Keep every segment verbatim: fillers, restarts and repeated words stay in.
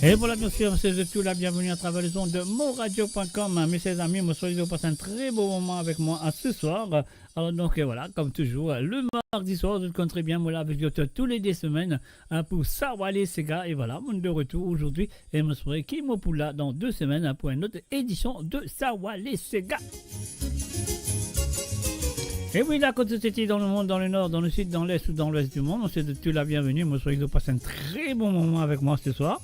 Et voilà, bien sûr, c'est tout la bienvenue à travers les ondes de moradio point com. Mes chers amis, mo swete zot pas enn tre bon moman avek mwa, euh, ce soir. Alors donc, euh, voilà, comme toujours, euh, le mardi soir, zot konn tre bien, mo la avek zot tous les deux semaines, hein, pour Sa Wale Sega. Et voilà, mo de retour aujourd'hui. Et mo swete ki mo pou la dans deux semaines, hein, pour une autre édition de Sa Wale Sega. Et oui, là, quand vous étiez dans le monde, dans le nord, dans le sud, dans l'est ou dans l'ouest du monde, mo swete zot tout la bienvenue. Mo swete zot pas enn tre bon moman avek mwa ce soir.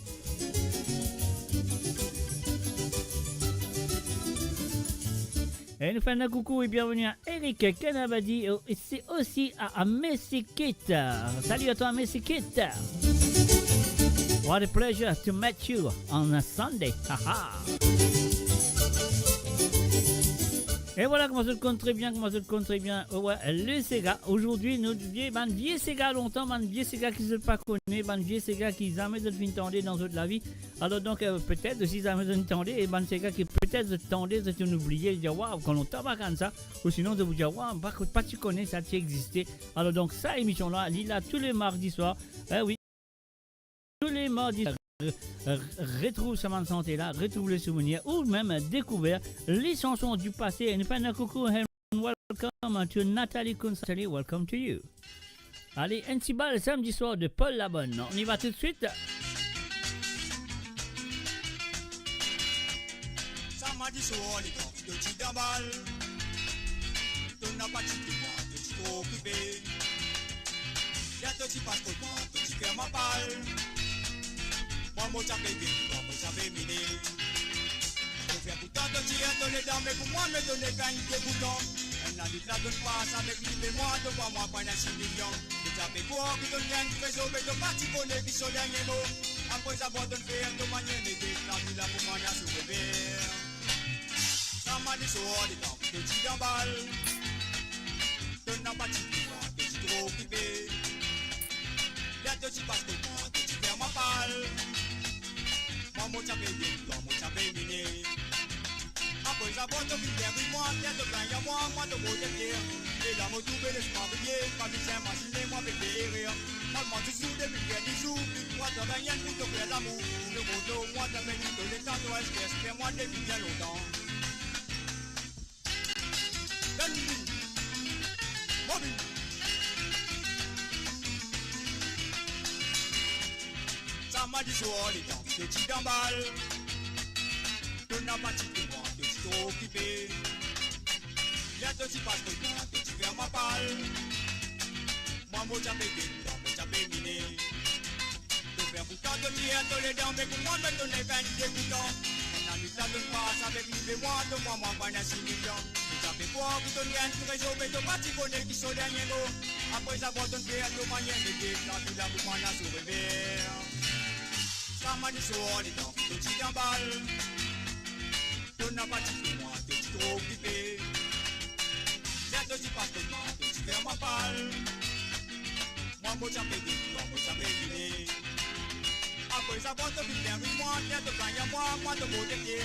Et nou fer enn koukou et bienvenue à Eric Kanabadi et aussi à, à Messi Kit. Salut à toi, Messi Kit. What a pleasure to meet you on a Sunday. Haha. Et voilà, kouma zot konn tre bien, kouma zot konn tre bien. Oh ouais, le sega. Aujourd'hui, nou vie, bann vie sega lontan, bann vie sega ki zot pa kone, bann vie sega ki zame zot finn tande dan zot lavi. Alors donc, euh, petet osi zame zot tande, e bann sega ki petet zot tande, zot inn oubliye, dir, "Waw, kan lontan pa tann sa." Ou sinon, zot pou dir, "Waw, pa, pa ti kone sa ti existe." Alors donc, sa émission-là, li la tous les mardis soir. Eh oui. Tous les mardis, euh, euh, retrouve sa bann sante la, retrouve les souvenirs ou même découvrir les chansons du passé. Et nous faisons un coucou and welcome to Nathalie Kunsali. Welcome to you. Allez, un petit bal samedi soir de Paul Labonne. On y va tout de suite. Samedi soir, les gars, to ti dan bal. To napa ti pe mwa, to ti tro okipe. Ler to ti pas kot mwa, to ti fer mwa pal. Mwa mo ti ape bie, mwa mo ti ape mine. Mo fer pourtan to ti enn to ledan, me pou mwa, me to nepinn degoutan. Enn lanwit la to'nn pas avek li, me mwa to vwar mwa pran enn similyan. Mo ti ape krwar ki to'nn gagn trezor, me to pa ti kone ki so dernie mo. Apre sa, bon, to'nn fer to manier, me get lavi la pou mwa ena so rever. Samedi soir, letan to ti dan bal, to napa ti pou mwa, to ti tro okipe. Ler to ti pas kot mwa, to ti fer mwa pal. Mwa mo ti ape bie, mwa mo ti ape mine. Apre sa, bon, to vinn dernie mwa, ler to gagn mwa, mwa to kote pie. E la mo trouve lesmari, pa bizin imazine mwa pe fer erer. Mwa, mwa touzour depi dernie zour, mwa to gagn enn pou to fer lamour. Mo kote mwa, to ena to letan, to res, fer mwa depi bien lontan. Donn li. Mo vini. Samedi soir, letan to ti dan bal, to napa ti pou mwa, to ti tro okipe. Ler to ti pas kot mwa, to ti fer mwa pal. Mwa mo ti ape bie, mwa mo ti ape mine. To fer pourtan to ti enn to ledan, me pou mwa, me to nepinn degoutan. Enn lanwit la to'nn pas avek li, me mwa to vwar mwa pran enn similyan. Mo ti ape krwar ki to'nn gagn trezor, me to pa ti kone ki so dernie mo. Apre sa, bon, to'nn fer to manier, me get lavi la pou mwa ena so rever. Samedi soir, letan to ti dan bal, to napa ti pou mwa, to ti tro okipe. Ler to ti pas kot mwa, to ti fer mwa pal. Mwa mo ti ape bie, mwa mo ti ape mine. Apre sa, bon, to vinn dernie mwa, ler to gagn mwa, mwa to kote pie.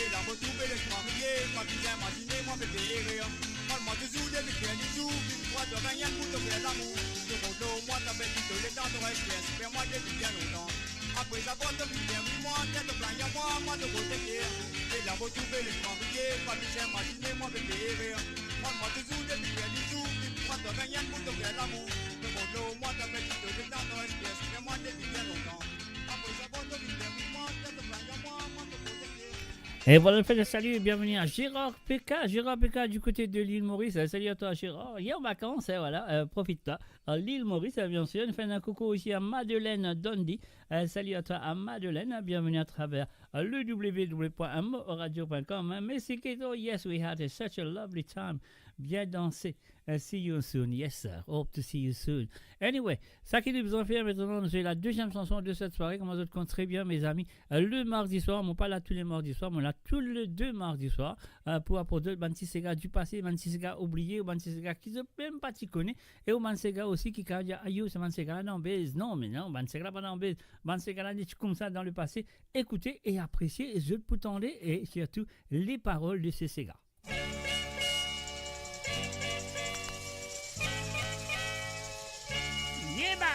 E la mo trouve lesmari, pa bizin imazine mwa pe fer erer. Mwa, mwa touzour depi dernie zour, mwa to gagn enn pou to fer lamour. To kote mwa, to ena to letan, to res, fer mwa depi bien lontan. Apre sa, bon, to vinn dernie mwa, ler to gagn mwa, mwa to kote pie. E la mo trouve lesmari, pa bizin imazine mwa pe fer erer. Mwa, mwa touzour depi dernie zour, mwa to gagn enn pou to fer lamour. To kote mwa, to ena to letan, to res, fer mwa depi bien lontan. Apre sa, bon, to vinn dernie mwa, ler to gagn mwa, mwa to kote pie. Et voilà, on fait le salut et bienvenue à Gérard P K. Gérard P K du côté de l'île Maurice. Euh, salut à toi, Gérard. Il est en vacances, hein, voilà, euh, profite-toi. À l'île Maurice, hein, bien sûr. On fait un coucou aussi à Madeleine Dondi. Euh, salut à toi, à Madeleine. Bienvenue à travers, euh, le w w w point moradio point com, hein. Merci, Keto. Yes, we had a, such a lovely time. Bien dansé. Uh, see you soon. Yes, sir. Hope to see you soon. Anyway, sa ki nou bizin fer aster, nou se la deuxième chanson de cette soirée. Kouma zot konn tre bien, mes amis, euh, le mardi soir, mo pa la tous les mardis soirs, mo la tous les deux mardis soirs, euh, pou aport zot bann ti sega du passé, bann ti sega oubliye, ou bann ti sega ki zot mem pa ti kone, e ou bann sega osi ki kapav dir, "Ayo, se bann sega la dan bez." Non, me non, bann sega la pa dan bez. Bann sega la, li ti koumsa dan le passé. Écoutez et appréciez, e zot pou tande, e surtout, les paroles de ces sega. Yeba!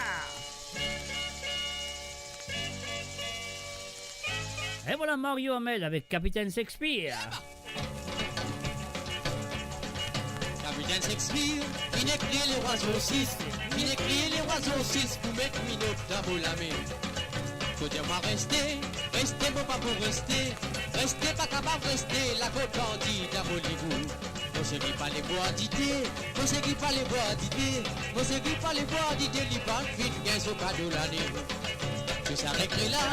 Et voilà Mario Hamel avec Capitaine Shakespeare. Capitaine Shakespeare, vinn ekrir lerwa Zorsis, vinn ekrir lerwa Zorsis pou met minot dan mo lame. Kote mwa reste, reste mo pa pou reste, reste pa kapav reste, lakot bandi dan mo ligou. Mo seki pa le bwar dite, mo seki pa le bwar dite, mo seki pa le bwar dite, li pa finn gagn so kado lane. Tou sa regre la,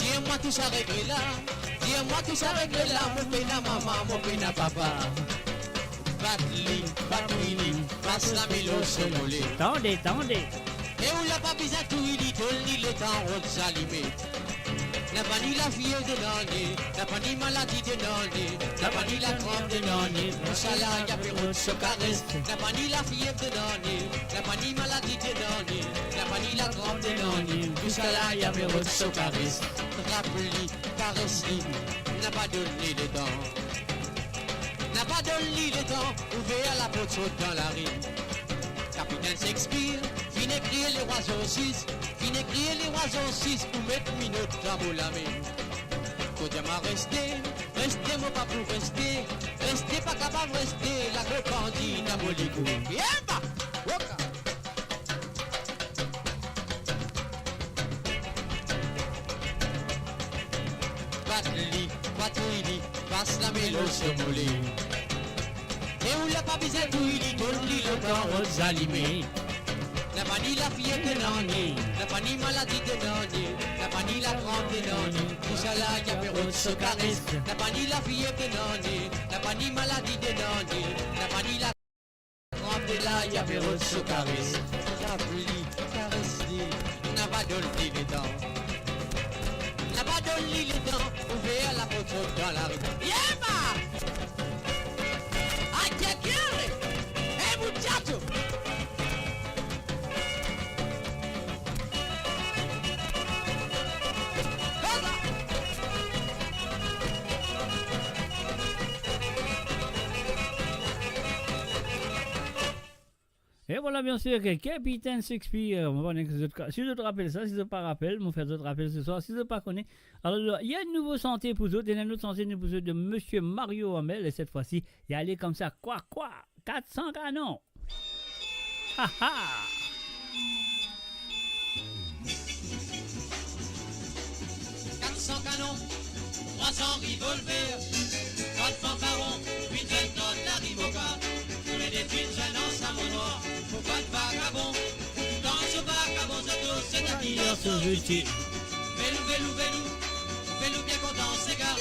dir mwa tou sa regre la, dir mwa tou sa regre la, mo pena mama, mo pena papa. Bat li, bat li, pas lame lor so mole. Tande, tande. E ou la pa bizin touy li, donn li letan rod zalime. Napa ni lafier de nanye, napa ni maladi de nanye, napa ni latranp de nanye, tousala ya pe rod so kares. Napa ni lafier de nanye, napa ni maladi de nanye, napa ni latranp de nanye, tousala ya pe rod so kares. Trap li, kares li, napa donn li letan. Napa donn li letan, ouver laport, sot dan lari. Kapitenn Shakespeare, vinn ekrir lerwa Zorsis, vinn ekrir lerwa Zorsis pou met minot dan mo lame. Kote mwa reste, reste mo pa pou reste, reste pa kapav reste, lakot bandi dan mo ligou. Yeba! Woka! Bat li, patrouy li, pas lame lor so mole. E ou la pa bizin touy li, donn li letan rod zalime. Napa ni lafier de nanye, napa ni maladi de nanye, napa ni latranp de nanye, tousala ya pe rod so kares. Napa ni lafier de nanye, napa ni maladi de nanye, napa ni la Rant la, ya pe rod so kares. Trap li, kares li, napa donn li letan. Napa donn li letan, ouver laport, sot dan lari. Yeba! Akyakere! Hey, muchacho! E vwala, bien sir, ke Kapitenn Shakespeare, mo pa kone si zot, si zot rapel sa, si zot pa rapel, mo fer zot rapel se swar, si zot pa kone. Alor, il y a une nouveau sante pou zot, il y a une autre sante pou zot de Monsieur Mario Hamel, e set fwa si, li ale koumsa, kwa, kwa, kat san kanon. Ha, ha. Kat san kanon, trwa san revolver, kat fanfaron, vinn zwenn dan lari Moka. Toulede vinn zwenn ansam an nwar, pou bat vakabon. Kan so vakabon zot tou, se ta ki dan so zouti. Velou, velou, velou, velou bien kontan sega.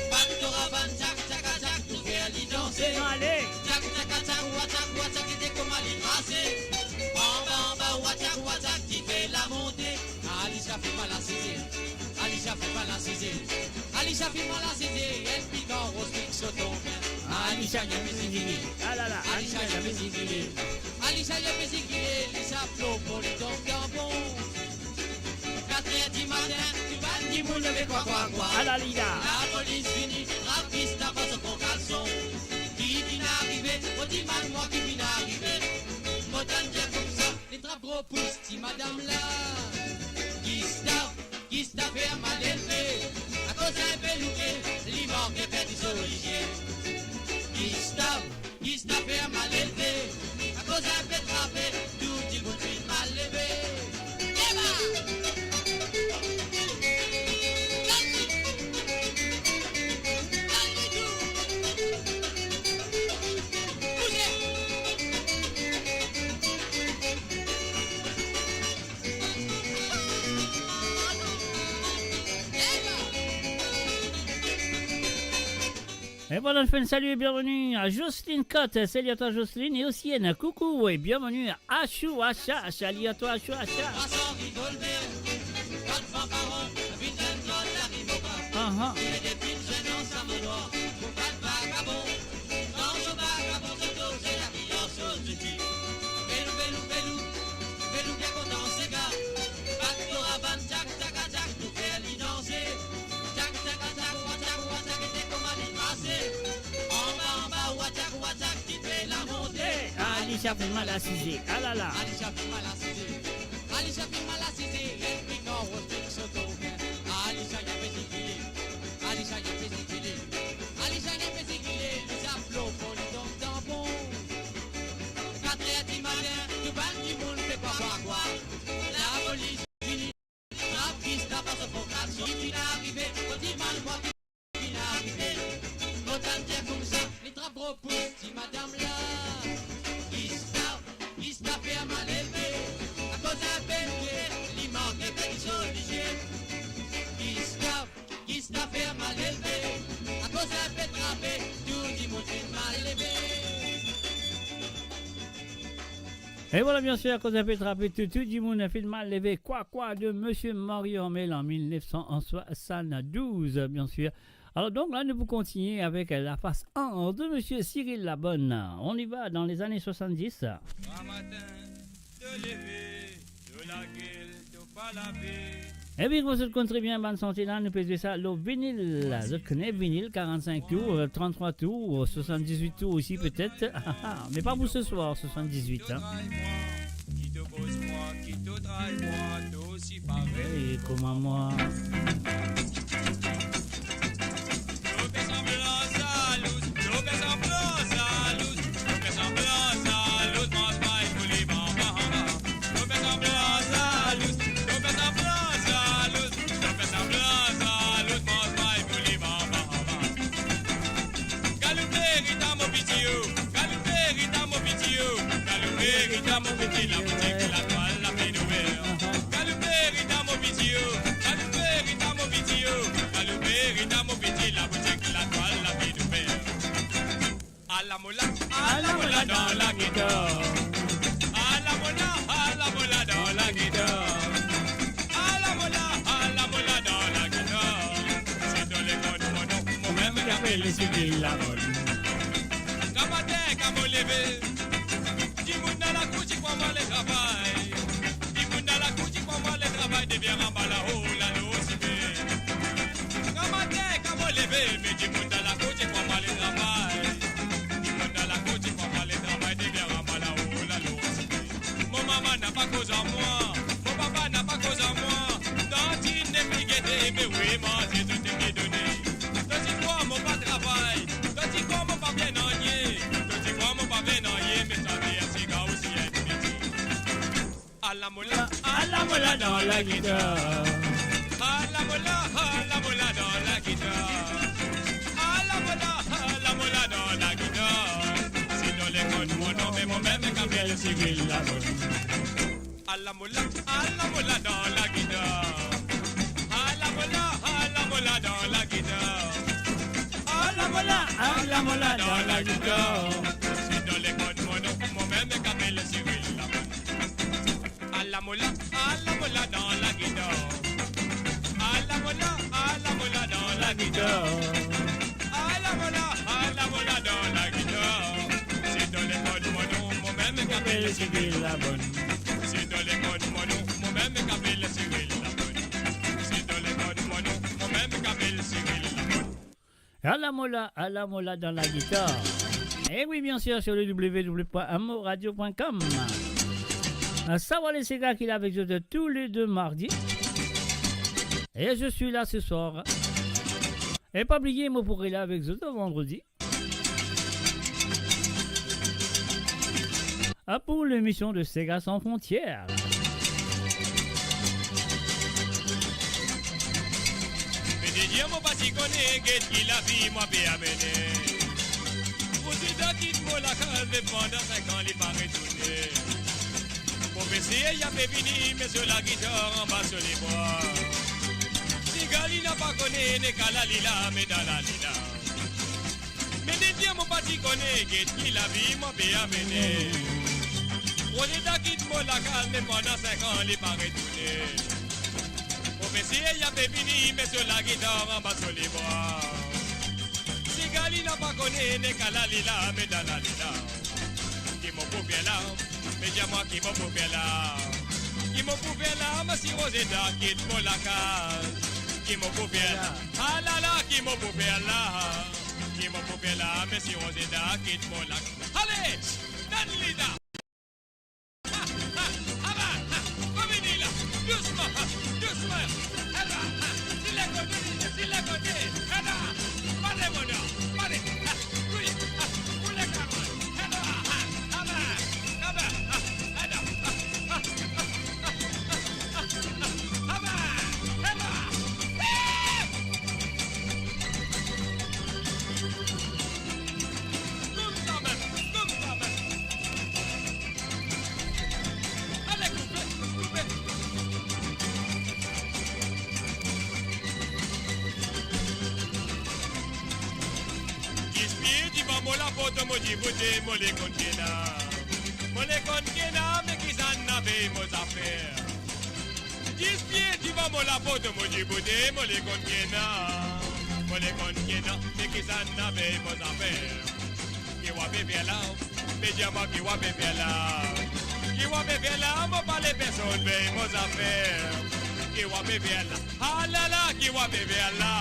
Bat to ravann, tchak, tchak, tchak, nou fer li danse. Ale. Tchak, tchak, tchak, watchak, watchak, gete kouma li trase. Anba, anba, watchak, watchak, dife la monte. Alicia finn mal asize, Alicia finn mal asize, Alicia finn mal asize, enn pikan ros pik so tonbe. Alicia, li pe zigile. Ah la la, Alicia, Alicia, li pe zigile. Alicia, li pe zigile, li sa plo pou li tonbe dan bon. Kat er dimatin, tou bann dimoun leve kwa, kwa, kwa. Ah la, li la. Lapolis vini, trap Gustave dan so pran kalson. Ki finn arive? Mo dimann mwa ki finn arive. Mo tann dir koumsa, li trap gro pous ti madam la. Gustave, Gustave fer mal elve, akoz enn pe louke, li manke perdi so lizie. Gustave, Gustave fer mal elve, akoz enn pe trape, tou dimoun finn mal leve. Eba! E vwala, nou fer enn sali e bienveni a Jocelyne Cotte. Sali a twa, Jocelyne, e osi enn koukou e bienveni a Achou Acha. Sali a twa, Achou Acha. Aha. Alicia finn mal asize, alala. Alicia finn mal asize, Alicia finn mal asize, enn pikan ros pik so tonbe. Alicia, li pe zigile. E vwala, biensir, akoz enn pe trape tou, tou dimoun finn mal leve, Kwa Kwa de Monsieur Mario Hamel an mil nef san swasann-douz, biensir. Alor donk la, nou pou kontigne avek la fas an de Monsieur Cyril Labonne. On y va dans les années soixante-dix. Gramatin, to leve, to lagel, to pa lave. Ebien, kouma zot konn tre bien bann sante la, nou pe zwe sa lor vinil. Zot kone vinil, quarante-cinq tours, euh, trente-trois tours, soixante-dix-huit tours osi petet. Me pa pou ce soir, soixante-dix-huit, hein. Ki to koz mwa, ki to tray mwa, to osi parey kouma mwa. To fer sanblan zalouz, to fer sanblan zalouz, to fer sanblan zalouz, manz pa pou li banba anba. To fer sanblan zalouz, to fer sanblan zalouz, to fer sanblan zalouz, manz pa pou li banba anba. Galoupe ritm mo piti yo, galoupe ritm mo piti yo, galoupe ritm mo piti, laboutik Latwal la finn ouver. Galoupe ritm mo piti yo, galoupe ritm mo piti yo, galoupe ritm mo piti, laboutik Latwal la finn ouver. Ala mola, ala mola dan lagitar. Ala mola, ala mola dan lagitar. Ala mola, ala mola dan lagitar. Si to lekor mo non, mo mem ki apel Cyril Labonne. Gramatin, kan mo leve, dimoun dan lakour ti krwar mo ale travay. Dimoun dan lakour ti krwar mo ale travay, depi anba lao, lalo sipe. Gramatin, kan mo leve, me dimoun dan lakour ti krwar mo ale travay. Dimoun dan lakour ti krwar mo ale travay, depi anba lao, lalo sipe. Mo mama napa koz ar mwa, mo papa napa koz ar mwa. Tantine nepli gete, me wi, manze zot ti pe done. To ti krwar mo pa travay, to ti krwar mo pa fer nanye, to ti krwar mo pa fer nanye, me sa te enn siga osi enn piti. Ala mola, ala mola dan lagitar. Ala mola, ala mola dan lagitar. Ala mola, ala mola dan lagitar. Si to lekor mo non, me mo mem ki apel Cyril Labonne. Ala mola, ala mola dan lagitar. Ala mola, ala mola dan lagitar. Ala mola, ala mola dan lagitar. Si to lekor mo non, mo mem ki apel Cyril Labonne. Ala mola, ala mola dan lagitar. Ala mola, ala mola dan lagitar. Ala mola, ala mola dan lagitar. Si to lekor mo non, mo mem ki apel Cyril Labonne. Si to lekor mo non, mo mem ki apel Cyril Labonne. Si to lekor mo non, mo mem ki apel Cyril Labonne. Ala mola, ala mola dan lagitar. Eh oui, biensir, sur le w w w point amoradio point com. Euh, sa va, les gars, ki la avek zot tou le de mardi. Et je suis là ce soir. E pa bliye, mo pou rela avek zot vandredi. Ah, pour l'émission de Sega Sans Frontières. Me dir mo pa ti kone, get ki lavi mo pe amene. Mo ti dan kit mo lakaz, me pandan sink an li pa retourne. Profeser ya pe vini, me so lagitar anba so lebra. Siga li napa kone, neka la li la, me dan la li la. Me de dir mo pa ti kone, get ki lavi mo pe amene. Rose dan kit mo lakaz, me pandan sink an li pa retourne. Profeser ya pe vini, me so lagitar anba so lebra. Siga li napa kone, neka la li la, me dan la li la. Ki mo pou fer la, me dir mwa ki mo pou fer la. Ki mo pou fer la, mo si Rose dan kit mo lakaz. Ki mo pou fer la, alala, ki mo pou fer la. Ki mo pou fer la, me si Rose dan kit mo lakaz. Ale, tann li la. Ha, ha, aba, ha, pa vini la. Dousman, ha, dousman. Aba, ha, si lekote, si lekote. Aba, pa de mono, pa de, ha, wi, ha, pou le karon. Aba, ha, aba, aba, ha, aba, ha, ha, ha, aba, aba. Eh! Koumsa mem, koumsa mem. Ale, koupe, koupe. Kis pie divan mo laport, mo diboute, mo le konn ki ena. Mo le konn ki ena, Vey mo zafer. Dis pie divan mo lapo, to mo dibout, mo le konn ki ena. Mo le konn ki ena, me kisannla vey mo zafer. Ki wa pe fer la? Me dir mwa ki wa pe fer la? Ki wa pe fer la? Mo pa le personn vey mo zafer. Ki wa pe fer la? Alala, ki wa pe fer la?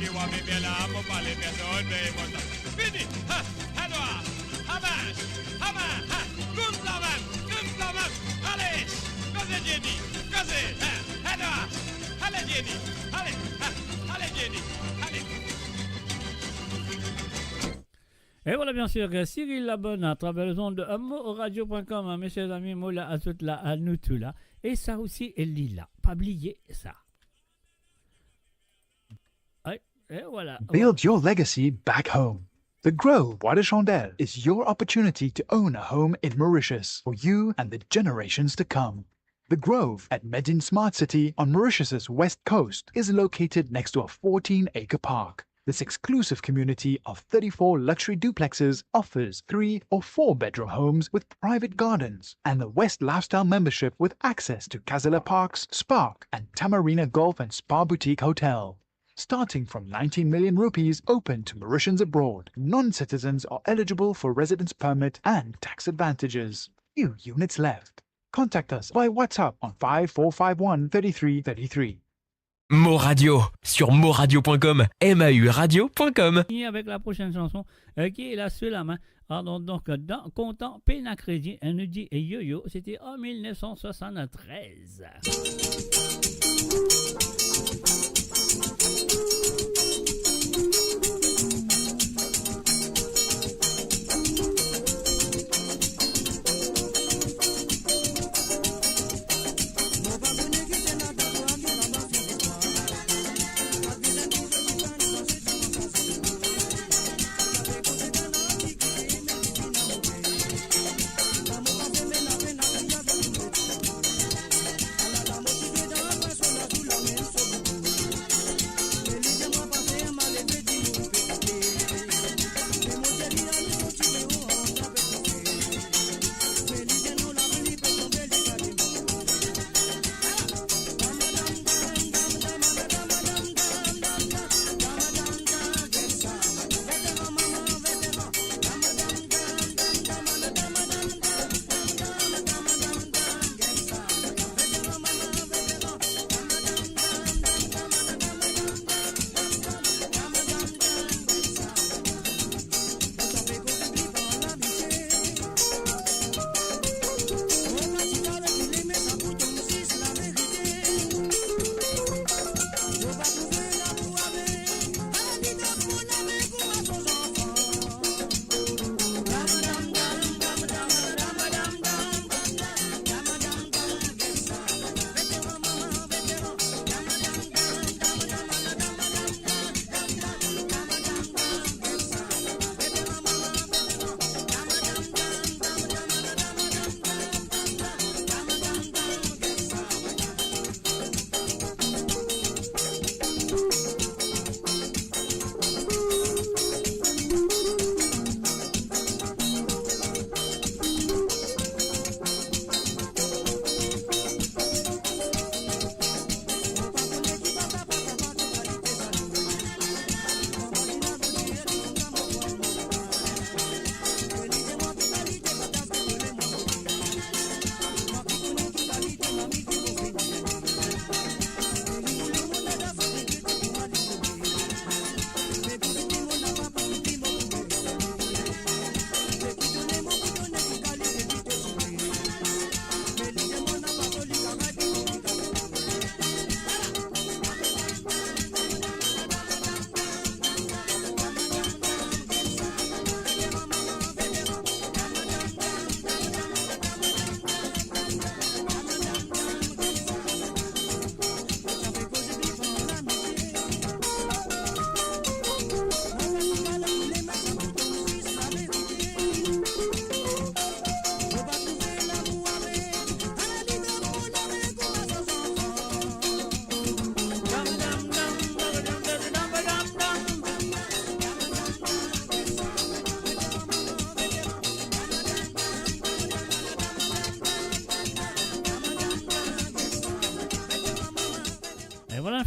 Ki wa pe fer la? Mo pa le personn vey mo zafer. Fini! Ha! Adwat! Abas! Aba! Ha! Koumsa mem! Koumsa mem! Ale! Koze Jenny! Koze! Ha! Adwat! Ale Jenny! Ale! Ha! Ale Jenny! Ale! E vwala, bien sir, Cyril Labonne atraver lezond de mo radio point com, hein, mes chers amis, mo la, a zot la, a nou tou la. E sa osi, e li la. Pa bliye sa. Ay, e vwala. Build your legacy back home. The Grove Bois de Chandelle is your opportunity to own a home in Mauritius for you and the generations to come. The Grove at Medin Smart City on Mauritius's west coast is located next to a fourteen-acre park. This exclusive community of thirty-four luxury duplexes offers three or four bedroom homes with private gardens and the West Lifestyle membership with access to Casella Parks, Spark, and Tamarina Golf and Spa Boutique Hotel. Starting from nineteen million rupees, open to Mauritians abroad. Non-citizens are eligible for residence permit and tax advantages. Few units left. Contact us by WhatsApp on five four five one thirty-three thirty-three. Mo Radio, sur mo radio point com, M A U radio point com. Fini avek la prosenn sanson, euh, ki la sou lame. Alor, donk, dan, kontan pena kredi, hein, nou dir, e yo, yo, sete an mil nef san swasann-trez.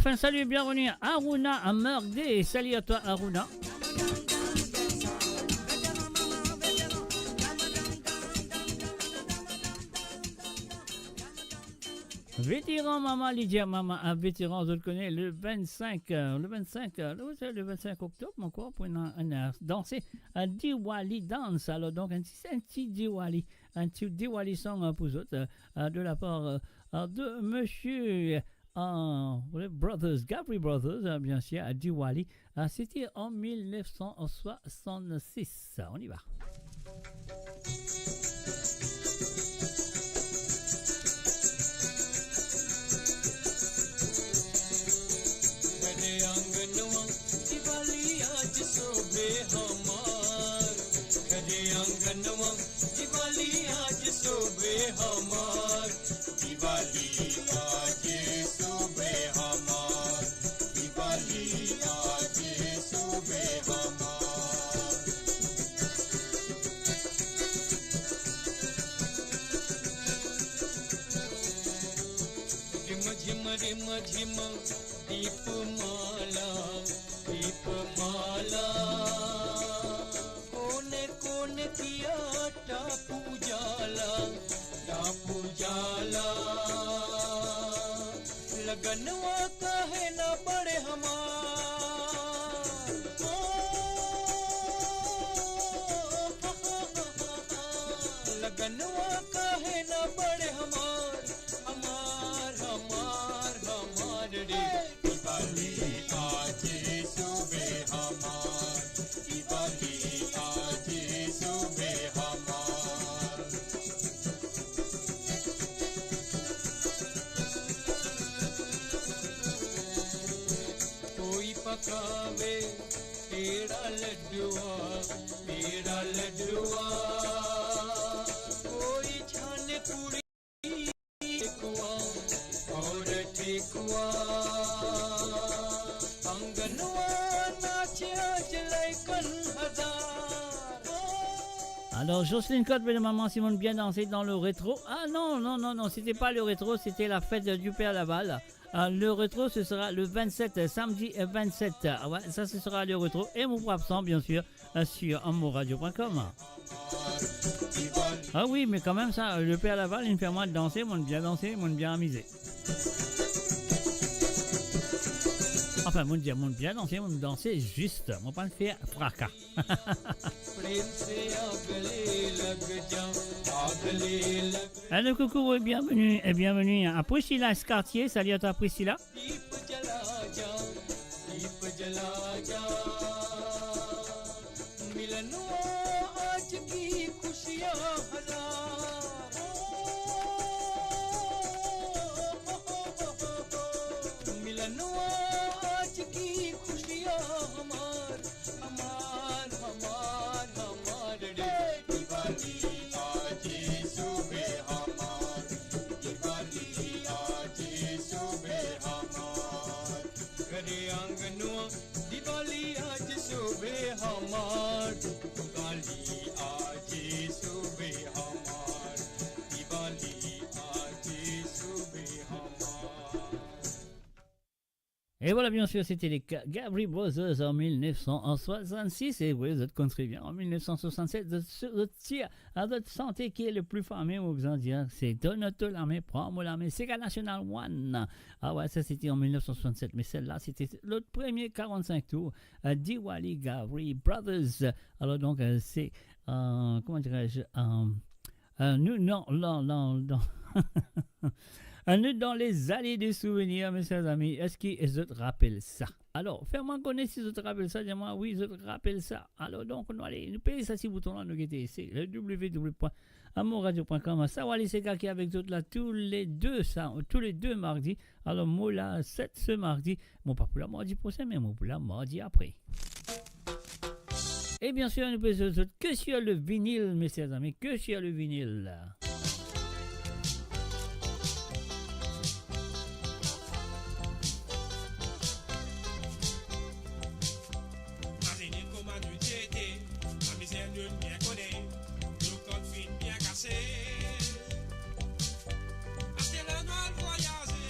Enfin, salut et bienvenue à Aruna à Murday. Salut à toi, Aruna. Vétéran, mama, li dir mama, a vétéran, zot kone, le vingt-cinq, euh, le vingt-cinq, euh, le, le vingt-cinq octobre, mon krwar, pou ena, ena dans, euh, Diwali Dance. Alors, donc, un petit, un petit Diwali, un petit Diwali song, euh, pour zot, euh, euh, de la part, euh, euh, de monsieur, euh, les Brothers, Gabri Brothers, euh, bien sûr, à Diwali. Ah, c'était en mille neuf cent soixante-six. On y va. Diwali आज सुबह हमार, दिवाली आज सुबह हमार। रिम झिम रिम झिम दीप माला, दीप माला। कोने कोने किया टापू जाला, टापू जाला। लगनवा काहे ना बढ़े हमार। लगनवा काहे ना बढ़े हमार। हमार, हमार, हमार रे। दिवाली आज सुबह हमार, दिवाली आज सुबह हमार। कोई पकावे पेड़ा लड्डुआ, पेड़ा लड्डुआ, कोई छाने पूरी ठेकुआ और ठेकुआ। आंगनवा नाचे आज लइकन हजार। Alors, Jocelyne Cotte me demande si on bien dansé dans le rétro. Ah non, non, non, non, c'était pas le rétro, c'était la fête du Père Laval. Euh, le rétro, ce sera le vingt-sept, euh, samedi, euh, vingt-sept. Ah ouais, ça, ce sera le rétro. Et mon absent, bien sûr, euh, sur amourradio point com. Ah oui, mais quand même, ça, le Père Laval, il fait moi danser, moi bien danser, moi bien amusé. Enfin, moi dire, moi bien danser, moi danser juste, moi pas faire fracas. प्रेम से आग ले लग जा, आग ले लग। Allô, coucou et bienvenue, et bienvenue à Priscilla Escartier. Salut à toi, Priscilla. दीप जला जा, दीप जला जा, मिलन हुआ आज की खुशियां हजार। मिलन हुआ आज की खुशियां हमार, हमार, हमार, हमार रे। दिवाली आज सुबह हमार, दिवाली आज सुबह हमार। घरे आंगनवा दिवाली आज सुबह हमार, दिवाली आज सुबह हमार, दिवाली आज सुबह हमार। Et voilà, bien sûr, c'était les Ga-, Gabri Brothers en mille neuf cent soixante-six. Et oui, vous êtes contribuant en mille neuf cent soixante-sept, vous êtes sur, vous êtes sur, à votre santé qui est le plus fameux, vous en dire, c'est Donne to lame, pran mo lame, Sega National One. Ah ouais, ça c'était en mille neuf cent soixante-sept, mais celle-là, c'était le premier quarante-cinq tours, euh, Diwali Gabri Brothers. Alors donc, euh, c'est, euh, comment dirais-je, euh, Euh, nous, non, non, non, non. Euh, nous, dans les années de souvenirs, mes chers amis, eski zot rapel sa? Alors, fer mwa kone si zot rapel sa, dir mwa, wi, zot rapel sa. Alors, donc, nou ale, nou pez sa ti bouton la, nou gete, se le w w w point amour radio point com. Sa, Wally Sega ki avek zot la, tous les deux, sa, tous les deux mardis. Alors, mo la, cette, ce mardi, mo pa pou la mardi prosin, me mo pou la mardi apre. Et bien sûr, nou pe zwe zot ke sur le vinyle, mes chers amis, ke sur le vinyle. Mazinn kouma nou ti ete, lamizer nou bien kone, nou kor finn bien kase. Aster la nou al vwayaze.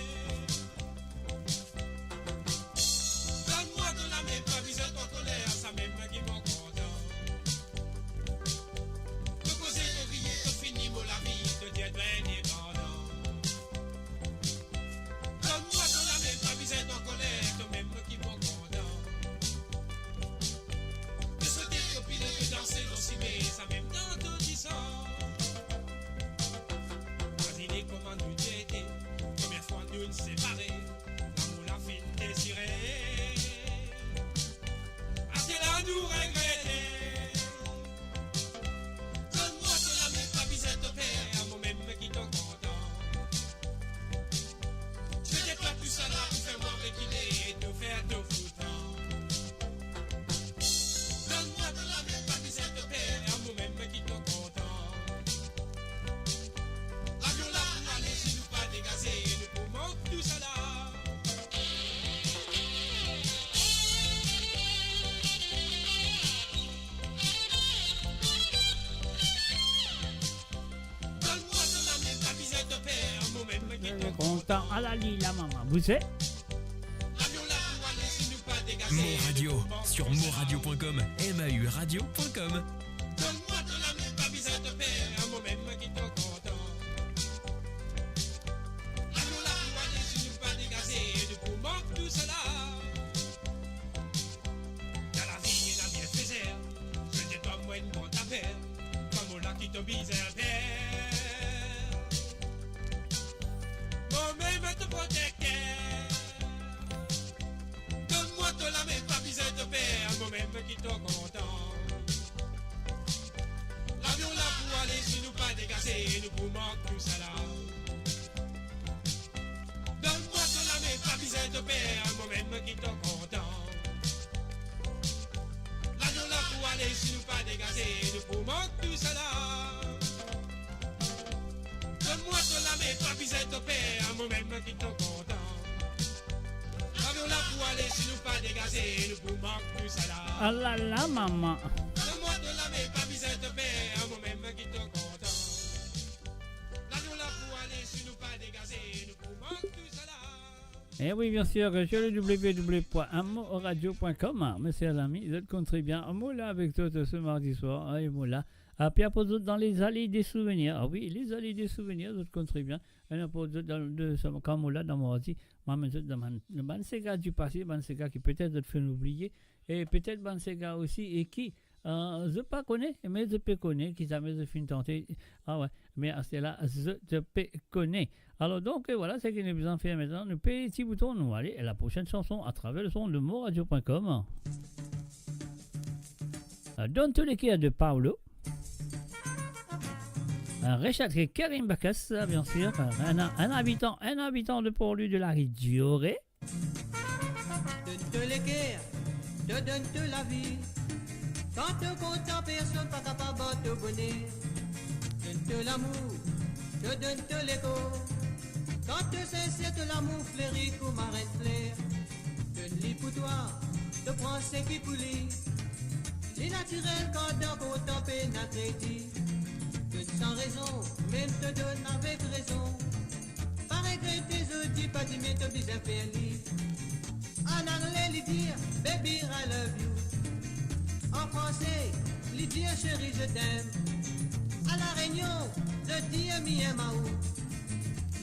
Kontan, ala li la mama, bouze. Mon Radio, sur mon radio point com, M A U radio point com. Donn mwa to lame, pa bizin to per, mwa mem ki to kontan. Lavion la pou ale, si nou pa degaze, nou pou mank tousala. Dan lavi, ena bienfezer, zot dir twa mwa enn gran zafer, kan mo la ki to bizin fer. Mwa mem to protekter. Donn mwa to lame, pa bizin to per, mwa mem ki to kontan. Lavion la pou ale, si nou pa degaze, nou pou mank tousala. Donn mwa to lame, pa bizin to per, mwa mem ki to kontan. Lavion la pou ale, si nou pa degaze, nou pou mank tousala. Donn mwa to lame, pa bizin to per, mwa mem ki to kontan. Lavion la pou ale, si nou pa degaze, nou pou mank tousala. Alala, mama. Donn mwa to lame, pa bizin to per, mwa mem ki to kontan. Lavion la pou ale, si nou pa degaze, nou pou mank tousala. Eh oui, bien sûr, sur le W W W point mo radio point com, hein, mes chers amis, zot konn tre bien. Mo la avek zot ce mardi soir, hein, e mo la. Ah, pou apoz zot dan les allées des souvenirs. Ah oui, les allées des souvenirs, zot konn tre bien. Ena pou zot dan, de, kan mo la dan mardi, mo amenn zot dan bann, bann sega di pase, bann sega ki petet zot finn oubliye, e petet bann sega osi, e ki, euh, zot pa kone, me zot pe kone, ki zame zot finn tante. Ah ouais, me aster la, zot pe kone. Alors donc, euh, voilà, seki nou bizin fer aster la, nou pey ti bouton, nou ale, la prochaine chanson à travers le son de mon radio point com. Euh, Donn to leker de Paolo. Euh, Richard et Karim Bacchus, bien sûr. Euh, un, un habitant, un habitant de Port-Louis de la rue Dioré. Donn to leker, to donn to lavi. Kan to kontan, personn pa kapav ar to boner. Donn to lamour, to donn to lekor. Kan to sinser, to lamour fleri kouma enn fler. Donn li pou twa, to pran seki pou li. Li natirel, kan dan kontan pena kredi. Donn san rezon, mem to donn avek rezon. Pa regrete, zordi pa demin to bizin fer li. An angle li dir, "Baby, I love you." An franse, li dir, "Chérie, je t'aime." A La Rényon, zot dir, "Mi enm aou."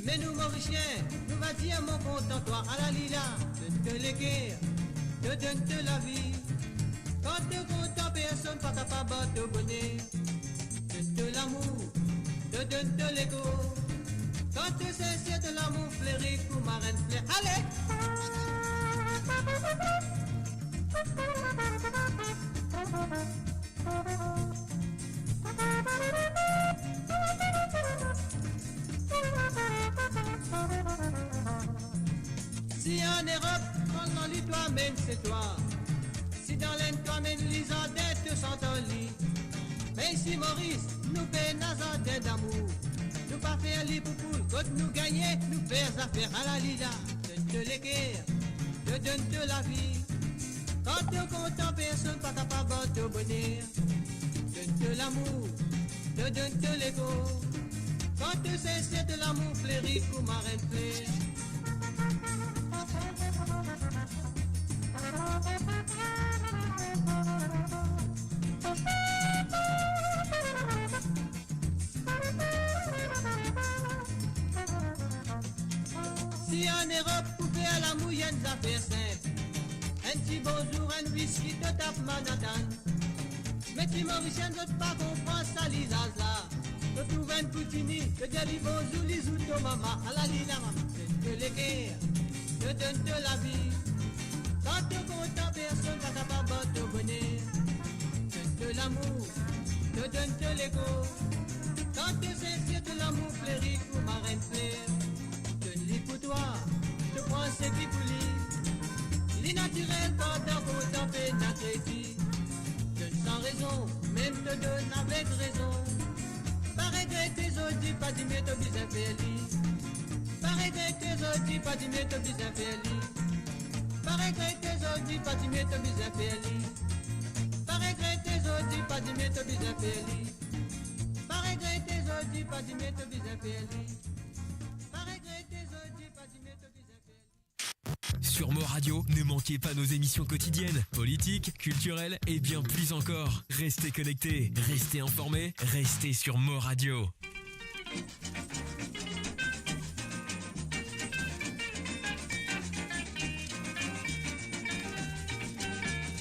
Me nou Morisien, nou va dir, "Mo kontan twa." Ala li la, donn to leker, to donn to lavi. Kan to kontan, personn pa kapav ar to boner. Donn to lamour, to donn to lekor. Kan to sinser, to lamour fleri kouma enn fler. Ale! Si an Erop, kan dan li twa mem se twa. Si dan Lenn twa mem li zardin, to sant ar li. Me isi Moris, nou pena zardin damour. Nou pa fer li pou poul, kot nou gagne, nou fer zafer. Ala li la, donn to leker, to donn to lavi. Kan to kontan, personn pa kapav ar to boner. Donn to lamour, to donn to lekor. Kan to sinser, to lamour fleri kouma enn fler. Si an Erop pou fer lamour, enn zafer sinp. Enn ti bonzour, enn wiski, to tap Manhattan. Me ti Morisien, zot pa konpran sa lizaz la. To trouv enn koutini, to dir li bonzour, li zour to mama. Ala li la mama. Donn to leker, to donn to lavi. Kan to kontan, personn pa kapav ar to boner. Donn to lamour, to donn to lekor. Kan to sinser, to lamour fleri kouma enn fler. Donn li pou twa, to pran seki pou li. Li natirel, kan dan kontan pena kredi. Donn san rezon, mem to donn avek rezon. Pa regrete, zordi pa demin to bizin fer li. Pa regrete, zordi pa demin to bizin fer li. Pa regrete, zordi pa demin to bizin fer li. Pa regrete, zordi pa demin to bizin fer li. Pa regrete, zordi pa demin to bizin fer li. Pa regrete, zordi Sur Mo Radio, ne manquez pas nos émissions quotidiennes, politiques, culturelles et bien plus encore. Restez connectés, restez informés, restez sur Mo Radio.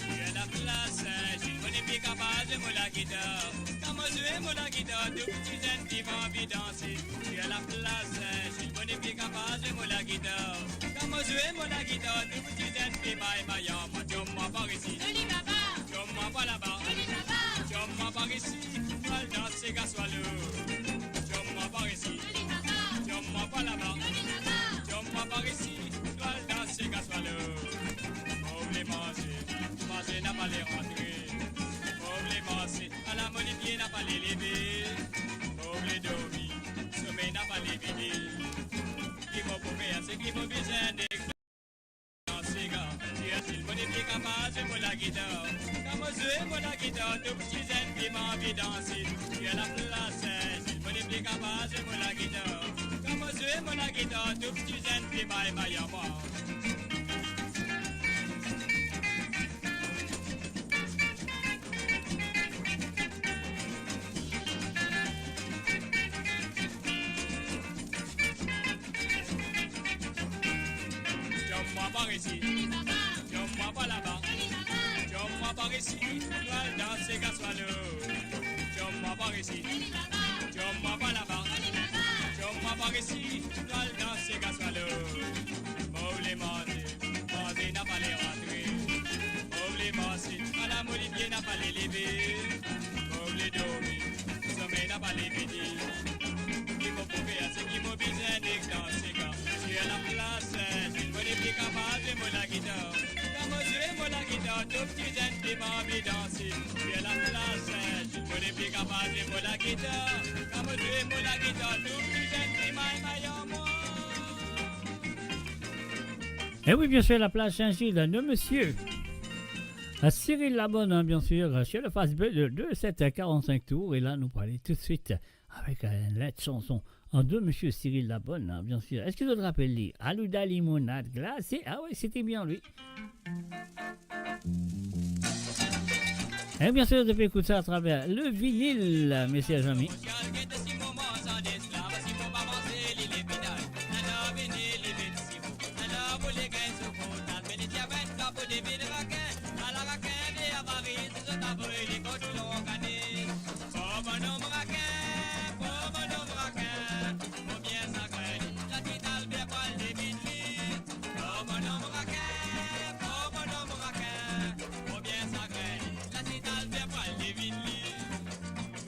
Ler laplas Sin Zil, mo nepli kapav zwe mo lagitar. Kan mo zwe mo lagitar, tou piti zenn fim anvi danse. Ler laplas Sin Zil, mo nepli kapav zwe mo lagitar. Kan mo zwe mo lagitar, tou piti zenn fim ay mayan mwa. Tiom mwa par isi, zoli baba. Tiom mwa par laba, zoli baba. Tiom mwa par isi, nou al dans sega swalo. Tiom mwa par isi, zoli baba. Tiom mwa par laba, zoli baba. Tiom mwa par isi, nou al dans sega swalo. Mo vle manze, manze napa le rantre. Mo vle marse, ala mo lipie napa le leve. Mo vle dormi, somey napa le vini. Ki mo pou fer, seki mo bizin nek dan sega. Ler Sin Zil, mo nepli kapav zwe mo lagitar. Kan mo zwe mo lagitar, tou piti zenn fim anvi danse. Ler laplas Sin Zil, mo nepli kapav zwe mo lagitar. Kan mo zwe mo lagitar, tou piti zenn fim ay mayan mwa. Tiom mwa par isi, tiom mwa par laba. Tiom mwa par isi, nou al dans sega swalo. Tiom mwa par isi, tiom mwa par laba. Tiom mwa par isi, nou al dans sega swalo. Mo vle manze, manze napa le rantre. Mo vle marse, ala mo lipie napa le leve. Mo vle dormi, somey napa le vini. Ki mo pou fer, seki mo bizin nek dan sega. Ler laplas Sin Zil, mo nepli kapav zwe mo lagitar. Kan mo zwe mo lagitar, tou piti zenn fim anvi danse. Ler laplas Sin Zil, mo nepli kapav zwe mo lagitar. Kan mo zwe mo lagitar, tou piti zenn fim ay mayan mwa. E wi, bien sir, laplas Sin Zil, nou misie. Euh, Cyril Labonne, hein, bien sûr, euh, sur le Facebook de, de sept à quarante-cinq tours. E la, nou pou ale toutswit avek, euh, enn lot sanson an de misie Cyril Labonne, hein, bien sûr. Eski zot rapel li? Alouda limonad glase. Ah wi, sete bien li. E bien sir, zot pe ekout sa atraver le vinil, mes chers amis.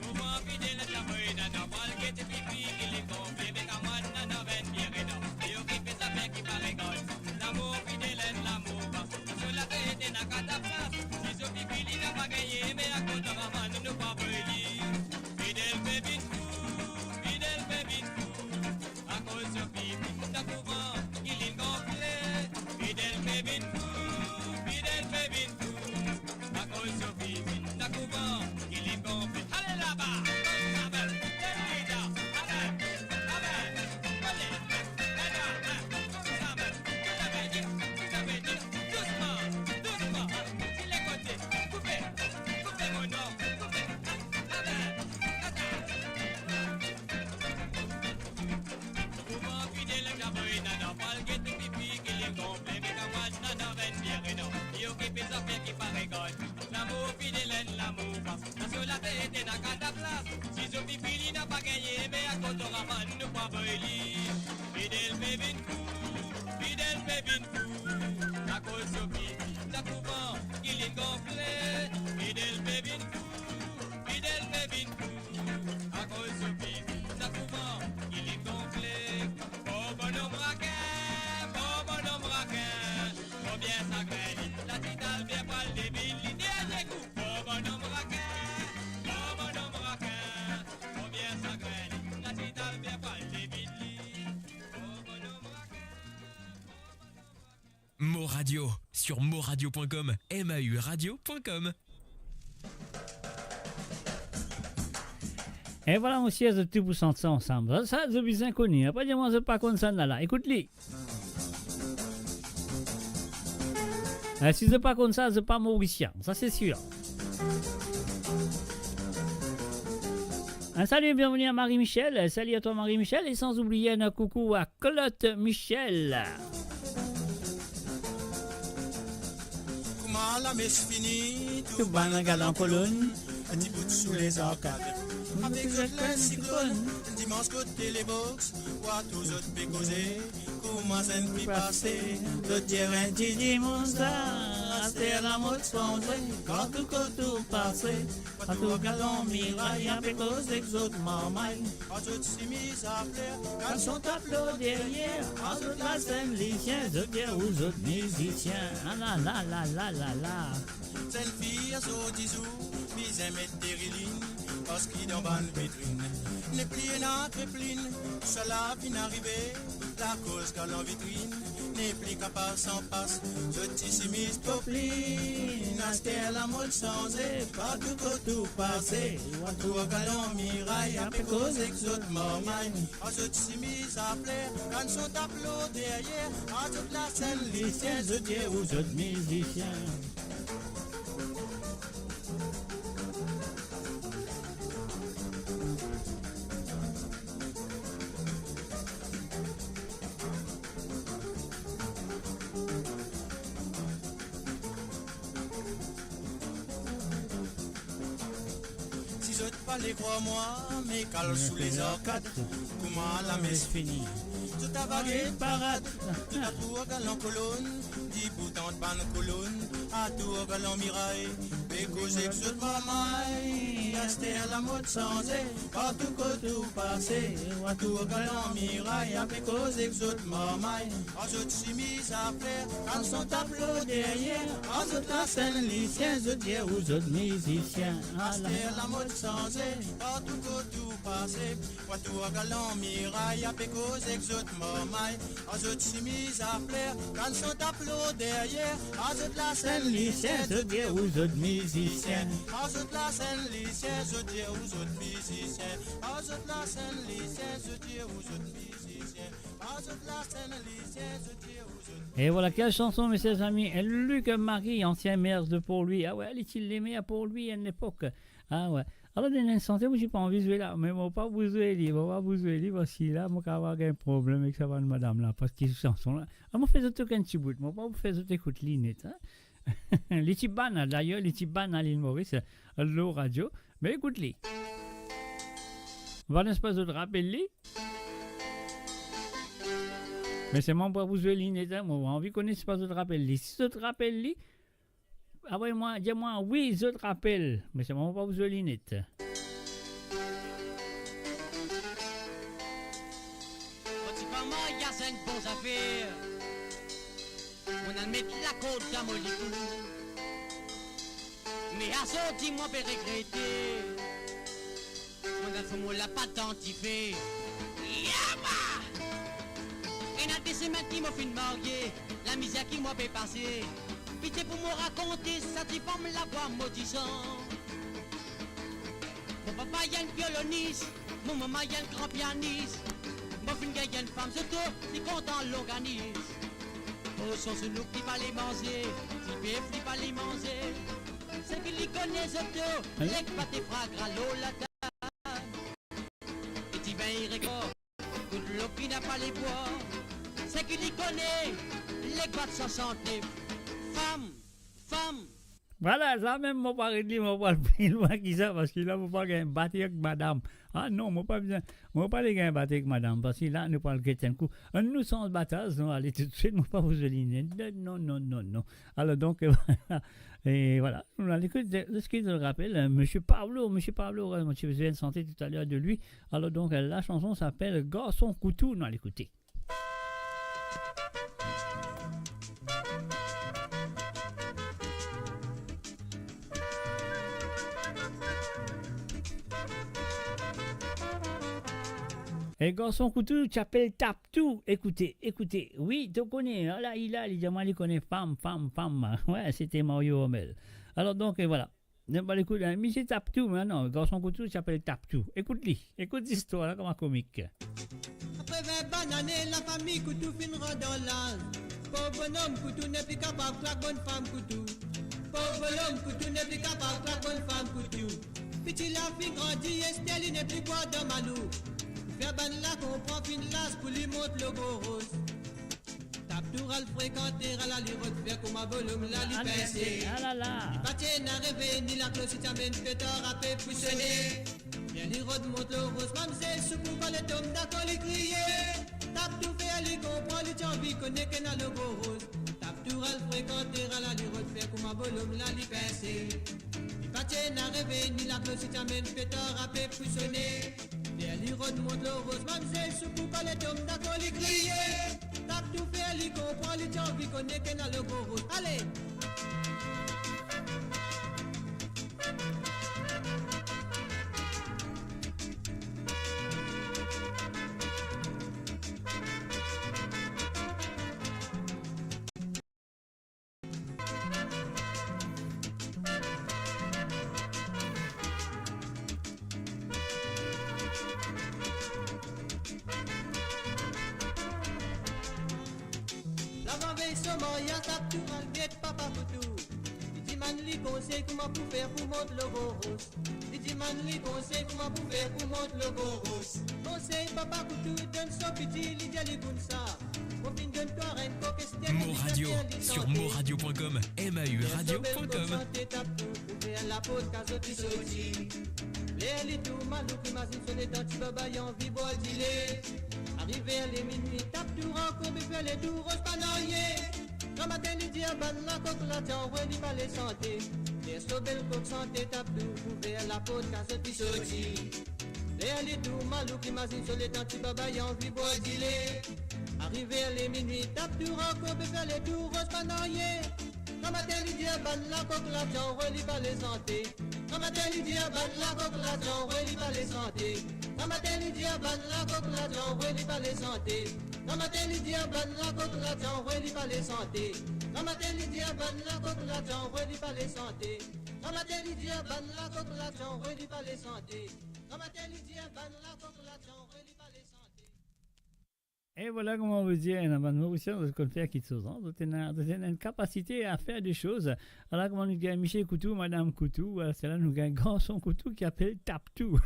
Souvan fidel ti avoy nana, pou al gete pipi ki li konfle, me kamwad nana vinn bien redan, li okipe zafer ki pa regard. Lamour fidel enn lamour fas, so lafer ete ena kataplas. Si so pipi li napa gagne, me akoz nana nou, nou pa avoy li. Fidel pe vinn fou, fidel pe vinn fou. Akoz so pipi dan kouvan ki linn gonfle, fidel pe vinn fou, fidel pe vinn fou. Akoz so pipi dan kouvan ki linn gonfle. Ale laba, konn sa bel, ale la, ale, ale, ale, ale, konn sa bel, konn sa bel, konn sa bel, dousman, dousman, ti lekote, koupe, koupe mo nor, koupe, ale, ale. Souvan fidel ti avoy nana, pou al gete pipi ki li konfle, me kamwad nana vinn bien redan, li okipe zafer ki pa regard. Lamour fidel enn lamour fas, so lafer ete ena kataplas. Si so pipi li napa gagne, me akoz nora mann nou pa avoy li. Fidel pe vinn fou, fidel pe vinn fou. Akoz so pipi dan kouvan ki linn gonfle, fidel pe vinn fou, fidel pe vinn fou. Akoz so pipi dan kouvan ki linn gonfle. Bon bonom rakin, bon bonom rakin, konbien sagrin li, la ti al bien pou al devinn li. Dernie kou. Bon bonom rakin, bon bonom rakin, konbien sagrin li, la ti al bien pou al devinn li. Bon bonom rakin, bon bonom rakin. Mo Radio, sur moradio point com, M A U radio point com. E vwala, mo sir, zot tou pou sant sa ansam. Sa, sa, zot bizin kone. Pa dir mwa zot pa konn sa la. Ekout li. Eh, si zot pa konn sa, zot pa Morisien. Sa, se sir. Un salut et bienvenue à Marie-Michel. Salut à toi, Marie-Michel. Et sans oublier un coucou à Claude Michel. Kouma lames fini, tou bann galan kolonn, dibout sou lezarkad. Avek zot linz siklonn, dimans kot Telebox, wa tou zot pe koze, kouma zot pe pase, zot dir enn ti dimans la, aster lamod sanze, partou kot ou pase, partou galan miray, ape koz ek zot marmay. Ar zot simiz a fler, kalson tap lor deryer, ar zot lasenn lisien, zot dir ou zot mizisien. Ah la la la la la la. Zenn fi azordi zour, bizin met derilinn, parski dan bann vitrinn, nepli ena kreplinn, sa la finn arive, lakoz galan vitrinn nepli kapav san pas. Zot ti simiz poplin, aster lamod sanze, partou kot ou pase, wa tou galan miray, ape koz ek zot marmay. Ar zot simiz a fler, kalson tap lor deryer, ar zot lasenn lisien, zot dir ou zot mizisien. Si zot pa le krwar mwa, me kal sou lezarkad, kouma lames fini. Zot ava get parad, zot atour galan kolonn, dibout ant bann kolonn, atour galan miray, pe koz ek zot marmay. Aster lamod sanze, partou kot ou pase, atour galan miray, ape koz ek zot marmay. Ar zot simiz a fler, kalson tap lor deryer, ar zot lasenn lisien, zot dir ou zot mizisien. Aster lamod sanze, partou kot ou pase, atour galan miray, ape koz ek zot marmay. Ar zot simiz a fler, kalson tap lor deryer, ar zot lasenn lisien, zot dir ou zot mizisien. Ar zot lasenn lisien, zot dir ou zot mizisien. Ar zot lasenn lisien, zot dir ou zot mizisien. Ar zot lasenn lisien, zot dir ou zot... Et voilà, quelle chanson, mes chers amis. Et Luc Marie, ancien maire de Port-Louis. Ah ouais, li ti le maire Port-Louis à une époque. Ah ouais. Alor, dan enn instan, mo ti pa anvi zwe la, me mo pa pou zwe li, mo pa pou zwe li, parski la, mo kapav gagn problem ek sa bann madam la, parski sa sanson la, ah, mo fer zot okenn ti bout, mo pa pou fer zot ekout li net, hein. Li ti banal, dayer, li ti banal Ile Maurice, lor radio, me ekout li. Mo pa kone si zot rapel li. Me selman mo pa pou zwe li net, hein, mo anvi kone si zot rapel li. Si zot rapel li, avoy mwa, dir mwa, wi, zot rapel. Me selman mo pa pou zwe li net. Mo ti pa marye, enn bon zafer. Mo al met lakord dan mo likou. Me azordi mo pe regrete. Mo al fou mo lapat dan dife. Yaba! Ena de semenn ki mo finn marye, lamizer ki mo pe pase. Pitie pou mo rakonte, sa ti fam la bwar mo disan. Mo papa enn violonis, mo mama enn gran pianis. Mo finn gagn enn fam, zot tou ti kontan longanis. Porsion soulouk li pa le manze, ti bef li pa le manze. Seki li kone zot tou, hein? Leg bate fragra lor latab. E ti vin rekor, kout lo ki napa lebwar. Seki li kone, leg bat san sante. Fam, fam. Vwala, sa mem mo pa ret li, mo pa al pli lwin ki sa, parski la mo pa gagn bate ek madam. Ah non, mo pa bizin, mo pa le gagn bate ek madam, parski la nou pral get enn kou. Ann nou sanz bataz, nou ale toutswit, mo pa pou zwe li net. Non, non, non, non. Alor donk, e vwala, nou al ekout, eski zot rapel, euh, Monsieur Pablo, Monsieur Pablo, euh, mo ti bizin sante toutaler de lui. Alor donk, euh, la chanson s'appelle Garson Koutou, nou al ekoute. E Garson Koutou, ti apel Tap Tou, ekoute, ekoute. Wi, to kone, ala, li la, li dir mwa li kone fam, fam, fam. Wi, sete Mario Romel. Alor donk, e vwala. Nou al ekout, hein, misie Tap Tou, me non, Garson Koutou, ti apel Tap Tou. Ekout li, ekout listwar la, kouma komik. Apre vin bann ane, lafami Koutou finn rant dan laz. Pov bonom koutou nepli kapav klak bann fam koutou. Pov bonom koutou nepli kapav klak bann fam koutou. Piti la finn grandi, ester li nepli bwar dan malou. Fer bann la konpran finn las pou li mont lor gro ros. Taptour al frekante, ala li rod fer kouma bonom la li pinse. Alala. Li pa ti ena reveni, laklos ti amenn petar ape pou sone. Fer li rod mont lor ros, mamzel soukou, pa le tom dakor li kriye. Taptour fer li konpran li ti anvi kone kena lor gro ros. Taptour al frekante, ala li rod fer kouma bonom la li pinse. Li pa ti ena reveni, laklos ti amenn petar ape pou sone. Fer li rod mont lor ros, mamzel soukou, pa le tom dakor li kriye. Taptour fer li konpran li ti anvi kone kena lor gro ros. Ale! Lavavey so maryaz, Taptour al get papa koutou. Li dimann li konsey kouma pou fer pou mont lor gro ros. Li dimann li konsey kouma pou fer pou mont lor gro ros. Konsey papa koutou donn so piti, li dir li koumsa: Mo finn donn twa enn kok, ester li Mo Radio, fer li sur sante. Moradio point com, M A U radio point com. Fer so bel kok sante Taptour pou fer lapot kan zot li sorti. Ler li tou malouk, imazinn so letan ti babay anvi bwar dile. Arive ler minwi, Taptour ankor pe fer letour, ros pa nanye. Gramatin li dir bann la kok la ti anvoy li pa le sante. Fer so bel kok sante Taptour pou fer lapot kan zot li sorti. Ler li tou malouk, imazinn so letan ti babay anvi bwar dile. Arive ler minwi, Taptour ankor pe fer letour, ros pa nanye. Gramatin li dir bann la kok la ti anvoy li pa le sante. Gramatin li dir bann la kok la ti anvoy li pa le sante. Gramatin li dir bann la kok la ti anvoy li pa le sante. Gramatin li dir bann la kok la ti anvoy li pa le sante. Gramatin li dir bann la kok la ti anvoy li pa le sante. Gramatin li dir bann la kok la ti anvoy li pa le sante. Gramatin li dir bann la kok la ti anvoy li pa le sante. E vwala kouma nou dir, ena bann Morisien, zot konn fer kiksoz, an. Zot ena, zot ena enn kapasite a fer de soz. Ala kouma nou gagn misie Koutou, madam Koutou, ala, sela nou gagn garson Koutou ki apel Taptou.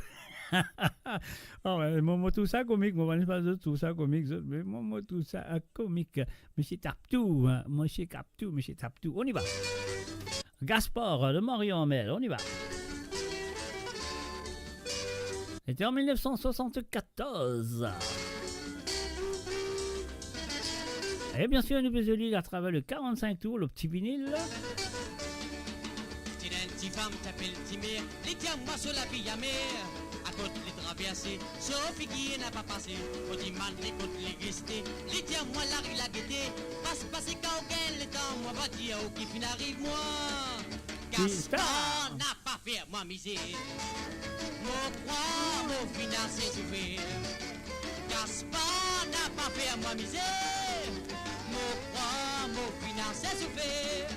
Oh, ouais, mo, mo trouv sa komik, mo pa kone si zot trouv sa komik, zot, me mo, mo trouv sa, euh, komik. Misie Taptou, hein, misie Taptou, misie Taptou. On y va. Gaspard de Marie-Armelle, on y va. C'était en mille neuf cent soixante-quatorze. Et bien sûr, nou pe zoli à travers le quarante-cinq tours, le petit vinyle. Ti ena enn tifam ki apel Timer, li ti amwa so lavi amer. Akot li traverse, so figir napa pase, mo dimann li kot li reste, li dir mwa lari la gete, pas pase kan ou gagn letan, mwa va dir ou ki finn ariv mwa. Gaspar napa fer mwa mizer, mo krwar mo finn ase soufer. Gaspar napa fer mwa mizer, mo krwar mo finn ase soufer.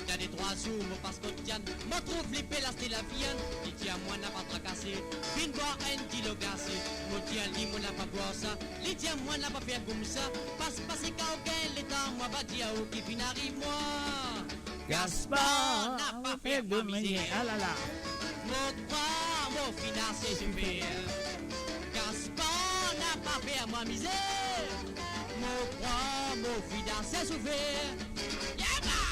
Gade trwa zour mo pas kot Diane, mo trouv li pe las laviann. Li dir mwa napa trakase, vinn bwar enn dilo glase. Mo dir li mo napa bwar sa, li dir mwa napa fer koumsa. Pas pase kan ou gagn letan, mwa va dir ou ki finn ariv mwa. Gaspar napa fer mwa mizer. Alala. Mo krwar mo finn ase soufer. Gaspar napa fer mwa mizer. Mo krwar mo finn ase soufer. Yeah, man!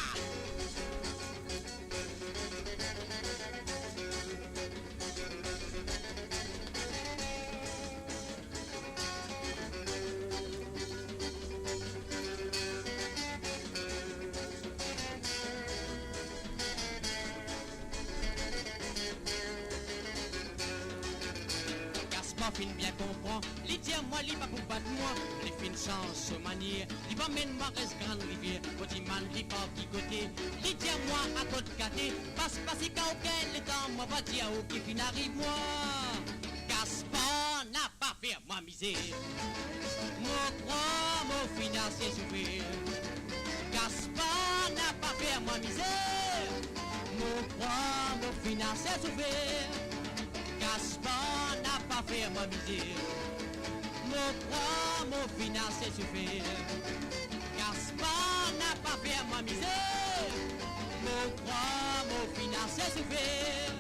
Gaspar finn bien konpran, li dir mwa li pa pou bat mwa. Li finn sanz so manier, li pa amenn mwa res Grann Rivier. Mo dimann li par ki kote, li dir mwa akot gate. Pas pase kan ou gagn letan, mwa va dir ou ki finn ariv mwa. Gaspar napa fer mwa mizer. Mo krwar mo finn ase soufer. Gaspar napa fer mwa mizer. Mo krwar mo finn ase soufer. Gaspar napa fer mwa mizer. Mo krwar mo finn ase soufer. Mo amize, mo krwar mo finn ase soufer.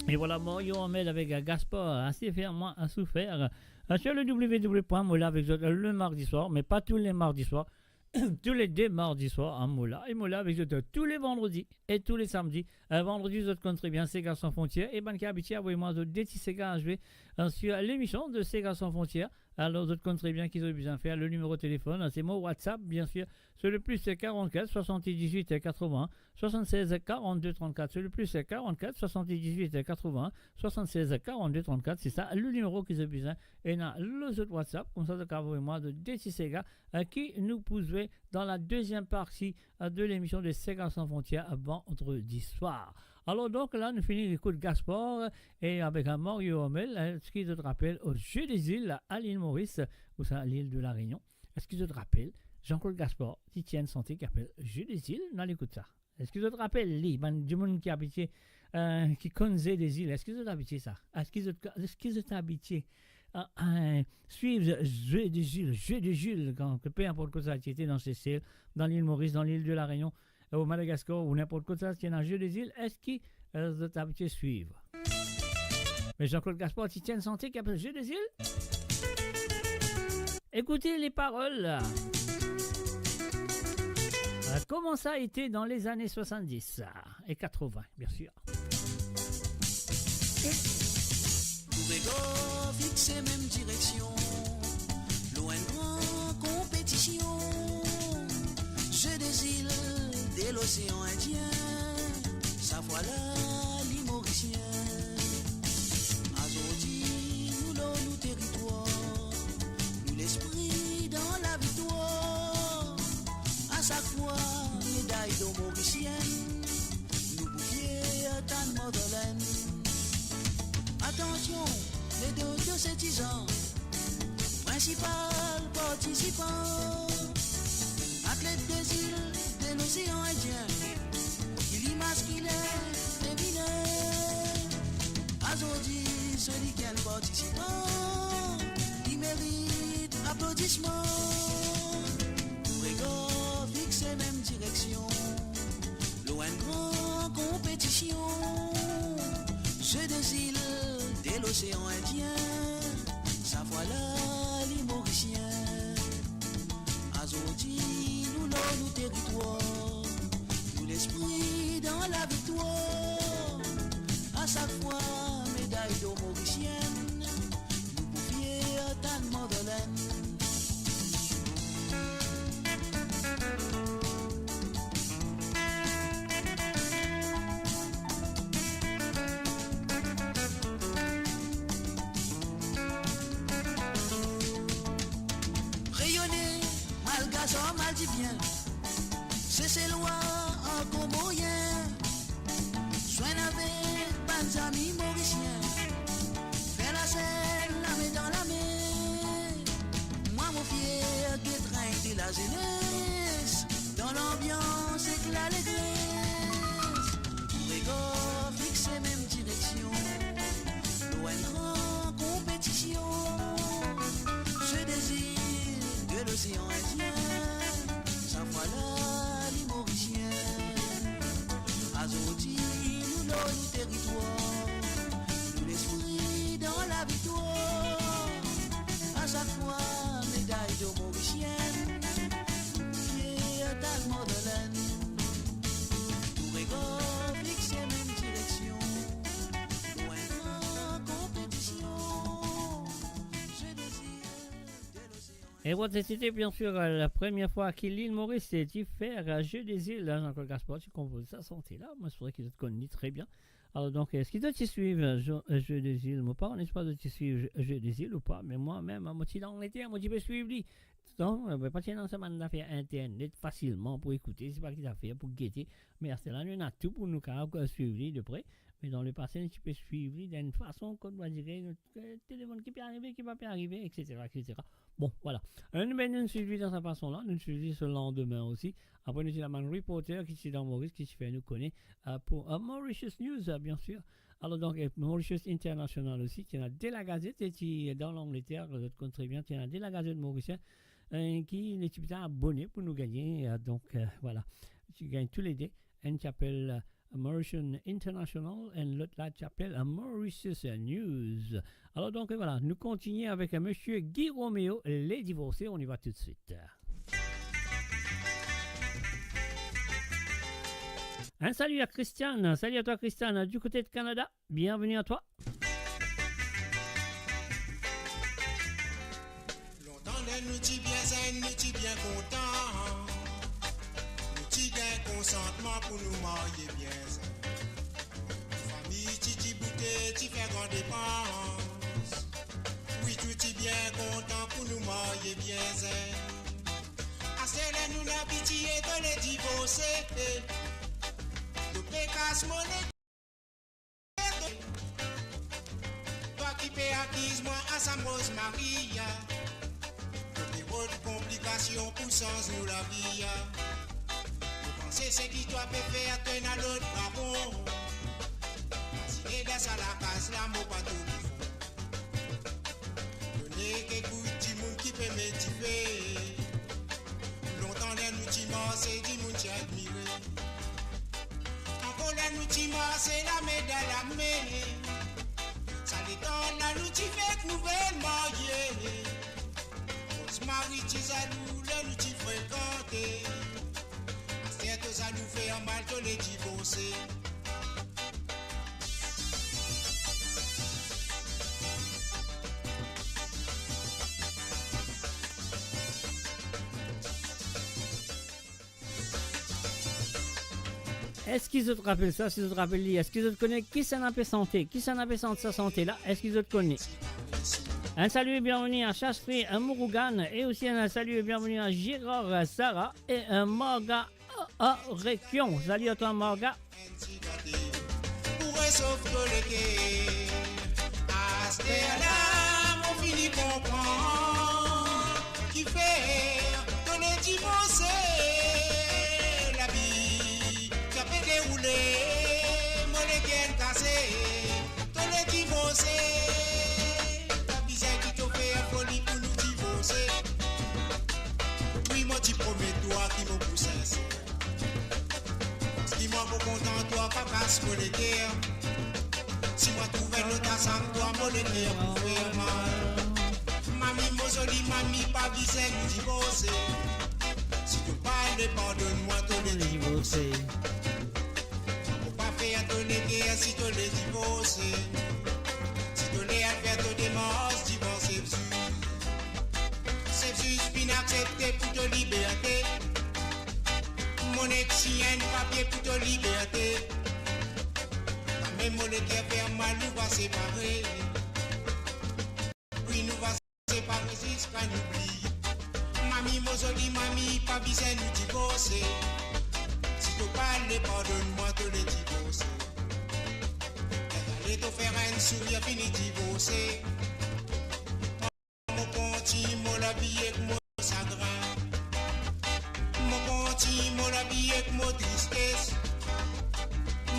Et voilà, Mario Amel avec Gaspard, Assez faire moi à souffert. Euh, sur le W W W point mola avec zot le mardi soir, mais pas tous les mardis soirs. Tous les deux mardis soir, hein, mola. Et mola avec zot tous les vendredis et tous les samedis. Euh, vendredi, zot konn tre bien Sega Sans Frontières. Et bann ki abitie avoy mwa zot de ti sega a zwe, euh, sur l'émission de Sega Sans Frontières. Alors, zot konn tre bien ki zot bizin fer. Le numéro de téléphone, hein, c'est mon WhatsApp, bien sûr. C'est le plus quarante-quatre soixante-dix-huit quatre-vingts soixante-seize quarante-deux trente-quatre. C'est le plus quarante-quatre soixante-dix-huit quatre-vingts soixante-seize quarante-deux trente-quatre. C'est ça, le numéro ki zot bizin. Ena lezot WhatsApp, koumsa zot kapav avoy mwa zot de ti sega, euh, ki nou pou zwe dans la deuxième partie, euh, de l'émission de Sega Sans Frontières, euh, vendredi soir. Alors donc là, nou fini ekout Gaspard, euh, et avec, euh, Mario Amel, hein, eski zot rapel au Jeu des Îles à l'île Maurice, ou sa l'île de la Réunion. Eski zot rapel, Jean-Claude Gaspard, ti ti enn sante ki apel Jeu des Îles, nou al ekout sa. Eski zot rapel li, bann dimoun ki abitie, euh, ki konn Jeu des Îles, eski zot abitie sa? Eski zot, eski zot abitie, euh, euh, swiv Jeu des Îles, Jeu des Îles, kan, ke pe inport kot sa ti ete dan Sesel, dan lil Moris, dan lil de la Reynion, o Madagaskar, ou ninport kot sa ti ena Jeu des Îles, eski, euh, zot abitie swiv? Me Jean-Claude Gaspard ti ti enn sante ki apel Jeu des Îles. Écoutez les paroles. Euh, comment ça a été dans les années soixante-dix, euh, et quatre-vingts, bien sûr. Tou regard fixe mem direksion, lor enn gran konpetision, Jeu des Îles de l'Océan Indien, sa fwa la li Morisien. Azordi nou lor nou teritwar, nou lespri dan laviktwar. A sak fwa meday dor Morisien, nou pou fier tann Motherland. Atansion, les deux, deux cetizan, prinsipal partisipan, atlet de zil de l'Océan Indien, ki li maskilin, feminin. Azordi, seli ki enn partisipan, li merit aplodisman. Tou regar fixe mem direksion, lor enn gran konpetision, Jeu des Îles de l'Océan Indien, sa fwa la li Morisien. Azordi nou lor nou teritwar, nou lespri dan laviktwar. A sak fwa meday dor Morisien, nou pou fier tann Motherland. Reyone, Malgas ar Maldivien, Seselwa ar Konborien, zwenn avek bann zami Morisien, fer lasenn lame dan lame. Mwa mo fier get reny de lazenes, dan lanbians ek lalegres. Tou regar fixe mem direksion, lor enn gran konpetision, Jeu des Îles de l'Océan Indien, sa fwa la li Morisien. Azordi nou lor nou teritwar, nou lespri dan laviktwar. A sak fwa meday dor Morisien, fier tann Motherland. Tou regar fixe mem direksion, lor enn gran konpetision, Jeu des Îles de l'Océan. Et voilà, c'était bien sûr, euh, la première fois ki lil Moris ti fer, euh, Jeu des Îles, hein, Jean-Claude Gaspard ti konpoz sa sante la. Mo espere ki zot konn li tre bien. Alors donc, eski zot ti swiv, euh, Jeu, euh, Jeu des Îles? Mo pa kone si zot ti swiv Jeu, Jeu des Îles ou pa, me mwa mem, mo ti Langleter, mo ti pe swiv li. Donk, euh, pa ti ena sa bann zafer internet fasilman pou ekoute, se pa ki zafer pou gete. Me aster la nou ena tou pou nou kapav, euh, swiv li de pre. Me dan lepase nou ti pe swiv li dan enn fason kot, on va dire, euh, telefonn ki pe arive, ki pa pe arive, et cetera, et cetera. Bon, vwala. Euh, nou, be, nou swiv li dan sa fason la, nou swiv li so landime osi. Apre, nou ti ena bann reporter ki ti dan Moris, ki ti fer nou kone, euh, pou, euh, Mauritius News, euh, bien sir. Alor, donk, euh, Mauritius International osi, ti ena de lagazet, e ti dan Langleter, zot konn tre bien, ti ena de lagazet morisien, euh, ki nou ti bizin abone pou nou gagne, euh, donk, euh, vwala. Ti gagn toulede. Enn ti apel, euh, Mauritian International, enn lot la ti apel, euh, Mauritius News. Alor donk, vwala, nou kontigne avek, euh, Misie Guy Romeo, Les Divorcés, on y va tout de suite. Un salut à Christiane, salut à toi Christiane, du côté de Canada, bienvenue à toi. Lontan ler nou ti bien zenn, nou ti bien kontan. Nou ti gagn konsantman pou nou marye bien zenn. Fami ti diboute, ti fer gran depans. Wi, tou ti bien kontan pou nou marye bien zenn. Aster ler nou abitie to le divorse, to pe kas mo le Twa ki pe akiz mwa ansam Rose Maria, to pe rod konplikasion pou sanz nou lavi a. Mo panse seki twa pe fer to ena lot babon. Mazine dan sa lakaz la, mo pa tro ki fon. To neke kout dimoun ki pe met dife. Lontan ler nou ti marse, dimoun ti admire. Ankor ler nou ti marse lame dan lame. Sa letan la nou ti fek nouvel marye. Rose Marie ti zalou ler nou ti frekante. Aster to zalou fer mal, to le divorse. Eski zot rapel sa? Si zot rapel li, eski zot kone kisannla pe sante? Kisannla pe sant sa sante la? Eski zot kone? Un salut et bienvenue à Shastri, à Mourougan, et aussi un salut et bienvenue à Gérard, à Sarah et à Marga, à, à Réquion. Salut à toi, Marga. Pou resof to leker. Aster la, mo fini konpran kifer to le divorse. Lavi ti pe deroule, mo leker kase, to le divorse. Pa bizin ki to fer foli pou nou divorse. Wi, mo ti promet twa ki mo pou sinser. Parski mwa mo kontan twa pa kas mo leker. Si mwa trouv enn lot asam twa, mo leker pou fer mal. Mami, mo zoli mami, pa bizin nou divorse. Si to pa le pardonn mwa, to le divorse. Mo pa fer to leker si to le divorse. Si to le al fer to demars divan sef ziz. Sef ziz finn aksepte pou to liberte. Mo nek sign enn papie pou to liberte. Kan mem mo leker fer mal, nou va separe. Wi, nou va separe ziska nou bliye. Mami, mo zoli mami, pa bizin nou divorse. Si to pa le pardonn mwa, to le divorse. Ale to fer enn sourir, fini divorse. Mo kontign mo lavi ek mo sagrin. Mo kontign mo lavi ek mo tristes.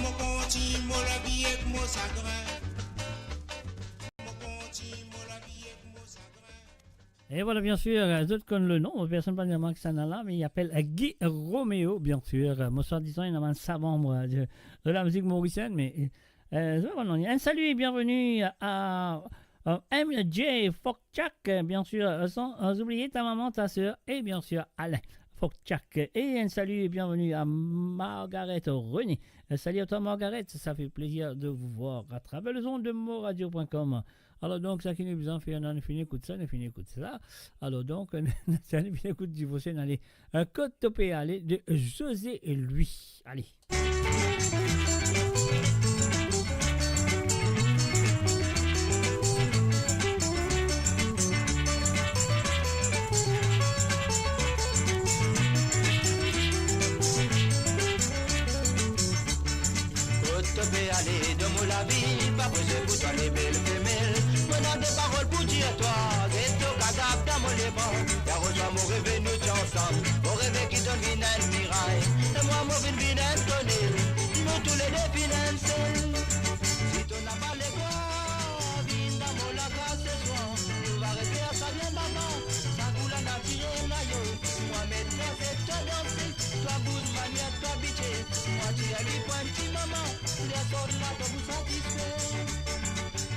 Mo kontign mo lavi ek mo sagrin. Mo kontign mo lavi ek mo sagrin. E vwala, bien sir, zot konn le nom, personn pa dir mwa kisannla, me li apel Guy Romeo, bien sir. Mo swadizan ena bann savan, mwa, de, de lamizik morisienn, me, euh, zot pa konn nanye. Un salut et bienvenue à, euh, M J Fokchak, bien sûr, euh, sans, euh, oublier ta maman, ta sœur et bien sûr Alain Fokchak. Et un salut et bienvenue à Margaret René. Euh, salut à toi, Margaret, ça fait plaisir de vous voir à travers les ondes de moradio point com. Alor donk, sa ki nou bizin fer, nou fini ekout sa, nou fini ekout sa. Alor donk, nou fini ekout Divorse, nou ale, euh, Kot to pe ale de José Louis. Ale. Kot to pe ale dan mo lavi, pa bezwin pou twa lebel femel. Mo ena de parol pou dir twa, get to kapav dan mo le toulede finn enn sel. Si to napa lekor, vinn dan mo lakaz seswar. Nou va refer sa bien baba, sa kouleur natirel la yo. Mwa met twa zet, twa danse, twa bouz manier twa abitye. Mwa ti al li pou enn ti moman, ler sort la to pou satisfe.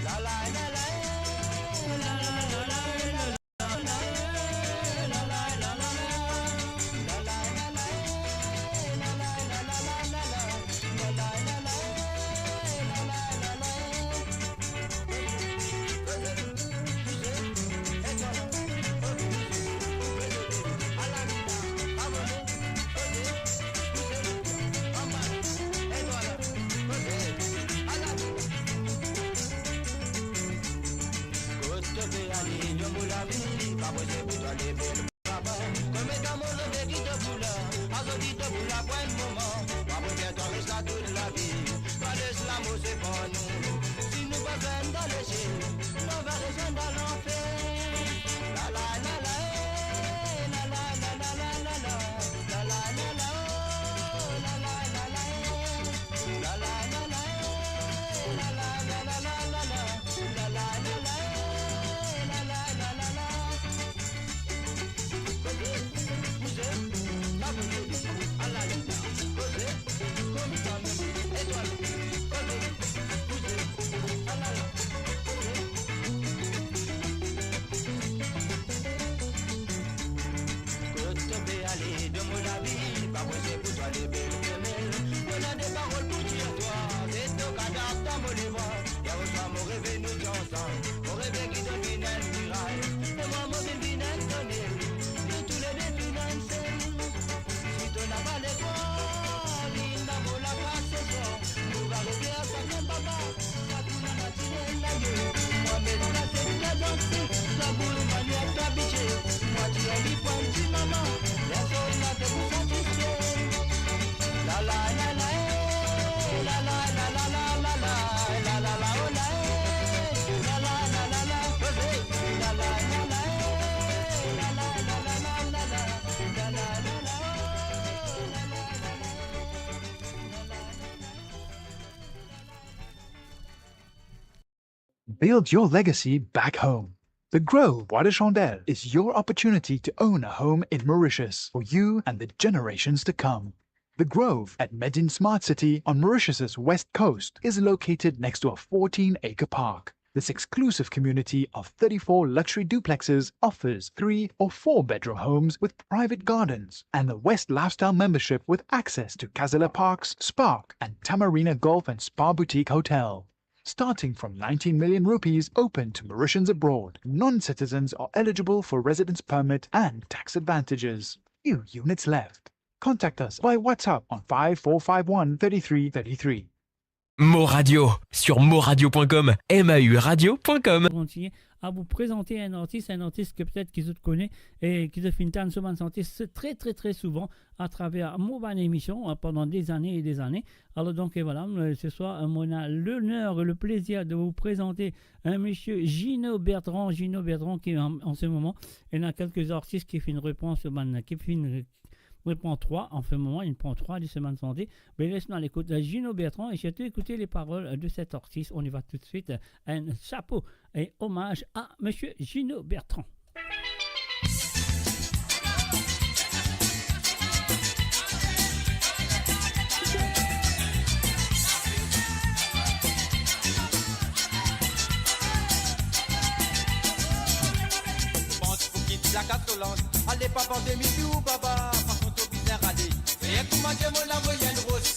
La la la la, eh, la la la la, eh, la la la la. Kot to pe ale, dan mo lavi, pa prese pou twa leve. Papa, konbien tan mo reve ki to pou la, azordi to pou la pou enn moman. Mwa prefer twa res la tout lavi, twa les lamo separ nou. Si nou pa zwenn dan lesiel, nou va rezwenn dan lanfer. La la la la, eh, la la la la la la la, la la la la, oh, la la la la, eh, la la la la, eh, la la la la la la la. Kot to pe ale, dan mo lavi, pa prese pou twa leve. Mo ena de parol pou dir twa, se to kadav dan mo lebra. Yer oswar mo reve nou ti ansam, mo reve ki to vinn enn miray, e mwa mo vinn vinn enn tonel, nou toulede vinn enn sel. Si to napa lekor, vinn dan mo lakaz seswar, nou va refer sa bien baba, sa kouleur natirel la yo. Mwa met twa zet, twa danse, twa bouz manier twa abitye. Mwa ti al li pou enn ti moman, ler sort la to pou satisfe. La la la la, eh, la la la la, oh la, eh, la la la, oh la, eh, la la la la la, oh, eh, la la la la, eh, la la la la la la, la la la la, oh, la la la la, oh, la la la la, oh, la la la la. Build your legacy back home. The Grove Bois de Chandelle is your opportunity to own a home in Mauritius for you and the generations to come. The Grove at Medin Smart City on Mauritius's west coast is located next to a fourteen-acre park. This exclusive community of thirty-four luxury duplexes offers three or four bedroom homes with private gardens and the West Lifestyle membership with access to Casella Parks, Spark, and Tamarina Golf and Spa Boutique Hotel. Starting from nineteen million rupees, open to Mauritians abroad. Non-citizens are eligible for residence permit and tax advantages. Few units left. Contact us by WhatsApp on five four five one thirty-three thirty-three. Mo Radio, sur mo radio point com, M A U radio point com. Kontinie a vou prezante enn artis, enn artis ki petet ki zot kone e ki zot finn tann so bann sante tre, tre, tre souvan atraver mo bann emision, hein, pandan dezane e dezane. Alor donk, e vwala, euh, se swar, euh, mo ena loner e le plezir de vou prezante, hein, misie Gino Bertrand. Gino Bertrand ki an, an se moman, ena kelke artis ki finn repran so bann, ki finn, euh, repran trwa, an se moman, inn pran trwa de so bann sante. Me les nou al ekout, euh, Gino Bertrand e sirtou ekoute le parol, euh, de set artis. On y va tout de suite, euh, enn sapo e omaz a misie Gino Bertrand. Pans pou kit lakasolant, ale pa vande midi ou baba, fason to bizin rale. Fer kouma dir mo lavoy enn ros.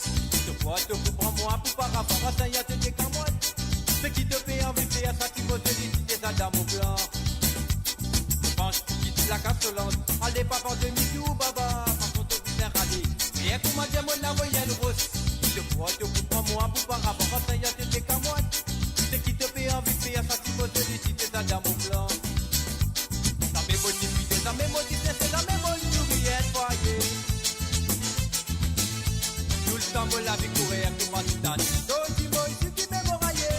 To krwar to pou pran mwa pou paravan, sa ya to dekamwat. Seki to pe anvi fer sa ki mo felisite sa dan mo plan. Pans pou kit lakasolant, ale pa vande midi ou baba, fason to bizin rale. Fer kouma dir mo lavoy enn ros. To krwar to pou pran mwa pou paravan, sa ya to dekamwat. Seki to pe anvi fer sa ki mo felisite sa dan mo plan. Zame mo ti fide, zame mo ti sese, zame mo nouri enn fwaye. Toultan mo lavi kourer pou mwa ti tann. To dimoun seki me mo raye.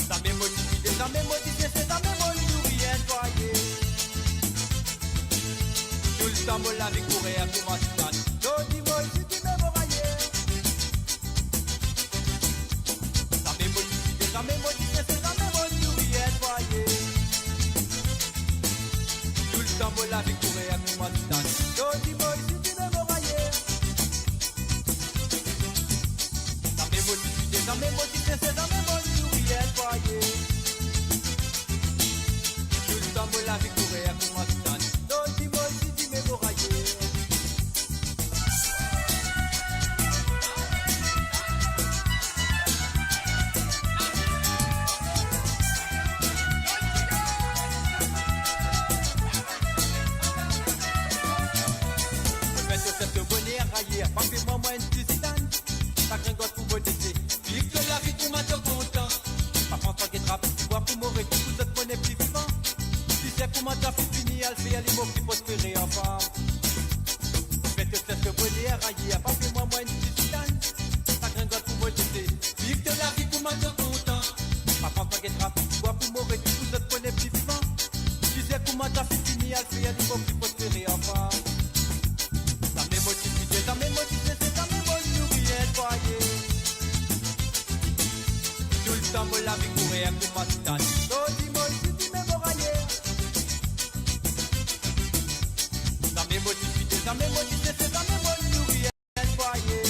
Zame mo ti fide, zame mo ti sese, zame mo nouri enn fwaye. Toultan mo lavi kourer pou mwa ti tann. To dimoun seki Toultan mo lavi kour ek kouma ti tann. To di mo isi, ti me mo rayer. Zame mo ti fide, zame mo ti sese, zame mo nouri enn fwaye. Toultan mo lavi kour ek kouma ti tann. To di mo isi, ti me mo rayer. Mo fer to sef to boner ayer, pa fer mwa, mwa enn ti zitann. Sagrin gard pou mo dese, viv to lavi kouma to kontan. Pa pran sa get rap, ti bwa pou mo retou pou zot mo nepli vivan. Ti ser kouma to finn fini al fer li, mo ki pou espere anfam. Fer to sef to boner ayer, pa fer mwa, mwa enn ti zitann. Sagrin gard pou mo dese, viv to lavi kouma to kontan. Pa pran sa get rap, ti bwa pou mo retou pou zot mo nepli vivan. Ti ser kouma to finn fini al fer li, mo ki pou espere anfam. Zame mo ti fide, zame mo ti sese, zame mo nouri enn fwaye. Toultan mo lavi kour ek kouma ti tann. To di mo isi, ti me mo rayer. Zame mo ti fide, zame mo ti sese, zame mo nouri enn fwaye.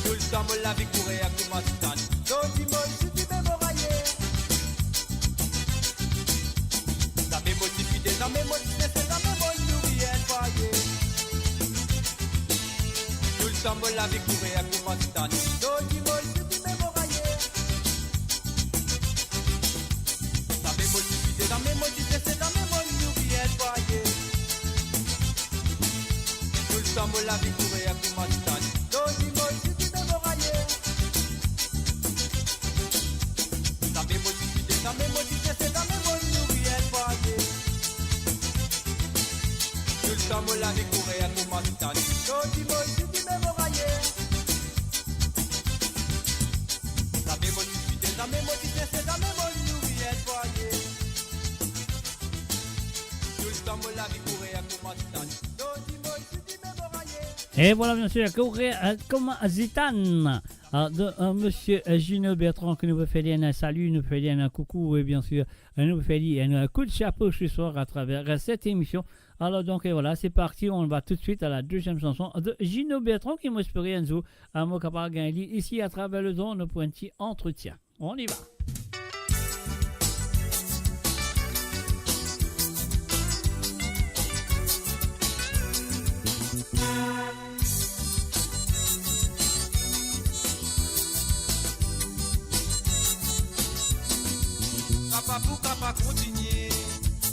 Toultan mo lavi kour ek kouma ti tann. To di mo isi, ti me mo rayer. Zame mo ti fide, zame mo ti sese, zame mo nouri enn fwaye. Toultan mo lavi kour ek kouma ti tann. To di mo isi, ti me mo rayer. Zame mo ti fide, zame mo ti sese, zame mo nouri enn fwaye. Toultan mo lavi kour ek kouma ti tann. To di mo isi, ti me mo rayer. Zame mo ti fide, zame mo ti sese, zame mo nouri enn fwaye. Toultan mo lavi kour ek kouma ti tann. To di mo isi, ti me mo rayer. Zame mo ti fide, zame mo ti sese, zame mo nouri enn fwaye. Toultan mo lavi kour ek kouma ti tann. To di mo isi, ti me mo rayer. E vwala, biensir, kour ek, euh, kouma ti tann. Ah, de, euh, misie, euh, Gino Bertrand, ke nou pe fer li enn sali, nou pe fer li enn koukou, e biensir, euh, nou pe fer li enn, euh, kout sapo se swar atraver, euh, set emision. Alor donk, e vwala, se parti, on va tout de suite à la deuxième chanson de Gino Bertrand, ki mo espere enn zour, euh, mo kapav gagn li isi atraver lezond pou enn ti antretien. On y va. Sa pa pou kapav kontinie,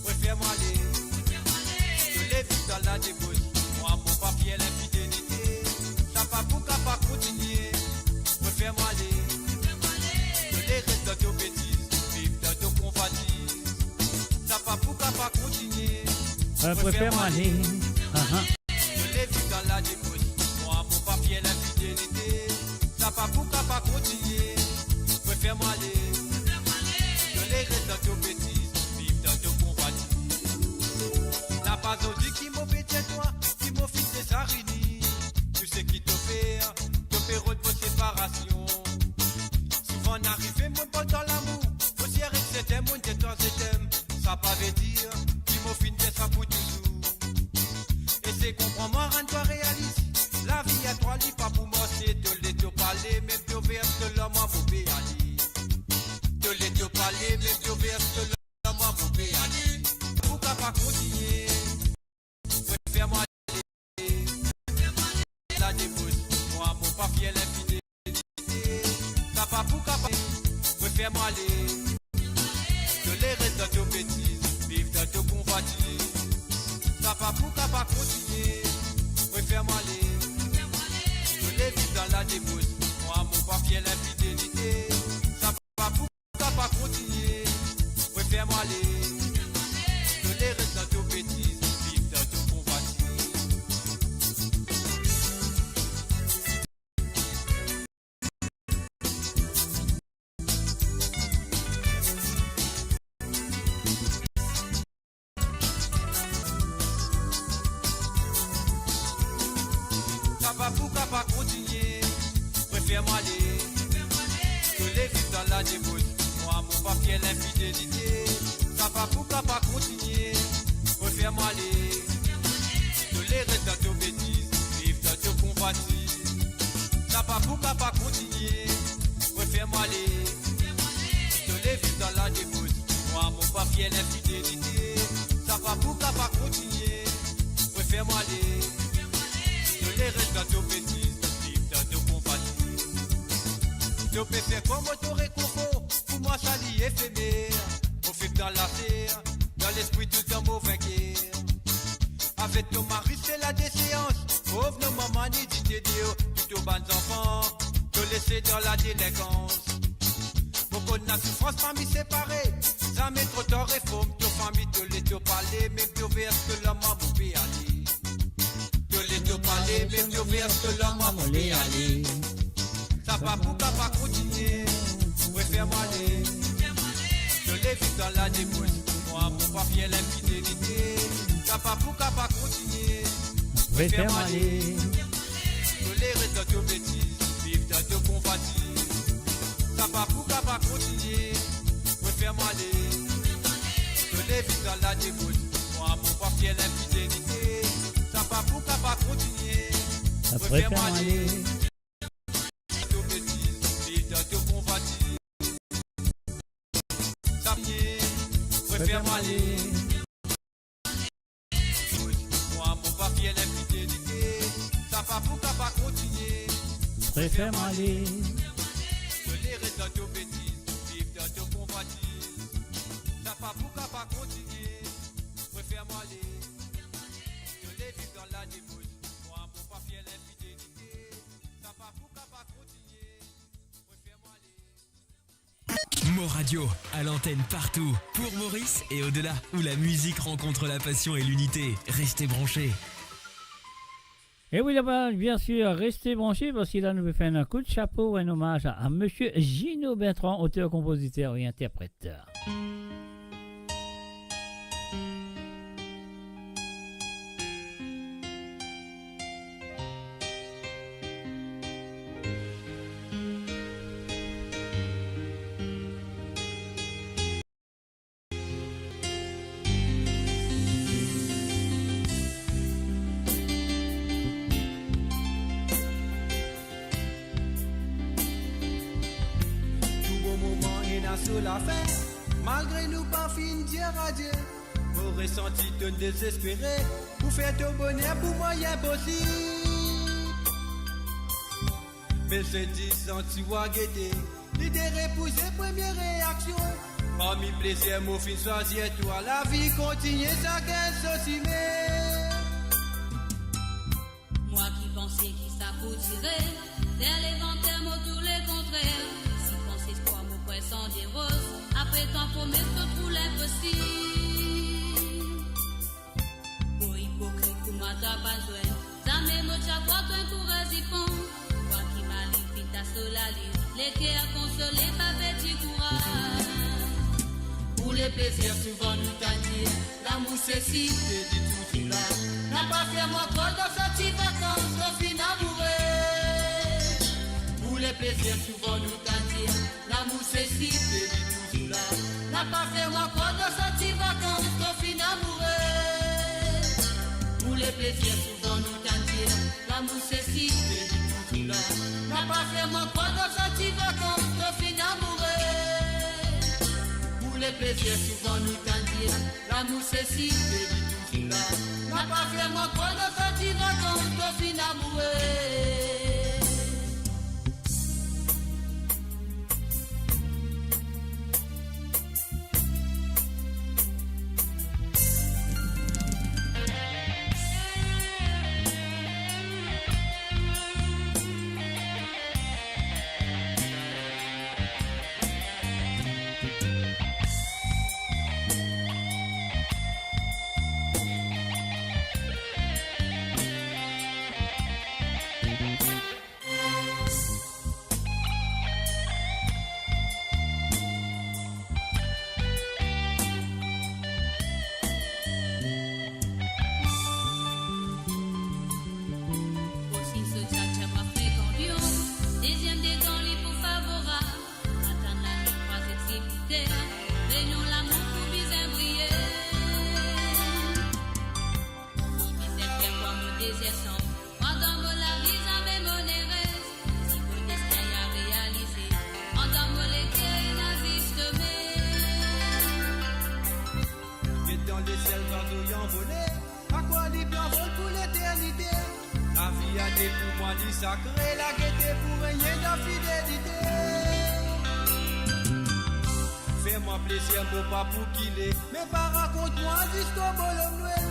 prefer mwa ale. To le viv dan ladebos, mwa mo pa fer linfidelite. Sa pa pou kapav kontinie, prefer mwa ale. To le res dan to betiz, viv dan to konvatiz. Sa pa pou kapav kontinie, prefer mwa ale. Aha. To le viv dan ladebos, mwa mo pa fer linfidelite. Sa pa pou kapav kontinie, prefer mwa ale. To le res dan to betiz, viv dan to konvatiz. Napa zordi ki mo pe dir twa ki mo finn desarini. Tou seki to fer, to pe rod mo separasion. Souvan arive mo pran twa lamour, mo dir ek serten mo dir twa je t'aime. Sa pa ve dir ki mo finn fer sa pou touzour. Esey konpran mwa, rann twa realis. Lavi a twa li pa pou marse, to le to pale, mem to ver to larm mwa mo pe ale. To le to pale, mem to ver to larm mwa mo pe ale. Pou kapav kontinie, prefer mwa ale. Ladebos, mwa mo pa fer linfidelite. Sa pa pou kapav, prefer mwa ale. To le res dan to betiz, viv dan to konvatiz. Sa pa pou kapav kontinie, prefer mwa ale. To le viv dan ladebos, mwa mo pa fer linfidelite. Sa pa pou kapav kontinie, prefer mwa ale. To le res dan to betiz, viv dan to konvatiz. Sa pa pou kapav kontinie, prefer mwa ale. To le viv dan ladebos, mwa mo pa fer linfidelite. Sa pa pou kapav kontinie. Mo pe fer kouma to rekonfor, pou mwa sa li efemer. Mo fib dan laser, dan lespri toultan mo vinker. Avek to mari se ladeseans, pov nou mama ni dite deor, tou to bann zanfan, to lese dan ladelinkans. Mo konn lasoufrans fami separe, zame tro tar reform to fami, to le to pale, mem to vers to lanmor mo pe ale. To le to pale, mem to vers to lanmor mo pe ale. Sa pa pou kapav kontinie, prefer mo ale. To le viv dan ladebous, mwa mo pa fer linfidelite. Sa pa pou kapav kontinie, prefer mo ale. To le res dan to betiz, viv dan to konvwatiz. Sa pa pou kapav kontinie, prefer mo ale. To le viv dan ladebous, mwa mo pa fer linfidelite. Sa pa pou kapav kontinie, prefer mo ale. To betiz, viv dan to konvwatiz. Sa fini, prefer mo ale. Mwa mo pa fer linfidelite. Sa pa pou kapav kontinie, prefer mo ale. To le res dan to betiz, viv dan to konvwatiz. Sa pa pou kapav kontinie, prefer mo ale. To le viv dan ladebous, mwa mo pa fer linfidelite. Sa pa pou kapav kontinie, prefer mo ale. Mo Radio, à l'antenne partout, pour Maurice et au-delà, où la musique rencontre la passion et l'unité. Restez branchés. E wi, laba, bien sir, reste branche, parski la nou pe fer enn kout sapo, enn omaz a, a Misie Gino Bertrand, oter, konpoziter e interpret. Tou bon moman ena so lafin, malgre nou pa finn dir adie. Mo resanti tonn dezespere, pou fer to boner pou mwa li inposib. Me se dis an ti wa gete, li te repouse premie reaksion. Parmi plizier mo finn swazir twa, lavi kontinie, sakenn so sime. Mwa ki panse ki sa pou dire, ler levanter mo tou lekontrer. Si panse twa mo pwin san de roz, apre tan promes to trouv linposib. Mo ipokrit kouma twa pa zwenn, zame mo ti a krwar to enn kourez ipon. Mwa ki malin finn tas to lalin, leker konsole pa perdi kouraz. Pou leplezir souvan nou tann dir, lamour se si, te di touzour la. Na pa fer mwa krwar dan sa ti vakans to finn amoure. Pou leplezir souvan nou tann dir, lamour se si, te di touzour la. Na pa fer mwa krwar dan sa ti vakans to finn amoure. Pou leplezir souvan nou tann dir, lamour se si, te di touzour la. Na pa fer mwa krwar dan sa ti vakans to finn amoure. Pou leplezir souvan nou tann dir, lamour se si, te di touzour la. Na pa fer mwa krwar dan sa ti vakans to finn amoure. Osi so dja ti a pa frekan Lyon, deziem dedan li pou favorab. Atann la nou krwaz exit Liter, Reunion lamour pou bizin briye. Li bizin fer krwar mo dezer sanm, pandan mo lavi zame mo nerez. Si mo destin ya realize, pandan mo leker ena zis to mem. Get dan lesiel zwazo li anvole, akrwar li pe anvol pou leternite. Lavi ane pou mwa li sakre, lagete pou regne dan fidelite. Fer mwa plezir, mo pa pou kile, me pa rakont mwa zis to bolo Nwel.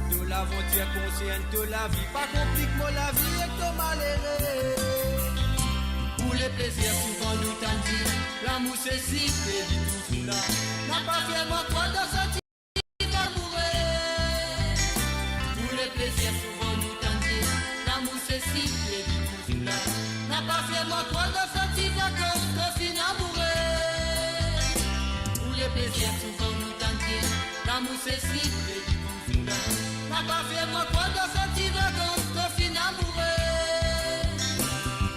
To lavantir konsern to lavi, pa konplik mo lavi ek to malere. Pou leplezir souvan nou tann dir, lamour se sipe, li touzour la. Napa fer mwa krwar dan santi amoure. Pou leplezir souvan nou tann dir, lamour se sipe, li touzour la. Napa fer mwa krwar dan santi vakans to finn amoure. Pou leplezir souvan nou tann dir, lamour se sipe, li touzour la. Napa fer mwa krwar dan santi vakans to finn amoure.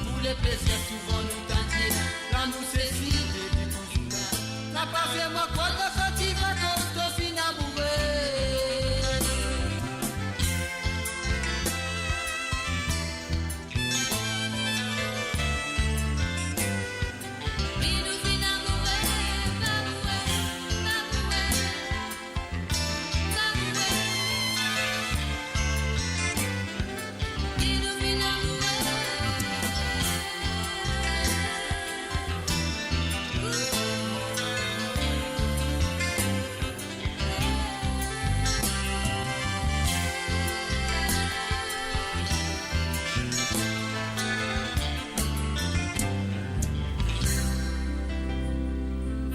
Pou leplezir souvan nou tann dir, lamour se sipe, li touzour la. Napa fer mwa krwar dan santi vakans to finn amoure.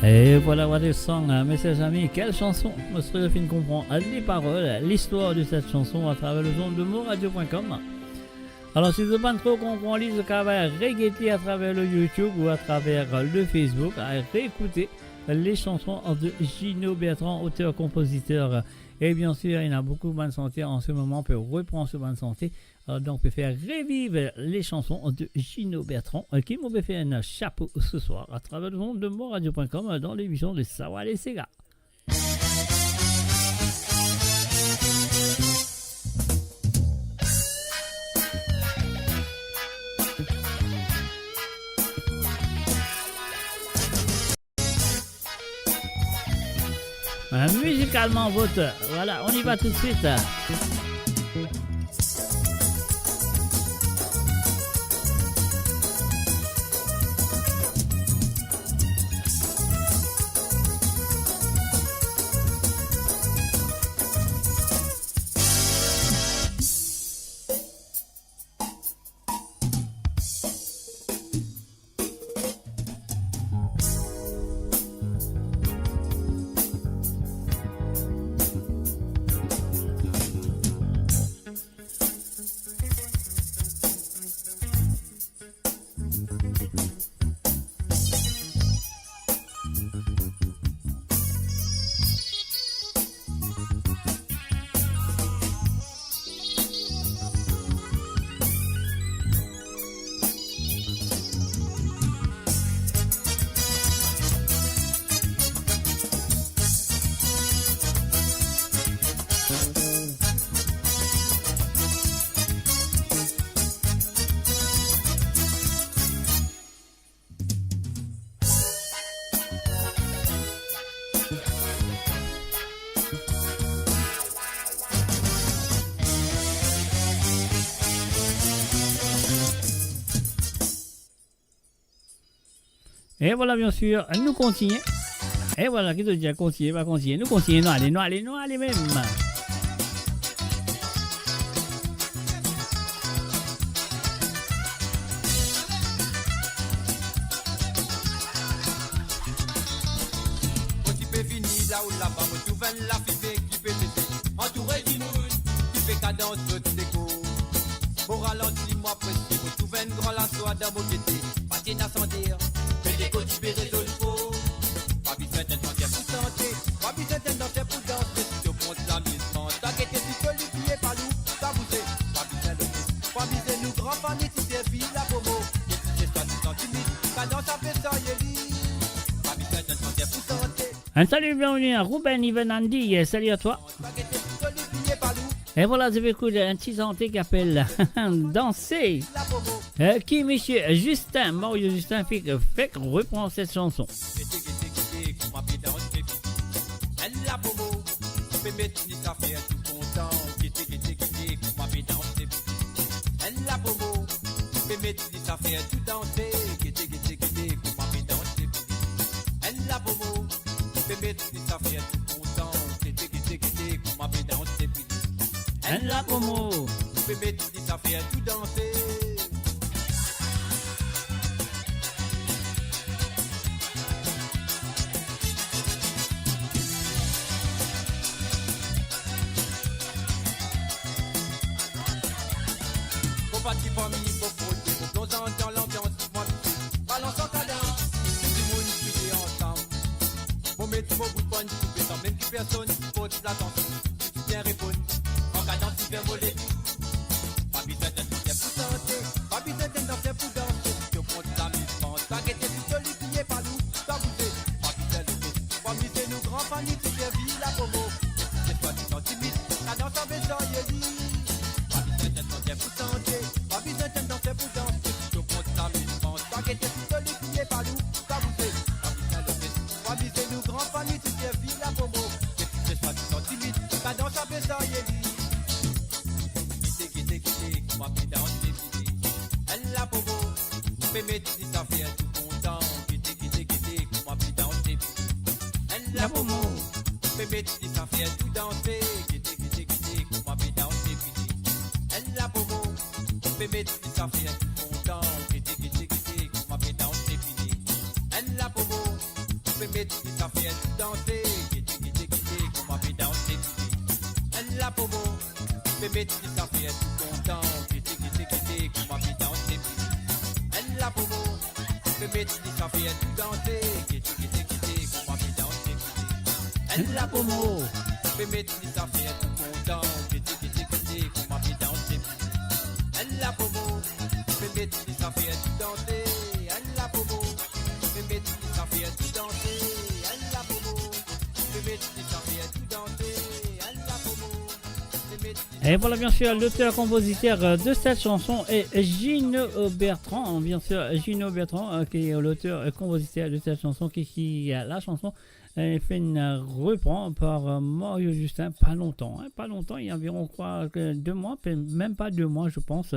E vwala, what a song, hein, mes chers amis, kel sanson. Mo swete zot finn konpran le parol, listwar de set sanson atraver lezond de moradio point com. Alor, si zot pa tro konpran li, zot kapav regete atraver le YouTube ou atraver le Facebook, a reekoute le sanson de Gino Bertrand, oter, konpoziter. E bien sir, ena boukou bann santer an se moman pe repran so bann sante. Euh, donk, pe fer reviv le sanson de Gino Bertrand, euh, ki mo pe fer enn chapo se swar atraver lezond de moradio point com, euh, dan lemision de Sawa Lesega. Euh, musicalement, votre, voilà, on y va tout de suite. E vwala, bien sir, nou kontigne. E vwala, ki to dir, kontigne, pa kontigne. Nou kontigne, nou ale, nou ale, nou ale mem. Mo ti pe vini lao laba, mo trouv enn lafize ki pe tete, antoure dimoun ki pe kadans zot deko. Mo ralanti, mo aprese, mo trouv enn gran laswa dan mo gete. Pa ti ena sander, me deko ti pe rezolv tro. Pa bizin enn danser pou sante, pa bizin enn danser pou danse. Si to pran lamizman, ta gete si to lipie pa lou, ta bouze. Pa bizin loke, pa mize nou gran fami ti servi labomo. Ki ti se swadizan timid, kadans ape sarye li. Pa bizin enn danser pou sante. Un salut, bienvenue à Ruben, Ivan, Andy, euh, salut à toi. E vwala, zot pe ekout enn ti sante ki apel Danse. Euh, ki misie Justin, Mario Justin, fek, fek repran set sanson. Enn labomo, pe met li zafer tou kontan. Gete, gete, gete, kouma pe danse. Enn Li sa fer tou danse, gete, gete, gete, kouma pe danse pou li. Enn lapomo, pe met li sa fer tou kontan, gete, gete, gete, kouma pe danse pou li. Enn lapomo, pe met li sa fer tou danse. Mo parti parmi mo frote, mo plonz dan lanbians, mo balans an kadans, tou dimoun ki pe ansam. Mo met mo bout pann, ki pe sanble ki personn ki port latansion, ki bien reponn, an kadans ki fer mo leve. Pa bizin d'enn danser pou sante, pa bizin d'enn danser pou danse. To kont la mizans, pa gete plito li pie pa lou, pa bouze. Pa bizin leve, pa mize nou gran fami ti servi lapomo. Se swa ti santi mit, la dans ave zanye li. Pa bizin d'enn danser pou sante, pa bizin d'enn danser pou danse. To kont la mizans, pa gete plito li pie pa lou, pa bouze. Pa bizin leve, pa mize nou gran fami ti servi lapomo. Se swa ti santi mit, la dans ave zanye li. Gete, gete, gete, kouma pe danse pou li. Enn lapomo, pe met li sa fer tou kontan. Gete, gete, gete, kouma pe danse pou li. Enn lapomo, pe met li sa fer tou danse. Gete, gete, gete, kouma pe danse pou li. Enn lapomo, pe met li sa fer tou kontan. Gete, gete, gete, kouma pe danse pou li. Enn lapomo, pe met li sa fer tou danse. Gete, gete, gete, kouma pe danse pou li. Enn lapomo, pe met li sa fer tou kontan. Gete, gete, gete, kouma pe danse pou li. Enn lapomo, pe met li sa fer tou danse. Gete, gete, gete, kouma pe danse pou li. Enn lapomo, pe met li sa fer tou kontan. Gete, gete, gete, kouma pe danse pou li. Enn lapomo, pe met li sa fer tou danse. Enn lapomo, pe met li sa fer tou danse. Enn lapomo, pe met li sa fer tou danse. Enn lapomo, pe met li sa fer tou danse. Et voilà, bien sûr, l'auteur-compositeur, euh, de cette chanson est Gino Bertrand. Bien sûr, Gino Bertrand, euh, qui est l'auteur et compositeur de cette chanson, qui, qui, euh, la chanson, euh, finn, euh, repran par, euh, Mario Justin, pas longtemps, hein, pas longtemps, il y a environ, quoi, que deux mois, pe-, même pas deux mois, je pense,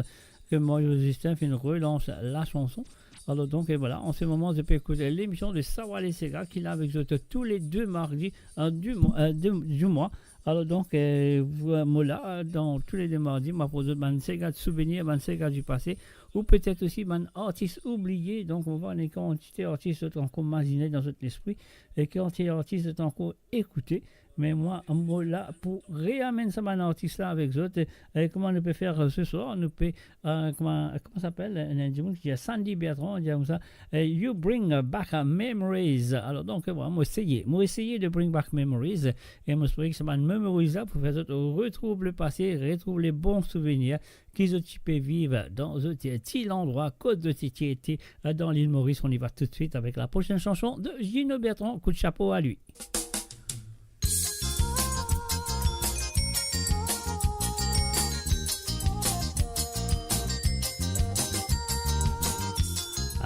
que Mario Justin finn relans la chanson. Alors donc, et voilà, en ce moment, zot pe ekout l'émission de Sawa Lesega, ki la avek zot tous les deux mardis, euh, du mo-, euh, de, du mois. Alors donc, euh, vo-, mo la, euh, dan tous les deux mardis, mo propoz zot bann sega souvenir, bann sega du passé, ou peut-être aussi bann artis oubliye. Donc, mo vwar ena kantite artis zot ankor mazine dan zot lespri, e kantite artis zot ankor ekoute. Me mwa, mo la pou reamenn sa bann artis la avek zot. E kouma nou pe fer, euh, ce soir, nou pe, euh, kouma, kouma sa apel, euh, ena dimoun ki dir Sandy Bertrand, dir koumsa, euh, "You bring back memories." Alors donc, euh, voilà, mo eseye, mo eseye de bring back memories. E mo espere ki sa bann memories la pou fer zot retrouv le passé, retrouv les bons souvenirs ki zot ti pe viv dan zot ti landrwa kot zot ti ete, euh, dan lil Moris. On y va tout de suite avec la prochaine chanson de Gino Bertrand. Coup de chapeau à lui.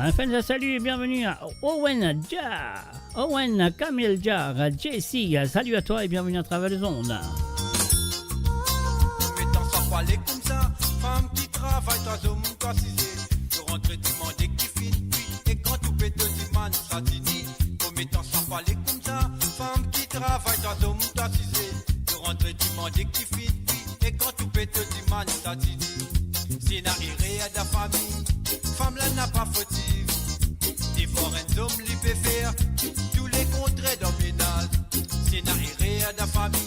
Enfin, salut et bienvenue à Owen Jar. Owen, Camille Jar, Jessie, salut à toi et bienvenue à travers les ondes. Letan sa pale koumsa, fam ki travay, twa zom, twa size. To rantre, demande ki finn kwi, e kan to pe to dimann sa tini. Komie tan sa pale koumsa, fam ki travay, twa zom, twa size. To rantre, demande ki finn kwi, e kan to pe to dimann sa tini. Si ena erer dan fami, fam la napa fotif. Defwa enn zom li pe fer tou le kontre dan menaz. Si ena erer dan fami,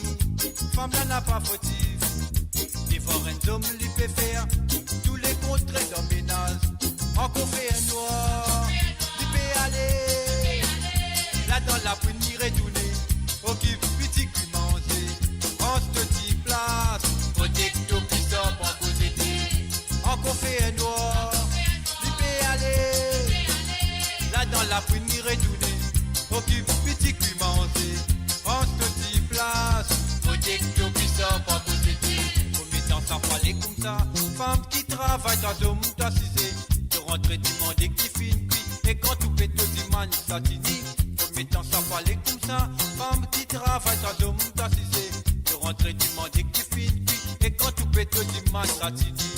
fam la napa fotif. Defwa enn zom li pe fer tou le kontre dan menaz. Ankor fer nwar, li pe ale. La dan lapwi li retourne, okip piti ki manze. Rans to ti plas, protek to ki sar, pa koz ete. Ankor fer nwar, li pe ale. La dan lapwi li retourne, okip piti ki manze. Rans to ti plas, protek to ki sar, pa koz ete. Komie tan sa pale koumsa, fam ki travay, twa zom, twa size. To rantre, demande ki finn kwi, e kan to pe to dimann sa tini. Komie tan sa pale koumsa, fam ki travay, twa zom, twa size. To rantre, demande ki finn kwi, e kan to pe to dimann sa tini.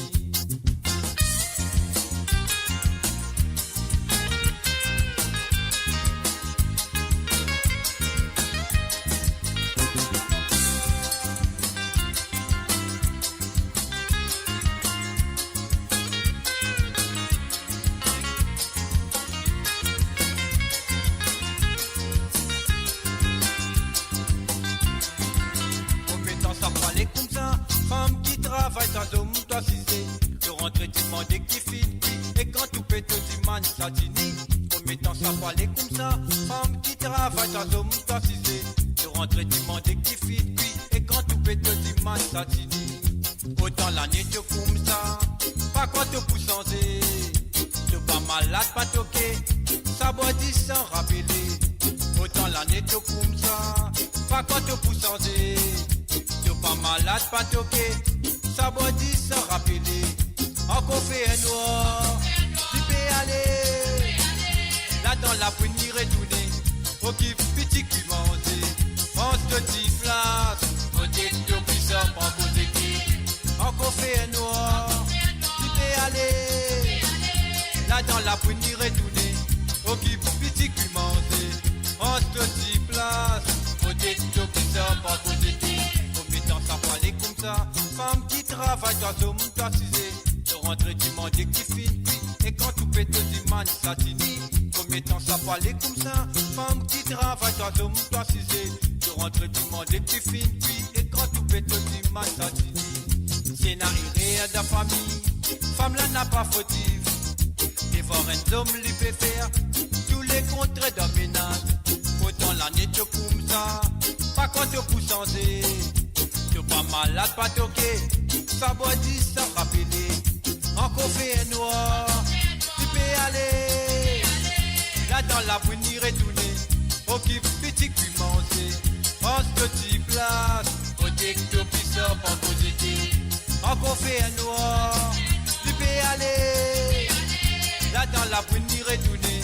Travay twa zom twa size, to rantre dimande ki finn kwi, e kan to pe to dimann sa tini. Konbien tan sa pou ale koumsa, fam ki travay twa zom twa size, to rantre dimande ki finn kwi, e kan to pe to dimann sa tini. Otan lane to koumsa, pa krwar to pou sanze. To pa malad, pa toke, sa bwar dis san rapele. Otan lane to koumsa, pa krwar to pou sanze. To pa malad, pa toke, sa bwar dis san rapele. Ankor fer nwar, li pe ale. Ladan lapwi li retourne, okip piti ki manze. Pran to ti plas, protekter ki sa pa koze ki. Ankor fer nwar, li pe ale. Ladan lapwi li retourne, okip piti ki manze. Pran to ti plas, protekter ki sa pa koze ki. Konbien tan sa pou ale koumsa, fam ki travay twa zom twa size, to rantre dimande ki finn kwi, e kan to pe to dimann sa tini. Konbien tan sa pou ale koumsa, fam ki travay twa zom twa size, to rantre dimande ki finn kwi, e kan to pe to dimann sa tini. Se ena erer dan fami, fam la napa fotif. Devan enn zom li pe fer tou le kontre dan menaz. Otan lane to koumsa, pa krwar to pou sanze. To pa malad, pa toke, sa bwar dis san rapele. Ankor fer nwar, li pe ale. Ladan lapwi li retourne, okip piti ki manze. Pran to ti plas, protekter ki sa pa koze ki. Ankor fer nwar, li pe ale. Ladan lapwi li retourne,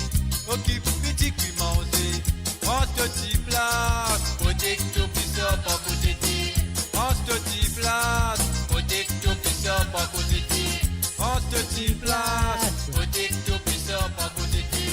okip piti ki manze. Pran to ti plas, protekter ki sa pa koze ki. Pran to ti plas, protekter ki sa pa koze ki. Pran to ti plas, protekter ki sa pa koze ki.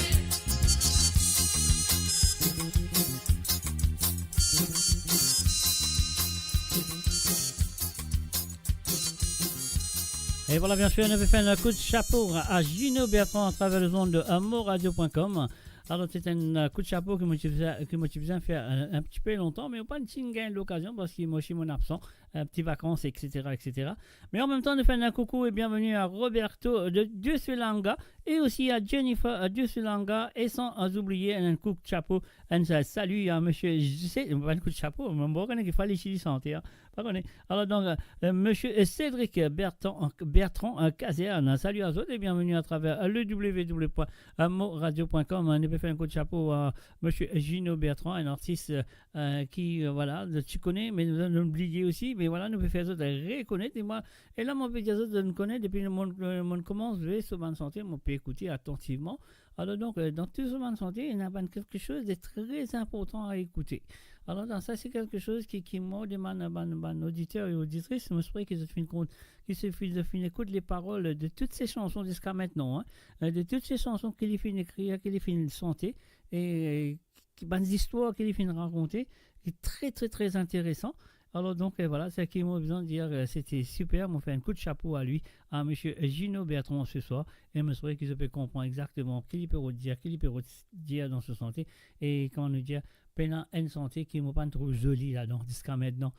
Et voilà, bien sûr, nou pe fer enn kout chapo a Gino Bertrand à travers les ondes de, euh, moradio point com. Alors, c'est un, euh, kout chapo ki mo ti bizin, ki mo ti bizin fer, euh, un petit peu longtemps, me mo pa ti gagn lokazion parski mo ti, mo'nn absan, euh, ti vakans, et cetera, et cetera. Mais en même temps, nou fer un coucou et bienvenue à Roberto de Dieu Sulanga et aussi à Jennifer, euh, Dieu Sulanga, et sans, euh, oublier un kout chapo, un sa-, salut à monsieur J-, pa enn kout chapo, mo pa kone ki fwa li ti sante, hein. Pa kone. Alors donc, euh, euh, monsieur, euh, Cédric Bertrand, Bertrand, euh, Caserne, salut à zot et bienvenue à travers, euh, le w w w point moradio point com, hein. Nou pe fer enn kout chapo a monsieur Gino Bertrand, un artiste, euh, euh, ki, euh, voilà, ti kone, me nou, nou oubliye osi, me voilà, nou pe fer zot rekonet. E mwa, e la, mo pe dir zot, zot kone, depi mo, euh, mo koumans zwe so bann sante, mo pe ekoute atantivman. Alors donc, euh, dan tou so bann sante, ena bann quelque chose de très important à écouter. Alors, dan sa, se quelque chose ki, ki mwa, de bann, bann, bann oditer e oditris, mo espere ki zot finn kont, ki zot finn, zot finn ekout les paroles de toutes ces chansons jusqu'à maintenant, hein. Euh, de toutes ces chansons ki li finn ekrir, ki li finn sante, e, euh, ki, bann zistwar ki li finn rakonte, ki très, très, très intéressant. Alors donc, euh, voilà, seki mo bizin dir, euh, c'était super. Mo fer enn kout chapo a li, a monsieur Gino Bertrand ce soir. E mo espere ki zot pe konpran exakteman ki li pe rod dir, ki li pe rod dir dan so sante. E kouma nou dir, pena enn sante ki mo pa'nn trouv zoli ladan, jusqu'à maintenant.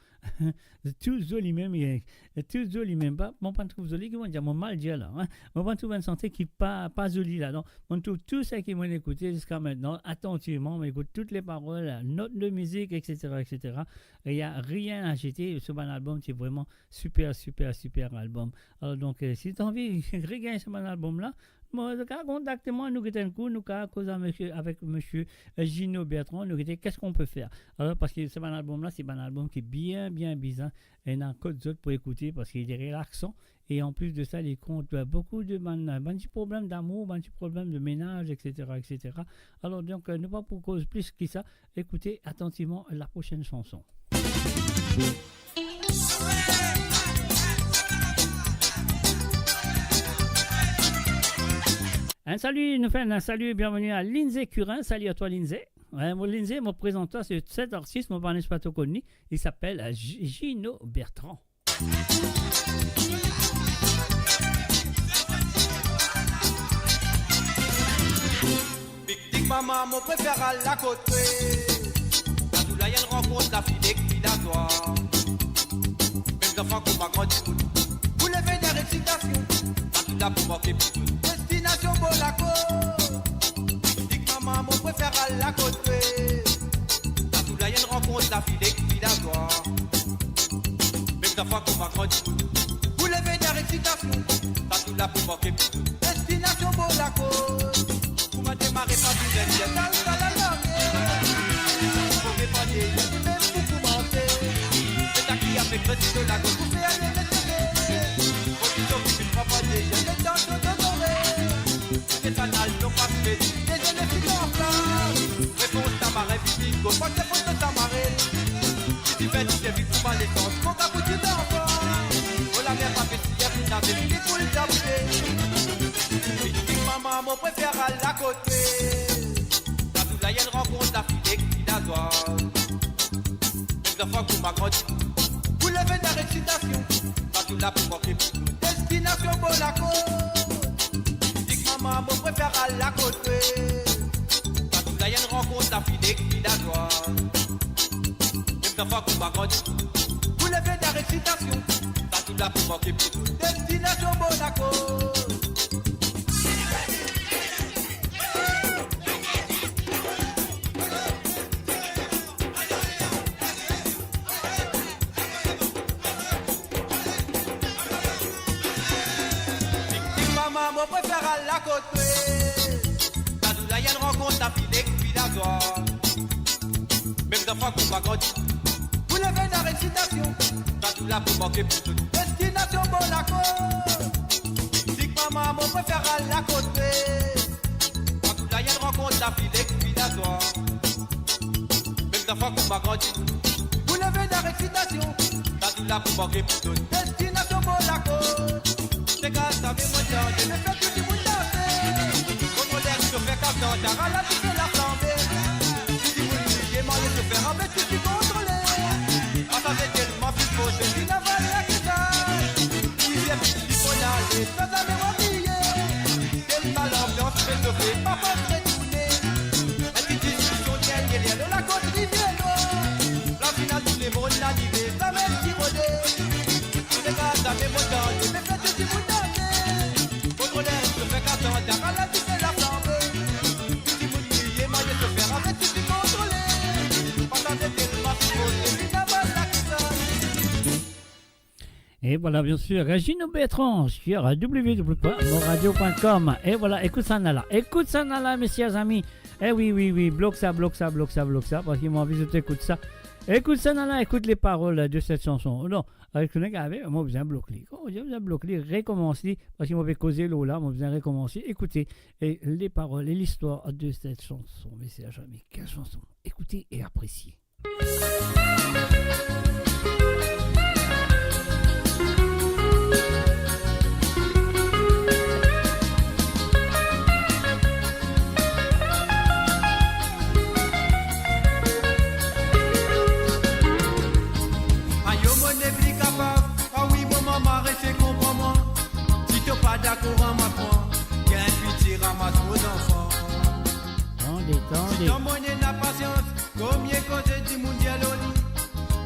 Tou zoli mem, e, tou zoli mem. Pa, mo pa'nn trouv zoli, ki mo dir, mo mal dir la, hein. Mo pa'nn trouv enn sante ki pa, pa zoli ladan. Mo trouv tou seki mo'nn ekoute jusqu'à maintenant, atantivman, mo ekout toutes les paroles, notes de musique, et cetera, et cetera. Il y a rien à jeter. So bann album, c'est vraiment super, super, super album. Alors donc, euh, si to anvi regagn so bann album la, mo, zot kav kontakte mwa, nou get enn kou, nou kav koz a monsieur, avec monsieur, euh, Gino Bertrand, nou gete qu'est-ce qu'on peut faire. Alors, parski so bann album la, se bann album ki bien, bien bizin, ena kot zot pou ekoute, parski li relaxan, e an plis de sa, li kont, euh, beaucoup de bann, bann ti problem d'amour, bann ti problem de menaz, et cetera, et cetera. Alors donc, euh, nou pa pou koz plis ki sa, écoutez attentivement la prochaine chanson. Un salut, nou fer un salut, bienvenue à Lindsay Curin. Salut à toi, Lindsay. Ouais, mo Lindsay, mo prezant twa, se set artis, mo pa, n'est-ce pas, to konn li. Il s'appelle, euh, G-, Gino Bertrand. Big Dick mama, mo prefer al lakote. Azour la, enn rankont, lavi ek vilazoa. Mem zanfan kouma gran dimoun. Exitasion, partou la pou manke pou zot. Destinasion Bolako. Dik mama, mo prefer al lakot twe. Partou la enn rankont lafil ek vilazwa. Mem zanfan kouma grandi, pou leve dan exitasion. Partou la pou manke pou zot. Destinasion Bolako. Kouma demare pa bizin dir, tal, tal, alarme. Pou repare, mem pou koumanse. Se sa ki avek rezito lago pou fer ale letele. Okipe, okipe, pa pale, letan to donore. Se sa nal to pas pe, dezole finn anflam. Repons Tamarin, Bibigo, pa te foto Tamarin. Si ti fer ti servi pou ba lesans, mo ka pou ti zanfan. O lamer pa pe siye pou nave, ki pou li taboude. Li dir mama, mo prefer al lakot twe. Partou la enn rankont lafil ek vilazwa. Mem zanfan kouma grandi, pou leve dan exitasion. Partou la pou manke pou zot. Destinasion Bolako. Dik mama, mo prefer al lakot twe. Partou la enn rankont lafil ek vilazwa. Mem zanfan kouma grandi, pou leve dan exitasion. Partou la pou manke pou zot. Destinasion Bolako. Dik mama, mo prefer al lakot twe. Partou la enn rankont lafil ek vilazwa. Mem zanfan kouma grandi, pou leve dan exitasion. Partou la pou manke pou zot. Destinasion Bolako. Dik mama, mo prefer al lakot twe. Partou la enn rankont lafil ek vilazwa. Mem zanfan kouma grandi, pou leve dan exitasion. Partou la pou manke pou zot. Destinasion Bolako. Se gaz, save mo tande, me fer tou dimoun danse. Kontroler, sofer, kaz, dantar, ala dife, lasanble. Tou dimoun kriye, mande sofer avek tou ki kontrole. Pasaze telman finn forse, finn aval lakesaz. Rivier finn li pou ale, san zame abiye. Telman lanbians pe sofe, pa pas retourne. Enn ti diskousion dernie ler lor lakot Rivier Nwar. Lafinal tou lemonn anime, zame ti rode. Se gaz, save mo tande, me fer tou dimoun danse. Kontroler, sofer, kaz, dantar, ala dife, lasanble. Tou dimoun kriye, mande sofer avek tou ki kontrole. Pasaze telman finn forse, finn aval lakesaz. Et voilà, bien sûr, Regino Bertrand sur w w w point moradio point com. Et voilà, écoute sa nala. Écoute sa nala, mes chers amis. Eh oui, oui, oui, blok sa, blok sa, blok sa, blok sa, parski mo anvi zot ekout sa. Écoute sa nala, écoute les paroles de cette chanson. Non, avek nou, mo bizin blok li. Mo bizin blok li, rekomans li, parski mo pe koze lor la, mo bizin rekomans li. Écoutez, et les paroles et l'histoire de cette chanson, mes chers amis. Quelle chanson ? Écoutez et appréciez. Ayo, mo nepli kapav. Ah wi, mo mama, reste konpran mwa. Si to pa dakor, ramas mwa. Gagn piti, ramas mo zanfan. Tande, tande. Si to mo'nn ena pasians, komie koze dimoun dir lor li.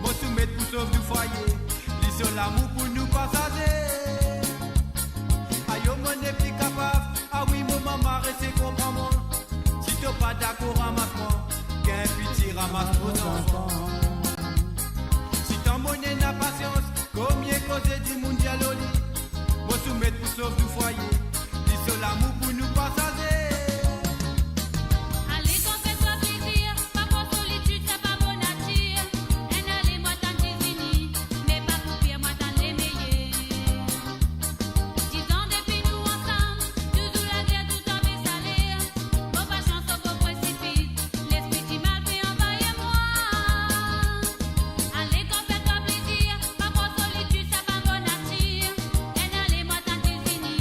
Mo soumet pou sov nou fwaye, li so lamour pou nou partaze. Ayo, mo nepli kapav. Ah wi, mo mama, reste konpran mwa. Si to pa dakor, ramas mwa. Gagn piti, ramas mo zanfan. Si to mo'nn ena pasians, komie koze dimoun dir lor li. Mo soumet pou sov nou fwaye, li so lamour pou nou partaze. Ale, konn fer twa plezir, pa pran solitid, sa pa mo natir. Enn ale, mwa tann ti vini, me pa pou pir, mwa tann lemeye. Diz an depi nou ansam, touzour lager, toutan be sale. Mo pa sanse, mo presipit, lespri dimal pe anvahir mwa. Ale, konn fer twa plezir, pa pran solitid, sa pa mo natir. Enn ale, mwa tann ti vini,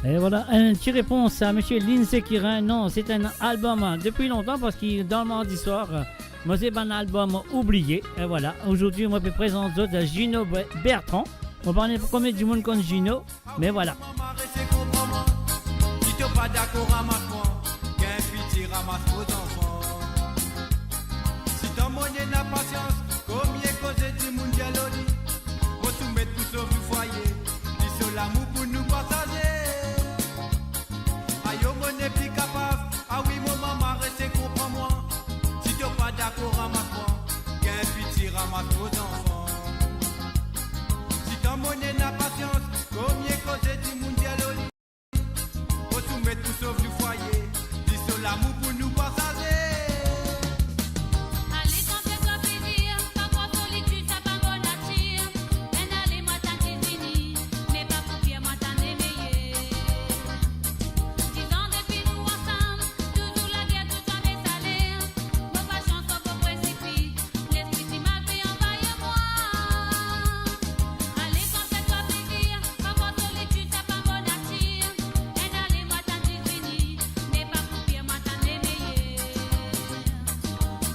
E vwala, enn ti repons a misie Lindsay Kirin. Non, se enn albom, hein, depi lontan, parski dan le mardi swar, euh, mo se bann albom oubliye. E vwala, azordi mo pe prezant zot Gino Be-, Bertrand. Mo pa kone konbien dimoun konn Gino, me vwala. Mama, reste konpran mwa. Si to pa dakor, ramas mwa. Gagn piti, ramas mo zanfan. Si to mone ena pasians, komie koze dimoun dir lor li. Mo soumet pou sov nou fwaye, li so lamour pou nou partaze. Ayo, mo nepli kapav. Ah wi, mo mama, reste konpran mwa. Si to pa dakor, ramas mwa. Gagn piti, ramas mo zanfan. Si to mone ena pasians, komie koze dimoun dir lor li. Mo soumet pou sov nou fwaye, li so lamour pou nou partaze. Ale, kan fer twa plezir, pa krwar solitid, sa pa mo natir. Enn ale, mwa tann dizini, me pa pou pir, mwa tann lemeyer. Dizan depi nou ansam, touzour lager, touzour desaler. Mo pa santi mo presipi, Lespri dimal pe anvayir mwa. Ale, kan fer twa plezir, pa krwar solitid, sa pa mo natir. Enn ale, mwa tann dizini, me pa pou pir, mwa tann lemeyer.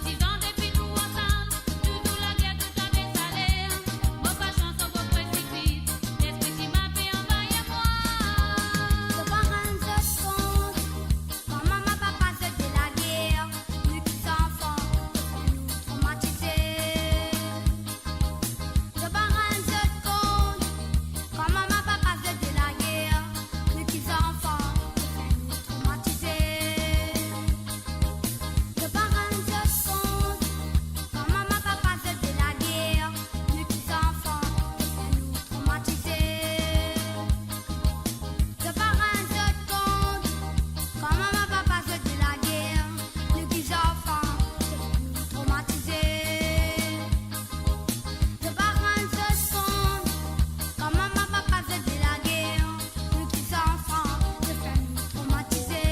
Dizan depi nou ansam, touzour lager, touzour desaler. Mo pa santi mo presipi, Lespri dimal pe anvayir mwa. Mo pa rann zot kont, kan mama papa zot delager, nou ki zanfan, zot fer nou tromatize. Zot pa rann zot kont, kan mama papa zot delager, nou ki zanfan, zot fer nou tromatize. Zot pa rann zot kont, kan mama papa zot delager, nou ki zanfan, zot fer nou tromatize. Zot pa rann zot kont, kan mama papa zot delager, nou ki zanfan, zot fer nou tromatize. Zot pa rann zot kont, kan mama papa zot delager, nou ki zanfan, zot fer nou tromatize.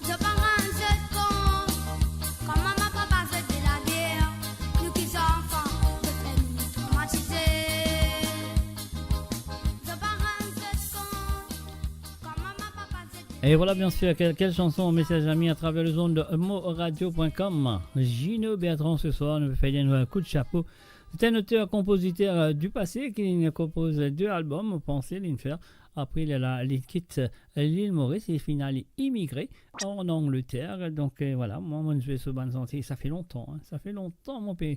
Zot pa rann zot kont, kan mama papa zot delager, nou ki zanfan, zot fer nou tromatize. Zot pa rann zot kont, kan mama papa zot... Et voilà, bien sûr, quelle, quelle chanson, mes chers amis, à travers les ondes de mo radio point com. Gino Bertrand ce soir, nou fer li enn kout shapo. C'est un auteur-compositeur, euh, du passé ki konpoz de albom, mo panse, li fer. Apre, li la, li kit, euh, Lil Moris, li finn al imigre an Angleter. Donk, euh, voilà, mwa, mo zwe so bann sante, sa fer lontan, hein, sa fer lontan, mo pe,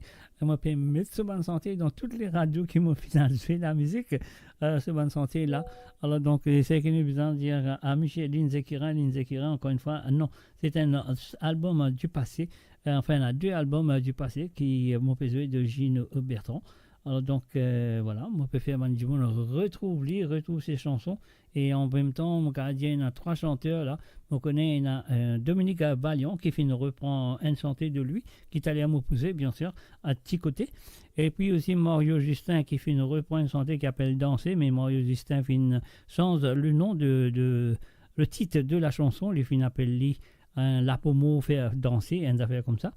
mo pe met so bann sante dan tout le radio ki mo finn al zwe lamizik, euh, so bann sante la. Alor, donk, euh, seki nou bizin dir a, a misie Lindsay Kirin, Lindsay Kirin, ankor enn fwa, non, c'est un, euh, album, euh, du passé. Euh, enfin, ena de albom, euh, du passé ki, euh, mo pe zwe de Gino Bertrand. Alor, donk, euh, voilà, mo pe fer bann dimoun retrouv li, retrouv se shanson. E an mem tan, mo kapav dir, ena trwa shanter la. Mo kone ena, euh, Dominique Valiant ki finn repran enn sante de li, ki ti aler mo pouse, bien sûr, a ti kote. Epi osi Mario Justin ki finn repran enn sante ki apel Danse, me Mario Justin finn sanz le nom de, de, le tit de la shanson, li finn apel li, hein, Lapo Mo Fer Danse, enn zafer koumsa.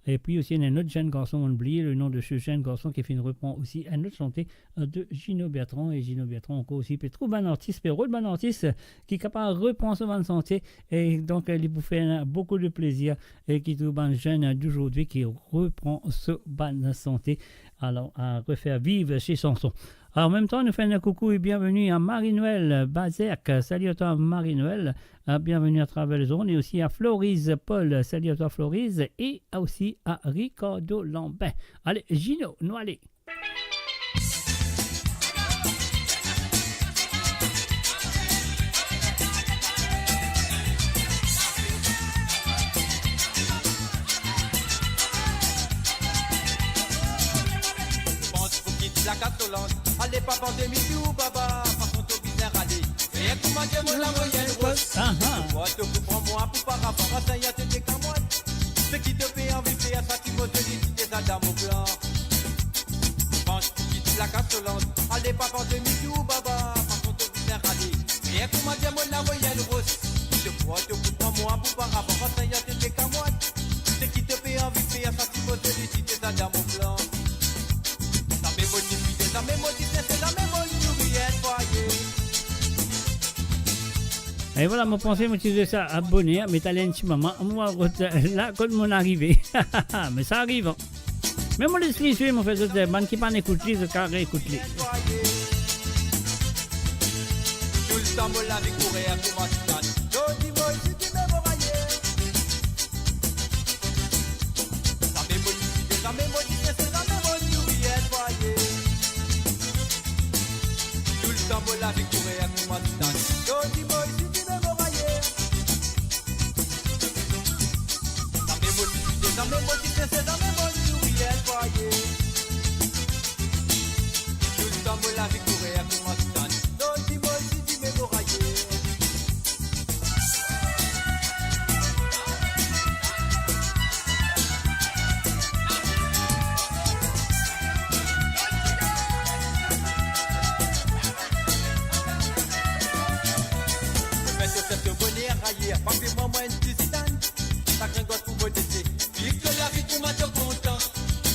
Epi osi, ena enn lot zenn garson, mo bliye le nom de se zenn garson ki finn repran osi enn lot sante, euh, de Gino Bertrand. E Gino Bertrand ankor osi pe trouv bann artis, pe rod bann artis, euh, ki kapav repran so bann sante. E donk, euh, li pou fer boukou de plezir e ki trouv bann zenn, euh, d'aujourd'hui ki repran so bann sante. Alor, a refer viv se shanson. An mem tan, nou fer enn koukou e bienveni a Marie-Noëlle Bazerc. Salut à toi, Marie-Noëlle. Euh, bienveni a traver lezond. E osi a Florise Paul. Salut à toi, Florise. E osi a Ricardo Lambin. Ale, Gino, nou ale. Pans pou kit lakaz Solanz, ale pa pran demi tour, baba, fason to bizin rale. Fer kouma dir mo lamoyenn ros. Aha. Mwa to pou pran mwa pou paravan, asayan to dekamwat. Seki to pe anvi fer, sa ki mo zoli ti deza dan mo plan. Pans pou kit lakaz Solanz, ale pa pran demi tour, baba, fason to bizin rale. Fer kouma dir mo lamoyenn ros. Mwa to pou pran mwa pou paravan, asayan to dekamwat. Seki to pe anvi fer, sa ki mo zoli ti deza dan mo plan. Zame mo difize, zame mo distrese, zame mo nouri enn fwaye. E vwala, mo panse mo ti zwe sa a boner, me talè enn ti moman, mo al rod la kot mo arive. Me sa ariv, an. Me mo les li zwe, mo fer zot, bann ki pa'nn ekout li, zot kapav reekout li. Toultan mo lavi kourer kouma titan. Dodi mo isi dime mo rayer. Zame mo difize, zame mo distrese, zame mo nouri enn fwaye. Toultan mo lavi kourer kouma titan. Dodi mo isi dime mo rayer. Zame mo difize, zame mo distrese, zame mo nouri enn fwaye. Toultan mo lavi kourer kouma titan. Dodi mo isi dime mo rayer. Mo fer to sef to boner ayer, pa fer mwa, mwa enn ti zitan. Sa gringos pou mo dese. Viv to lavi kouma to kontan.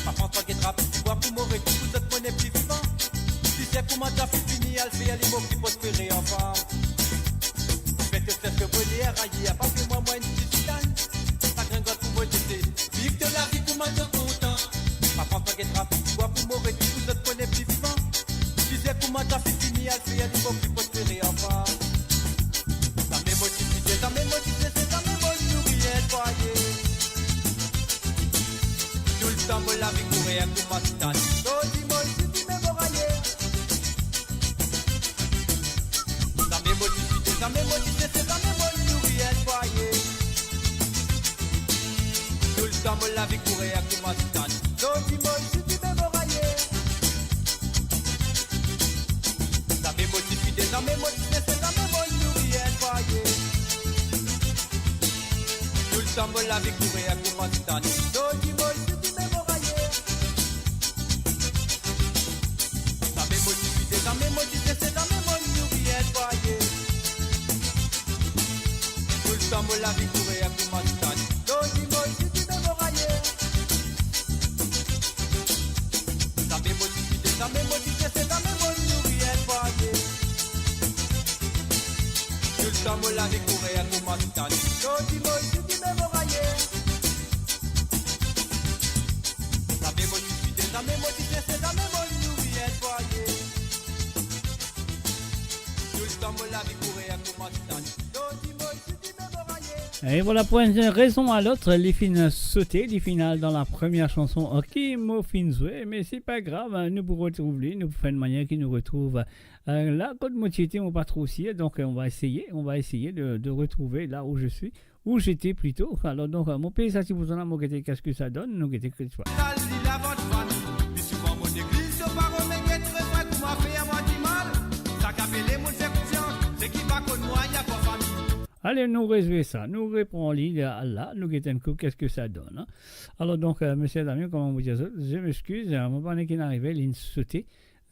Pa pran twa get rap, ti bwa pou mo retou, pou zot mo nepli vivan. Ti ser kouma to finn fini, al fer li mo ki prospere anfam. Fer to sef to boner ayer, pa fer mwa, mwa enn ti zitan. Sa gringos pou mo dese. Viv to lavi kouma to kontan. Pa pran twa get rap, ti bwa pou mo retou, pou zot mo nepli vivan. Ti ser kouma to finn fini, al fer li mo ki prospere anfam. Zame mo difize, zame mo distrese, zame mo nouri enn fwaye. Toultan mo lavi kourer kouma titan. Dodi mo isi dime mo rayer. Zame mo difize, zame mo distrese, zame mo nouri enn fwaye. Toultan mo lavi kourer kouma titan. Dodi mo isi dime mo rayer. Zame mo difize, zame mo distrese, zame mo nouri enn fwaye. Toultan mo lavi kourer kouma titan. Dodi mo isi dime mo rayer. Zame mo difize, zame mo distrese, zame mo nouri enn fwaye. Toultan mo lavi kourer kouma titan. Dodi mo isi dime mo rayer. Zame mo difize, zame mo distrese, zame mo nouri enn fwaye. Toultan mo lavi kourer kouma titan. Dodi mo isi dime mo rayer. Zame mo difize, zame mo distrese, zame mo nouri enn fwaye. Toultan mo lavi kourer kouma titan. Dodi mo isi dime mo rayer. E vwala, pou enn rezon a lot, li finn sote, li finn al dan la première chanson, euh, ki mo finn zwe, me se pa grav, hein, nou pou retrouv li, nou pou fer enn manier ki nou retrouv, euh, la kot mo ti ete, mo pa tro sir, donk, euh, on va essayer, on va essayer de, de retrouver là où je suis, où j'étais plutôt. Alor, donk, euh, mo pey sa ti bouzon la, mo gete qu'est-ce que ça donne, nou gete ki swa. Sal li lavan fami, li souvan mo legliz, so paran get refren kouma fer mwa dimal. Sa ki apele moun fer konfians, seki pa konn mwa, ya pa fami. Ale, nou rezwe sa, nou repran li la, la, nou get enn kou, qu'est-ce que ça donne, hein. Alor, donk, euh, mesie dam, kouma mo dir zot, je m'excuse, euh, mo pa kone ki finn arive, linn sote,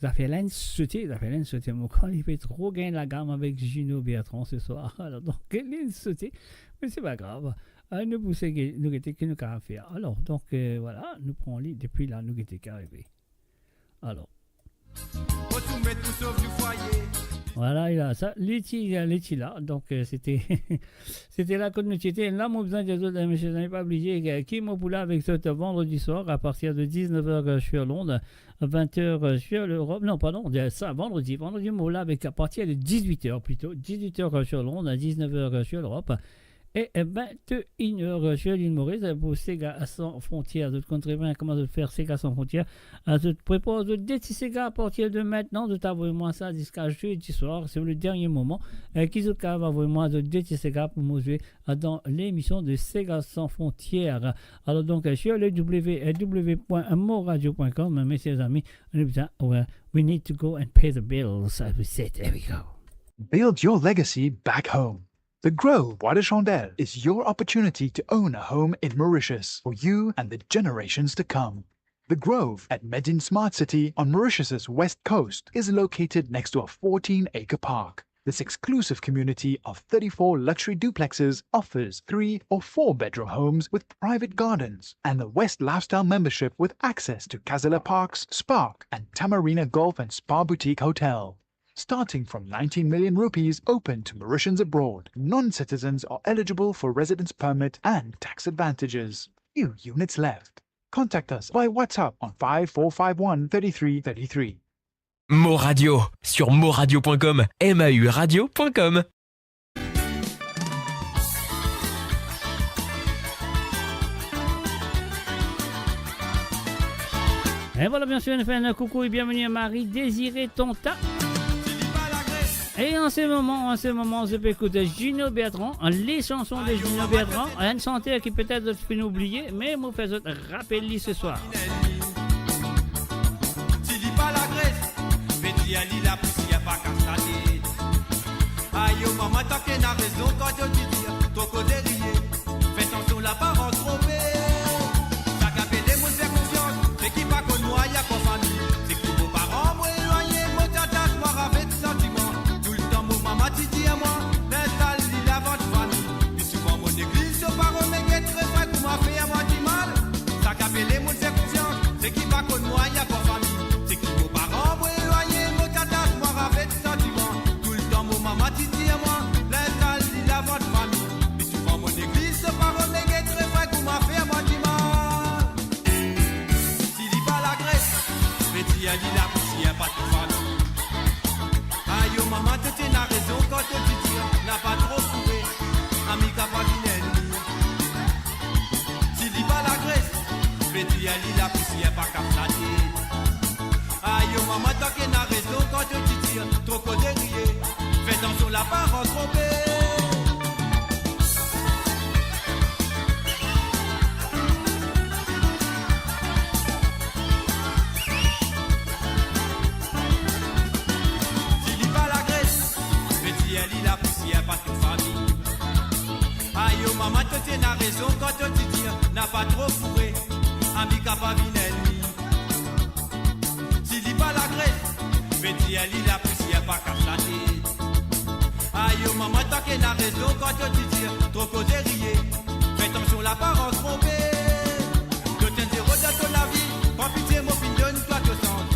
zafer la inn sote, zafer la inn sote, mo krwar li pe tro gagn lagam avek Gino Bertrand ce soir. Alor, donk, linn sote, me se pa grav. Euh, nou pou sey, nou gete ki nou kapav fer. Alor, donk, euh, vwala, nou pran li, depi la, nou gete ki arive. Alor. Vwala, li la, sa, li ti, li ti la. Donk, euh, sete, sete la kot nou ti ete. La, mo bizin dir zot, euh, mesie zami, pa bliye, euh, ki mo pou la avek zot vandredi soir à partir de dix-neuf heures, euh, sur Londres, vingt heures, euh, sur l'Europe. Non, pardon, euh, sa, vandredi. Vandredi, mo la avek, à partir de dix-huit heures plutôt. Dix-huit heures, euh, sur Londres, dix-neuf heures, euh, sur l'Europe. E, e, vingt et une heures sur l'île Maurice, pou Sega Sans Frontières. Zot konn tre bien kouma zot fer Sega Sans Frontières. Euh, zot prepar zot de ti sega à partir de maintenant. Zot avoy mwa sa ziska zedi soir. Se le dernier moment, euh, ki zot kapav avoy mwa zot de ti sega pou mo zwe, euh, dan lemision de Sega Sans Frontières. Alor, donk, euh, sur le w w w point moradio point com, euh, mesie zami, nou bizin, ouais, we need to go and pay the bills, as we said. There we go. Build your legacy back home. The Grove Bois de Chandelle is your opportunity to own a home in Mauritius for you and the generations to come. The Grove at Medin Smart City on Mauritius's west coast is located next to a fourteen-acre park. This exclusive community of thirty-four luxury duplexes offers three or four bedroom homes with private gardens and the West Lifestyle membership with access to Casella Parks, Spark, and Tamarina Golf and Spa Boutique Hotel. starting from nineteen million rupees, open to Mauritians abroad. Non-citizens are eligible for residence permit and tax advantages. Few units left. Contact us by WhatsApp on five four five one thirty-three thirty-three. Mo Radio, sur mo radio point com, M A U radio point com. Et voilà, bien sûr, nous faisons un coucou et bienvenue à Marie Désirée Tonta. Et en ce moment, en ce moment, je peux écouter Gino Bertrand, les chansons de Gino Bertrand, un chanteur qui peut-être zot finn oubliye, me mo fer zot rapel li ce soir. Si li pa Lagres, ve dir li lapousier pa kas latet. Ayo mama, to ena rezon kan to ti dir, tro koze riye. Fer atansion, laparans tronpe. Sa ki apel moun fer konfians, se ki pa konn mwa, li ankor fami. Se ki mo paran, mo elwagne, mo ti atas mwa avek santiman. Toultan mo mama ti dir mwa, linstal li lavan fami. Pli souvan mo negliz so paran, me get refren kouma fer mwa dimal. Sa ki apel moun fer konfians, se ki pa konn mwa, li ankor fami. Se ki mo paran, mo elwagne, mo ti atas mwa avek santiman. Toultan mo mama ti dir mwa, linstal li lavan fami. Pli souvan mo negliz so paran, me get refren kouma fer mwa dimal. Si li pa Lagres, ve dir li lapousier pa to fami. Ayo mama, to ti ena rezon kan to ti dir, napa tro foure, ami kapav vinn ennmi. Si li pa Lagres, ve dir li lapousier pa kas latet. Ayo mama, to ena rezon kan to ti dir, tro koze riye. Fer atansion, laparans tronpe. Si li pa Lagres, ve dir li lapousier pa to fami. Ayo mama, to ti ena rezon kan to ti dir, napa tro foure, ami kapav vinn ennmi. Si li pa Lagres, ve dir li lapousier pa kas latet. Ayo mama, to ena rezon kan to ti dir, tro koze riye. Fer atansion, laparans tronpe. To ti enn zero dan to lavi, pran pitie, mo finn donn twa to sans.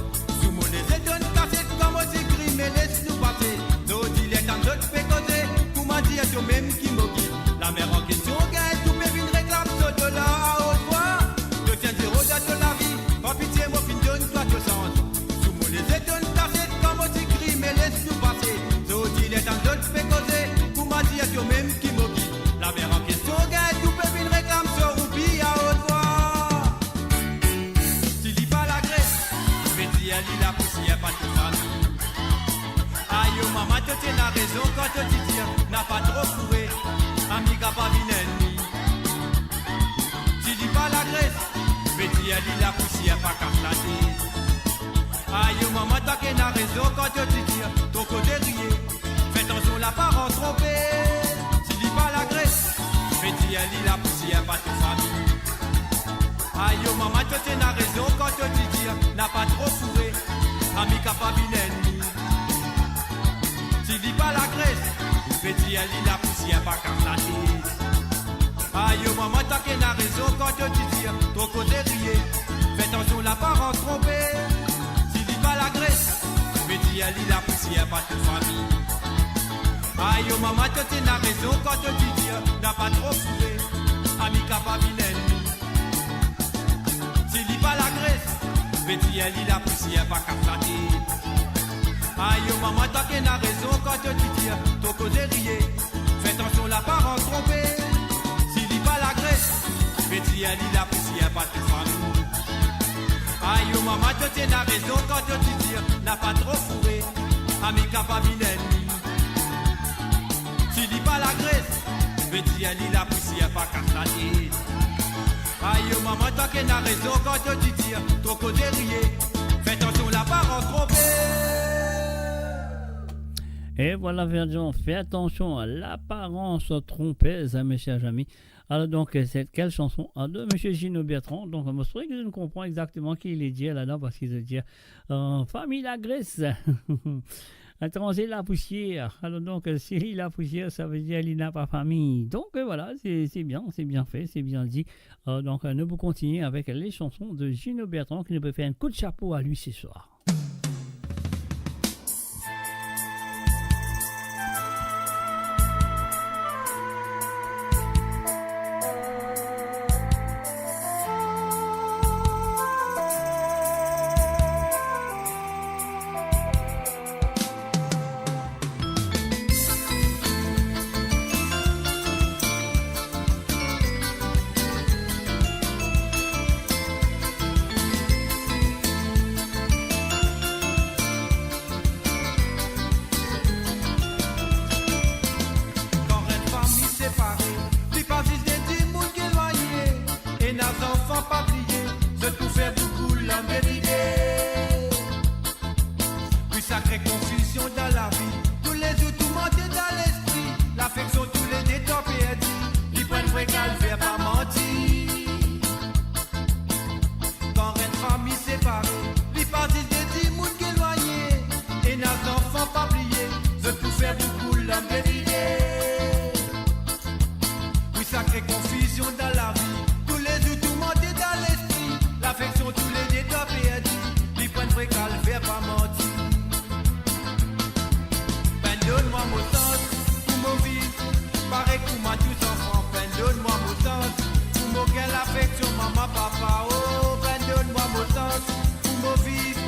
Sou mo leze to enn kaset, kan mo ti kri, me les nou pase. To ti le tann zot pe koze, kouma dir to mem ki mo git. Lamer an kestion gagn tou pe vinn reklam so dola a ot vwa. To ti enn zero dan to lavi, pran pitie, mo finn donn twa to sans. Sou mo leze to enn kaset, kan mo ti kri, me les nou pase. To ti le tann zot pe koze, kouma dir to mem ki mo git. Lamer an kestion gagn tou pe vinn reklam so roupi a ot vwa. Si li pa Lagres, ve dir li lapousier pa to fami. Ayo mama, to ti ena rezon kan to ti dir, napa tro foure, ami kapav vinn ennmi. Si li pa Lagres, ve dir li lapousier pa kas latet. Ayo mama, to ena rezon kan to ti dir, tro koze riye. Fer atansion, laparans tronpe. Si li pa Lagres, ve dir li lapousier pa to fami. Ayo mama, to ti ena rezon kan to ti dir, napa tro foure, ami kapav vinn ennmi. Si li pa Lagres, ve dir li lapousier pa kas latet. Ayo mama, to ena rezon kan to ti dir, tro koze riye. Fer atansion, laparans tronpe. Si li pa Lagres, ve dir li lapousier pa to fami. Ayo mama, to ti ena rezon kan to ti dir, napa tro foure, ami kapav vinn ennmi. Si li pa Lagres, ve dir li lapousier pa kas latet. Ayo mama, to ena rezon kan to ti dir, tro koze riye. Fer atansion, laparans tronpe. Si li pa Lagres, ve dir li lapousier pa to fami. Ayo mama, to ti ena rezon kan to ti dir, napa tro foure, ami kapav vinn ennmi. Si li pa Lagres, ve dir li lapousier pa kas latet. Ayo mama, to ena rezon kan to ti dir, tro koze riye. Fer atansion, laparans tronpe. E vwala, fer atansion, fer atansion, laparans tronpe, mes chers amis. Alors donc, euh, c'est quelle chanson ? Ah, de Monsieur Gino Bertrand. Donc, mo swete ki zot konpran exakteman ki li dir ladan, parski li dir, euh, fami Lagres. Etranze lapousier. Alors donc, euh, si li lapousier, sa ve dir li napa fami. Donc, euh, voilà, c'est, c'est bien, c'est bien fait, c'est bien dit. Euh, donc, euh, nou pou kontinie avek les chansons de Gino Bertrand, ki nou pe fer enn kout sapo a li ce soir. Tou zanfan, pena donn mwa mo sans, pou mo gagn lafeksion mama, papa, oh, pena donn mwa mo sans, pou mo viv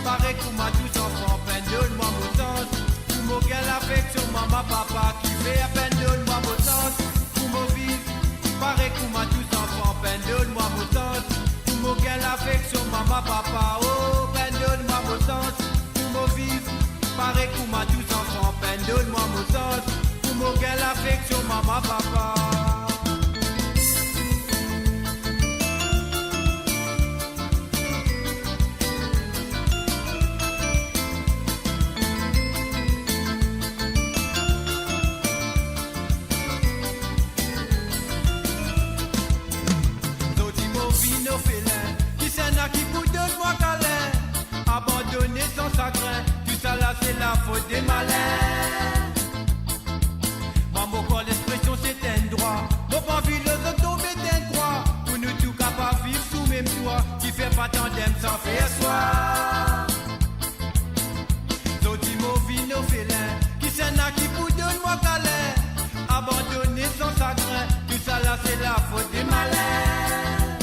parey kouma tou zanfan, pena donn mwa mo sans, pou mo gagn lafeksion mama, papa, kifer, pena donn mwa mo sans, pou mo viv parey kouma tou zanfan, pena donn mwa mo sans, pou mo gagn lafeksion mama, papa, oh, pena donn mwa mo sans, pou mo viv parey kouma tou zanfan, pena donn mwa mo sans, pou mo gagn lafeksion mama, papa. Zordi mo vinn orfelin, kisannla ki pou donn mwa kalin? Abandone san sagrin, tousala se lafot de malin. Mwa mo krwar lexpresion se enn drwa, mo pa anvi lor zot tou met enn krwa, pou nou tou kapav viv sou mem twa, kifer pa tandem san fer swa. Zordi mo vinn orfelin, kisannla ki pou donn mwa kalin? Abandone san sagrin, tousala se lafot de malin.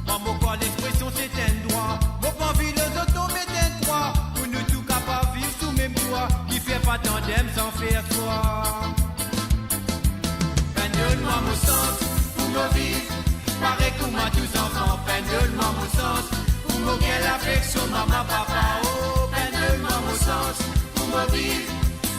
Mwa mo krwar lexpresion se enn drwa, mo pa anvi lor zot tou met enn krwa, pou nou tou kapav viv sou mem twa, kifer pa tandem san fer swa. Pena donn mwa mo sans, pou mo viv parey kouma tou zanfan, pena donn mwa mo sans, pou mo gagn lafeksion mama, papa, oh, pena donn mwa mo sans, pou mo viv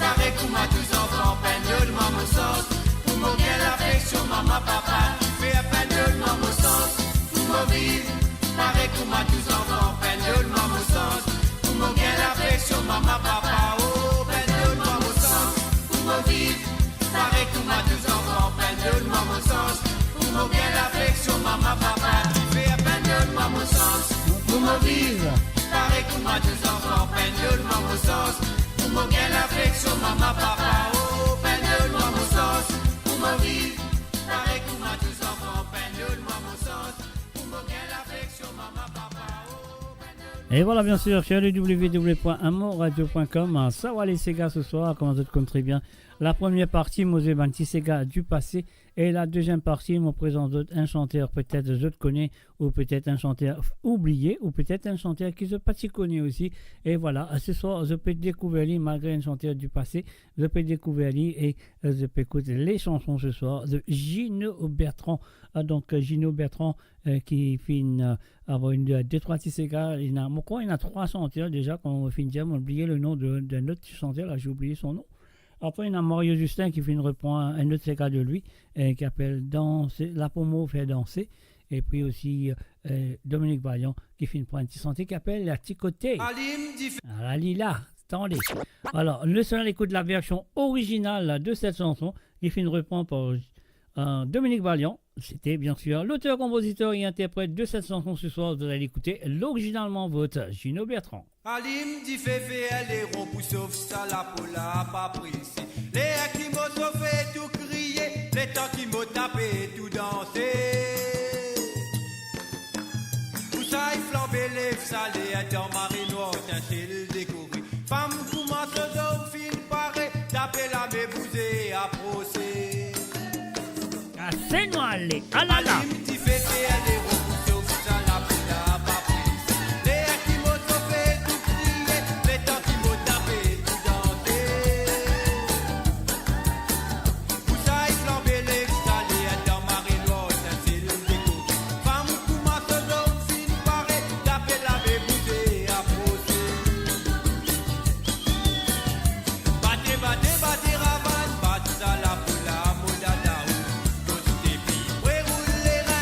parey kouma tou zanfan, pena donn mwa mo sans, pou mo gagn lafeksion mama, papa, kifer, pena donn mwa mo sans, pou mo viv parey kouma tou zanfan, pena donn mwa mo sans, pou mo gagn lafeksion mama, papa, oh, pena donn mwa mo sans, pou mo viv parey kouma tou zanfan, pena donn mwa mo sans, pou mo gagn lafeksion mama, papa, kifer, pena donn mwa mo sans, pou mo viv parey kouma tou zanfan, pena donn mwa mo sans, pou mo gagn lafeksion mama, papa, oh, pena donn mwa mo sans, pou mo viv parey kouma tou zanfan, pena donn mwa mo sans, pou mo gagn lafeksion mama, papa, oh, pena donn. Et voilà, bien sûr, sur le w w w point amourradio point com, hein, sa va les séga ce soir, kouma zot konn tre bien. La première partie, mo zwe bann ti séga du passé. Et la deuxième partie, mo prezant zot enn santer, petet zot kone, ou petet enn santer oubliye, ou petet enn santer ki zot pa ti kone osi. Et voilà, ce soir, zot pe dekouver li, malgre enn santer du passé, zot pe dekouver li et, euh, zot pe ekout les chansons ce soir de Gino Bertrand. Ah, donc, euh, Gino Bertrand, euh, ki finn, euh, avoir enn, de, de, trwa ti séga, ena, mo krwar ena trwa santer deza, kan mo finn dir, mo oubliye le nom de, d'un autre ti santer, la, j'ai oublié son nom. Apre, ena Mario Justin ki finn repran enn lot séga de li, eh, ki apel Danse, La pou mo fer danse. Epi osi, eh, Dominique Valiant ki finn pran enn ti santer ki apel La Ti Kote. Alim dife. Ala li la, tande. Alors, nou sera a l'écoute la version originale de cette chanson, ki finn repran par, euh, Dominique Valiant. C'était bien sûr l'auteur, compositeur et interprète de cette chanson ce soir. Vous allez écouter l'originalement vôtre, Gino Bertrand. Alim dife, fer leron pou sof sa lapo la, pa prese. Ler ki mo sofe tou kriye, letan ki mo tape tou danse. Pou sa flanbe lev sale, dan marenwar, tinsel dekore. Fam kouma so dor finn pare, tape lame, bouze, aprose. Ase nou ale, alala. Alim dife, fer leron pou sof sa lapo la, pa prese. Ler ki mo sofe tou kriye, letan ki mo tape tou danse. Pou sa flanbe lev sale, dan marenwar, tinsel dekore. Fam kouma so dor finn pare, tape lame, bouze, aprose. Bate, bate, bate ravann, bat sa lapo la, mo dada ou. Koz depi pre roule ra,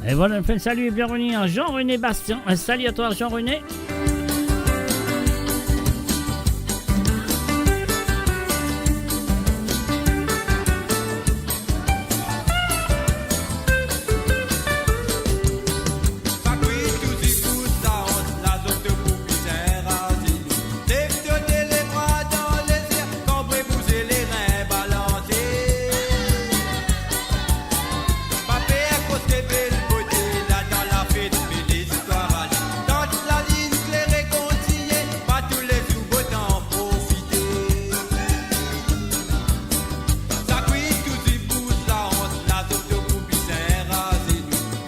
Et voilà, on fait un salut et bienvenue à Jean-René Bastien. Un salut à toi, Jean-René.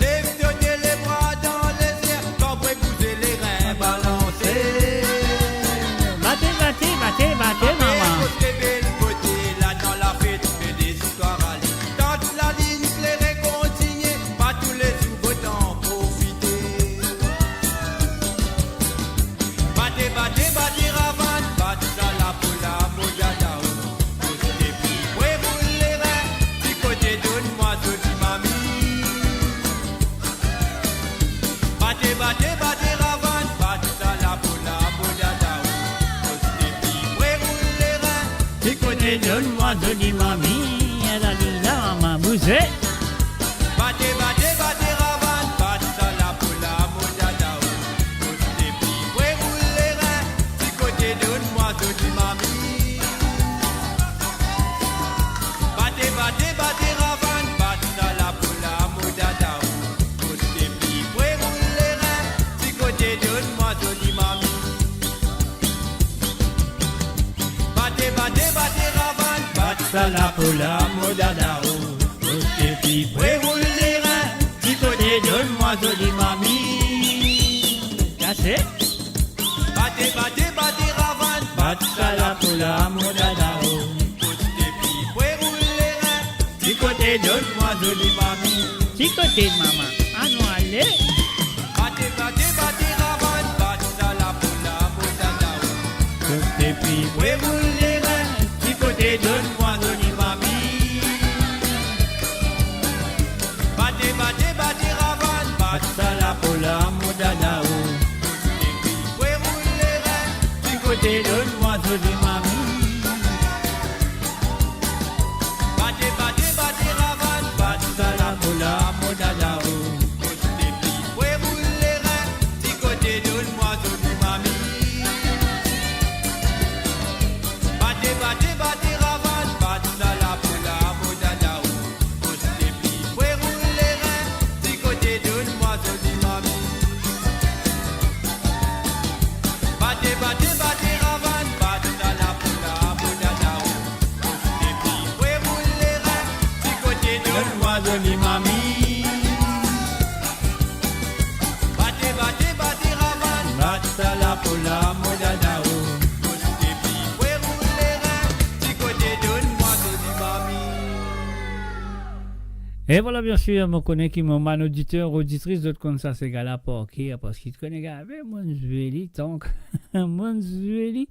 Lev to de lebra dan lezier, kanbray bouze, lerin balanse. Bate, bate, bate, bate, mama. Kot lebel kote la dan lafet, me lezistwar ale. Tant lalinn klere kontigne, pa toulezour botan profite. Bate, bate, bate ravann, bat sa lapola mo dada o. Kot lepli pwe roul lerin, ti kote donn mwa zoli mami. Bate, bate, bate ravann, bat sa lapola mo dada o. Kot lepli pwe roul lerin, ti kote donn mwa zoli mami. Ala li la, mama bouze. Bate, bate, bate ravann, bat sa lapola mo dada o. Kot lepli pwe roul lerin, ti kote donn mwa zoli mami. Bate, bate, bate ravann, bat sa lapola mo dada o. Kot lepli pwe roul lerin, ti kote donn mwa zoli mami. Bate, bate, bate ravann, bat sa lapola mo dada o. Kot lepli pwe roul lerin, ti kote donn mwa zoli mami. Kase. Bate, bate, bate ravann, bat sa lapola mo dada o. Kot lepli pwe roul lerin, ti kote donn mwa zoli mami. Ti kote mama, anou ale. Bate, bate, bate ravann, bat sa lapola mo dada o. Kot lepli pwe roul lerin, ti kote donn mwa zoli mami. Bate, bate, bate ravann, bat sa lapola mo dada o. Kot lepli pwe roul lerin, ti kote donn mwa zoli mami. Bate, bate, bate ravann, bat sa lapola mo dada o. Kot lepli pwe roul lerin, ti kote donn mwa zoli mami. Bate, bate, bate ravann, bat sa lapola mo dada o. Kot lepli pwe roul lerin, ti kote donn mwa zoli mami. Bate, bate, bate ravann, bat sa lapola mo dada o. Kot lepli pwe roul lerin, ti kote donn mwa zoli mami. Bate, bate, bate ravann, bat sa lapola mo dada o. Kot lepli pwe roul lerin, ti kote donn mwa zoli mami. E vwala, biensir, mo kone ki mo bann oditer, oditris, zot konn sa sega la par ker, parski to kone, gade, monn zwe li, tank monn zwe li.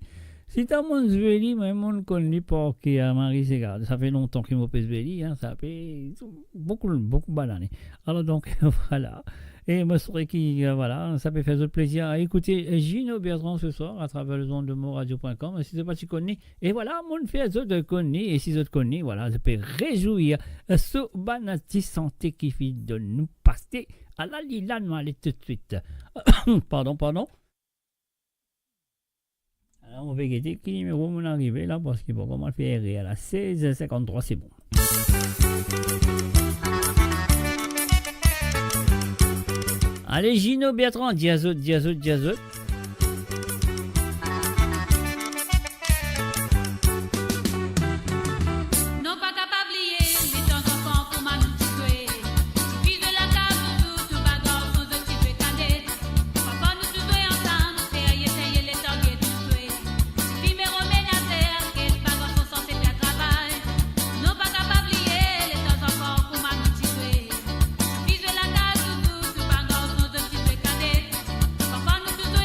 Si ta monn zwe li, me monn konn li par ker, Marie Segarde. Sa fer lontan ki mo pe zwe li, hein, sa fer boukou, boukou bann ane. Alor donk, vwala. E mo swete ki, euh, vwala, sa pe fer zot plezir. Ekoute, euh, Gino Bertrand ce soir à travers les ondes de moradio point com. Si zot pa ti konn li, e vwala, monn fer zot konn li. E si zot konn li, vwala, zot pe rezwir, euh, so bann ti sante ki finn donn nou pase. Ala li la, nou ale toutswit. Pardon, pardon. Alor, mo pe gete ki nimero monn arive la, parski bon, kouma fer erer la, sez sinkant-trwa, se bon. Ale, Gino Bertrand, dir zot, dir zot, dir zot. Non, pa kapav bliye letan zanfan kouma nou ti zwe. Ti finn zwe lakaz touzour, tou bann garson zot ti zwe kadet. Parfwa nou ti zwe ansam, serye, serye, letan get nou zwe. Tifi me rod menazer, get bann garson sanse fer travay. Non, pa kapav bliye letan zanfan kouma nou ti zwe. Tifi zwe lakaz touzour, tou bann garson zot ti zwe kadet. Parfwa nou ti zwe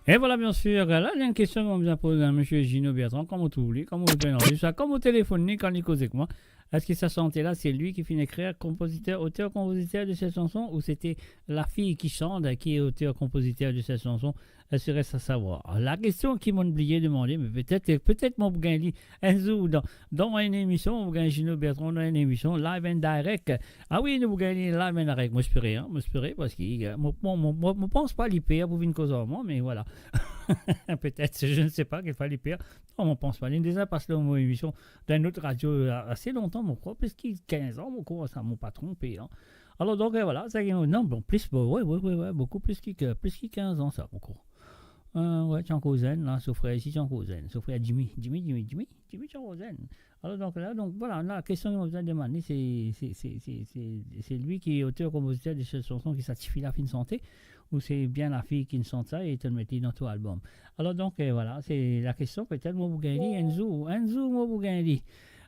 E vwala, bien sir, la, li ena enn kestion ki mo bizin poz a misie Gino Bertrand, kouma ou trouv li, kouma ou trouv li, sa, kouma ou telefonn li, kan li koz ek mwa, eski sa sante la, se li ki finn ekrir, konpoziter, oter, konpoziter de set sanson, ou sete lafi ki sant, ki oter, konpoziter de set sanson? Eski reste a savwar. La kestion ki mo'nn bliye demande, me petet, petet mo pou gagn li enn zour dan, dan enn emision, ou gagn Gino Bertrand dan enn emision, live and direct. Ah wi, nou pou gagn li live and direct, mo espere, hein, mo espere, parski, euh, mo, mo, mo, mo, mo pans pa li per pou vinn koz ar mwa, me vwala. Petet, je ne sais pas, kikfwa li per. Non, mo pans pa. Li deza pas dan mo emision, dan enn lot radio, euh, ase lontan, mo krwar, plis ki kinz an, mo krwar, si mo pa tronpe, hein. Alor, donk, euh, vwala, sa ki, non, bon, plis, bon, wi, wi, wi, wi, boukou plis ki, ki, plis ki kinz an, sa, mo krwar. Euh, wi, ti ankor zenn, la, so frer isi, ti ankor zenn. So frer Jimmy, Jimmy, Jimmy, Jimmy, Jimmy, ti ankor zenn. Alor, donk, la, donk, vwala, la, kestion ki mo bizin demann li, se, se, se li ki oter, konpoziter de set sanson ki sa tifi la finn sante, ou se bien lafi ki finn sant sa e to'nn met li dan to albom? Alor, donk, euh, vwala, se la kestion, petet mo pou gagn li enn zour, enn zour mo pou gagn li.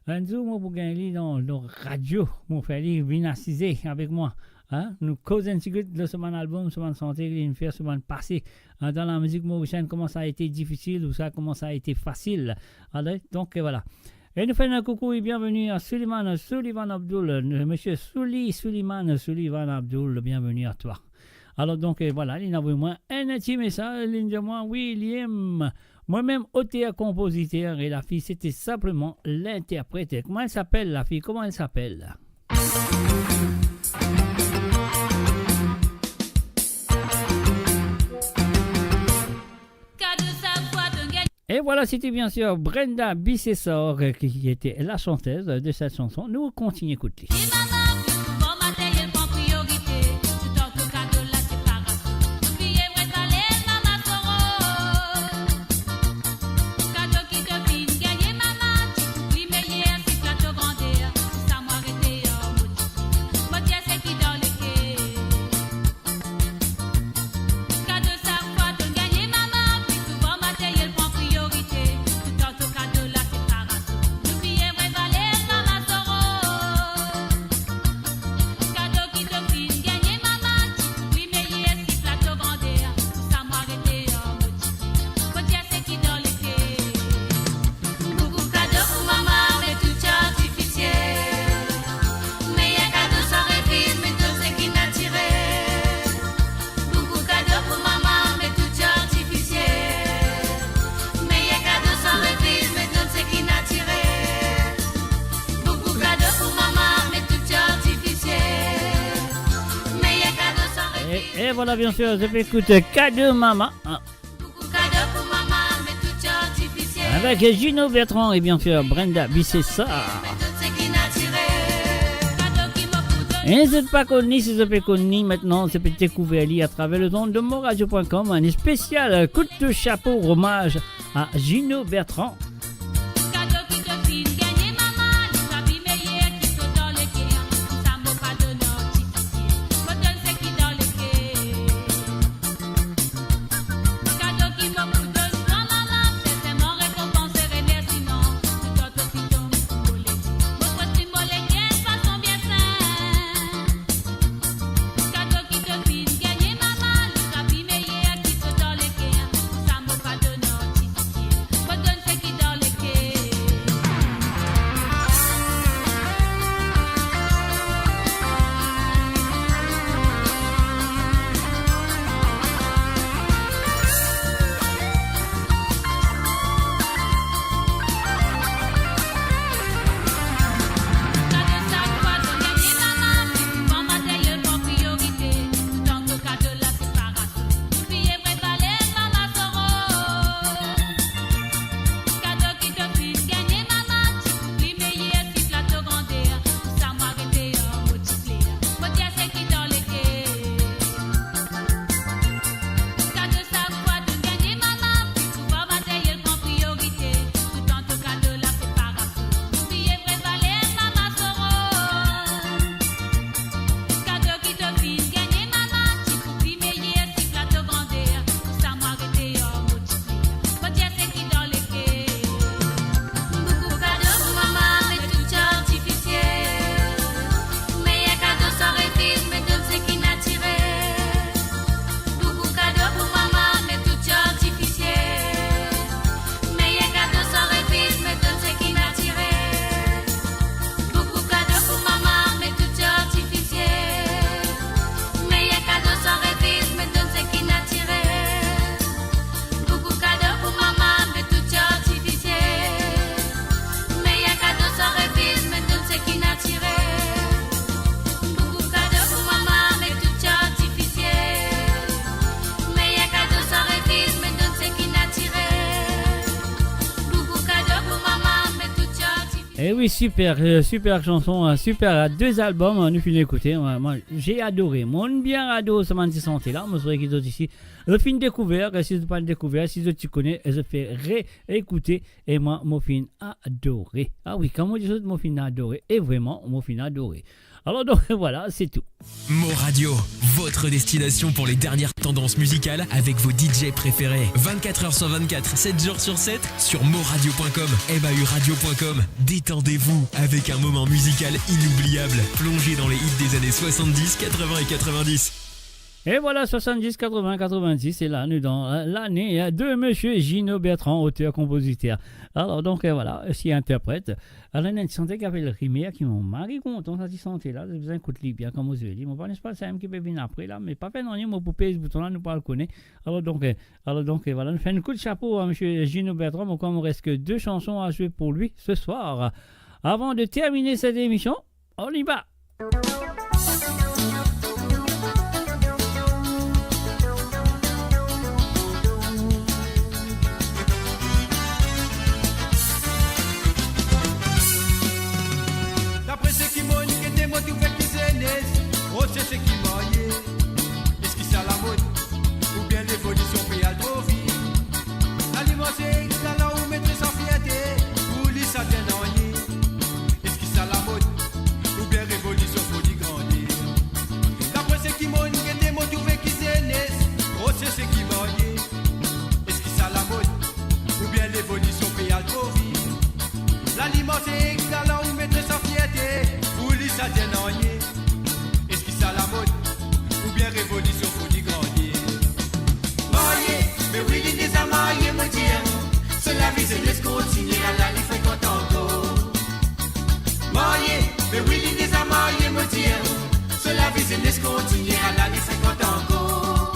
Enn zour mo pou gagn li dan, dan radio, mo fer li vinn asize avek mwa. Hein? Nou koz enn tigit lor so bann albom, so bann sante ki li finn fer, so bann pase, hein, dan lamizik morisienn, kouma sa a ete difisil ou sa, kouma sa a ete fasil. Alor, donk, euh, vwala. E nou fer enn koukou e bienveni a Suliman, Sulivan Abdoul, euh, misie Souli, Suliman, Sulivan Abdoul, bienveni a twa. Alor, donk, euh, vwala, li inn avoy mwa enn ti mesaz, li dir mwa, "William, mwa mem oter, konpoziter, e lafi, sete sinpleman linterpret." Kouma li apel, lafi? Kouma li apel? E vwala, sete bien sir Brenda Bissessor, euh, ki, ki ete la santez de set sanson. Nou kontign ekout li. Boukou kado pou mama, me tou ti artifisiel. Meyer kado san refil, me donn seki natirel. Boukou kado pou mama, me tou ti artifisiel. Meyer kado san refil, me donn seki natirel. Boukou kado pou mama, me tou ti artifisiel. Meyer kado san refil. E, e vwala, bien sir, nou pe ekout Kado Mama. Ah. Avek Gino Bertrand e bien sir Brenda Bissessor. E si zot pa konn li, si zot pe konn li, aster zot pe dekouver li atraver lezond de moradio pwin kom, enn spesial kout de shapo, omaz a Gino Bertrand. Super, euh, super chanson, euh, super, euh, deux albums, euh, nou finn ekoute, euh, mwa, j'ai adoré. Monn bien ador sa bann ti sante la, mo swete ki zot isi, zot finn dekouver, ke si zot pa dekouver, si zot ti kone, zot fer reekoute, e mwa, mo finn adore. Ah wi, kan mo dir zot, mo finn adore, e vreman, mo finn adore. Alor donk, voilà, se tou. Mo Radio, votre destination pour les dernières tendances musicales avec vos D J préférés. Vingt-quatre heures sur vingt-quatre, sept jours sur sept, sur moradio point com, M A U radio point com. Détendez-vous avec un moment musical inoubliable, plongé dans les hits des années soixante-dix, quatre-vingts et quatre-vingt-dix. E voilà, soixante-dix, quatre-vingts, quatre-vingt-dix, e la nou dan, euh, lane, euh, de Monsieur Gino Bertrand, oter, konpoziter. Alor donk, euh, voilà, osi interpret. Alor, ena enn sante ki apel Rimer, ki mo mari kontan sa ti sante la, zot bizin ekout li bien, kan mo zwe li. Mo pa nek sa enn ki pe vinn apre la, me pa fer nanye, mo pou pez bouton la, nou pou al kone. Alor donk, euh, alor donk, euh, voilà, nou fer enn kout sapo a Monsieur Gino Bertrand, mo krwar mo res ki de chanson a zwe pou li se swar. Avan de termine set emision, on y va! Dapre seki monn gete, mo trouve ki zenes, o se seki marye. Eski sa lamod oubien levolision pe al tro vit? Lalimans ek talan ou metre sa fierte, pou li sa dir nanye. Eski sa lamod oubien revolision foli grande? Dapre seki monn gete, mo trouve ki zenes, o se seki marye. Eski sa lamod oubien levolision pe al tro vit? Lalimans ek talan ou metre sa fierte, pou li sa dir nanye. Eski sa lamod oubien revolision foli grande? Marye, me wi li deza marye, mo dir ou, so lavi zenes kontigne, ala li frekant ankor. Marye, me wi li deza marye, mo dir ou, so lavi zenes kontigne, ala li frekant ankor.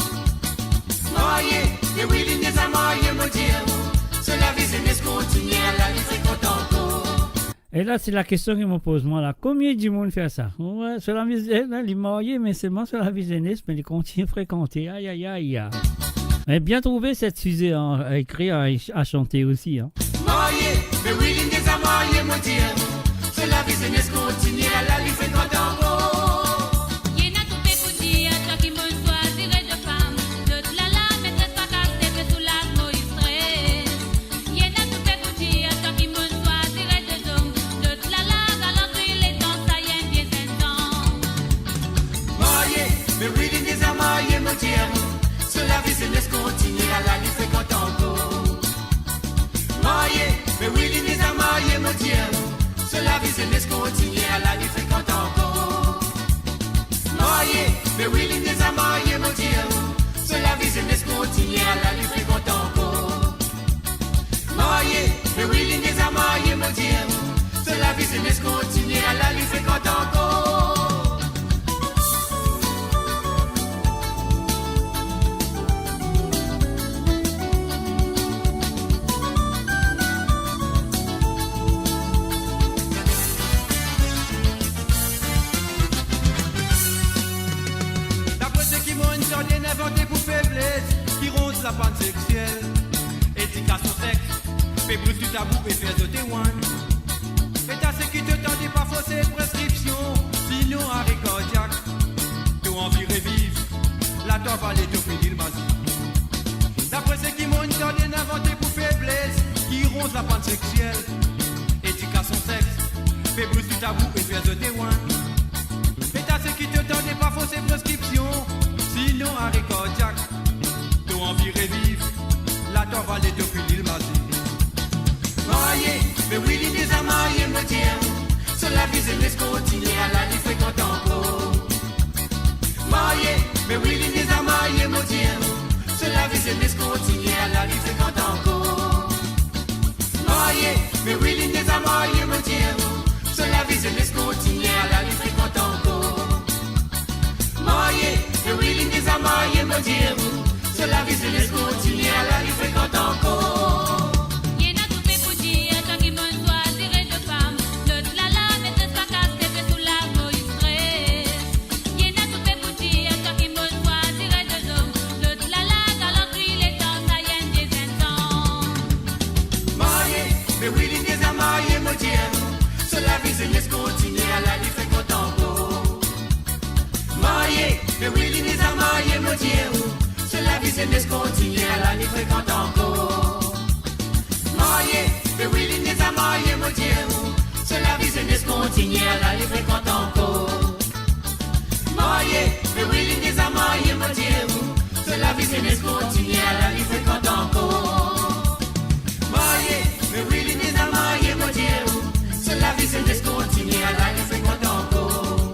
Marye, me wi li deza marye, mo dir ou, so lavi zenes kontigne, ala li frekant ankor. E la, se lakestion ki mo poz mwa la, konbien dimoun fer sa? Wi, so lavi, e, la, li marye, me selman so lavi zenes, me li kontigne frekante. Ay, ay, ay, ay. Me bien trouve set size, an, a ekrir, a, a sante osi, an. Marye, me wi li deza marye, mo dir ou, so lavi zenes kontigne, ala li frekant ankor. Ena tou pe pou dir, twa ki monn swazir de fam, lot la la, metres pa kas, pe soulaz mo stres. Ena tou pe pou dir, twa ki monn swazir de zom, lot la la, galanti letan sa enn vie zenn zom. Marye, me wi li deza marye, mo dir ou, so lavi zenes kontigne, ala li frekant ankor. Marye, me wi li deza marye, mo dir ou, so lavi zenes kontigne, ala li frekant ankor. Marye, me wi li deza marye, mo dir ou, so lavi zenes kontigne, ala li frekant ankor. Marye, me wi li deza marye, mo dir ou, so lavi zenes kontigne, ala li frekant ankor. Dapre seki monn tande, ena vante pou febles ki ronz lapann seksiel, edikasion seks, pe bril tou tabou e fer zot ewann. Eta seki to tande, pa forse preskripsion, sinon are kardiak, to anvi reviv, la to aval to pilil mazik. Dapre seki monn tande, ena vante pou febles ki ronz lapann seksiel, edikasion seks, pe bril tou tabou e fer zot ewann. Eta seki to tande, pa forse preskripsion, sinon are kardiak, to anvi reviv, la to aval to pilil mazik. Marye, me wi li deza marye, mo dir ou, so lavi zenes kontigne, ala li frekant ankor. Marye, me wi li deza marye, mo dir ou, so lavi zenes kontigne, ala li frekant ankor. Marye, me wi li deza marye, mo dir ou, so lavi zenes kontigne, ala li frekant ankor. Marye, me wi li deza marye, mo dir ou, so lavi zenes kontigne, ala li frekant ankor. Ena tou pe pou dir, twa ki monn swazir de fam, lot la la, metres pa kas, pe soulaz mo stres. Ena tou pe pou dir, twa ki monn swazir de zom, lot la la, galanti letan sa enn vie zenn zom. Marye, me wi li deza marye, mo dir ou, so Zenes kontigne, ala li frekant ankor. Marye, me wi li deza marye, mo dir ou. So lavi zenes kontigne, ala li frekant ankor. Marye, me wi li deza marye, mo dir ou. So lavi zenes kontigne, ala li frekant ankor. Marye, me wi li deza marye, mo dir ou. So lavi zenes kontigne, ala li frekant ankor.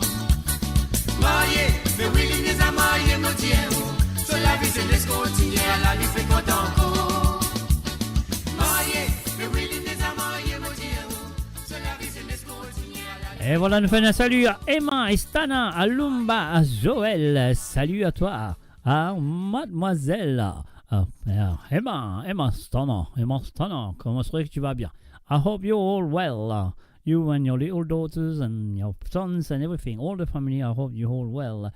Marye, me wi li deza marye, mo dir ou. So lavi zenes kontigne, ala li frekant ankor. Marye, me wi li deza marye, mo dir ou. So lavi zenes kontigne, ala li... E vwala, nou fer enn salut à Emma, Estana, à Lumba, à Joël. Salut à toi, à mademoiselle, à, à Emma, Emma Stana, Emma Stana. Comment est-ce que tu vas bien? I hope you're all well. You and your little daughters and your sons and everything, all the family, I hope you all well.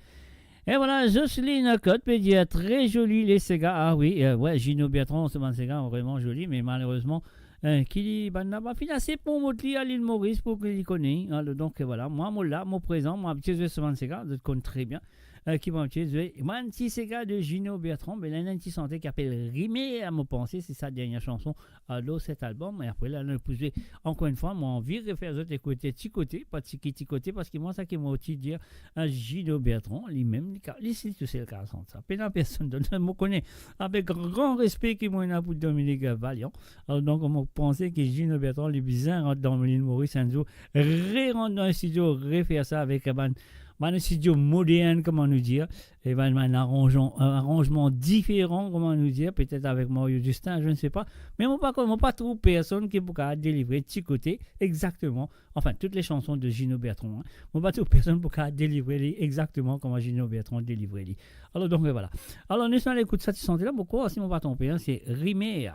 E vwala, Jocelyne Cotte pe dir, très joli les séga. Ah wi, euh, ouais, Gino Bertrand, se bann séga vreman zoli, me malerezman, euh, ki li, bann la pa finn ase promot li a Lil Moris pou ki li kone. Alor, donk, euh, vwala, mwa, mo la, mo prezan, mo abitie zwe se bann séga, zot konn tre bien, euh, ki mo abitie zwe. Bann ti séga de Gino Bertrand, me la, ena enn ti sante ki apel Rimer, mo panse, se sa dernie sanson, euh, lor set albom. E apre la, nou pou zwe, ankor enn fwa, mo anvi refer zot ekout Ti Kote, pa Ti Ki Ti Kote, parski mwa, sa ki mo ti dir, euh, Gino Bertrand, limem, li ka-, li, li tousel kapav sant sa. Pena personn dot. Mo kone, avek gran, gran respe ki mo ena pou Dominique Valiant. Alor, donk, mo panse ki Gino Bertrand, li bizin rant dan Lil Moris enn zour, re-rant dan studio, refer sa avek bann, bann studio modern, kouma nou dir, e bann, bann aranzman, aranzman diferan, kouma nou dir, petet avek Mario Justin, je ne sais pas. Me mo pa, mo pa trouv personn ki pou kapav delivre Ti Kote exakteman, enfin, toutes les chansons de Gino Bertrand, hein. Mo pa trouv personn pou kapav delivre li exakteman kouma Gino Bertrand delivre li. Alor, donk, vwala. Alor, nou al ekout sa ti sante la, mo krwar, si mo pa tronpe, hein, se Rimer.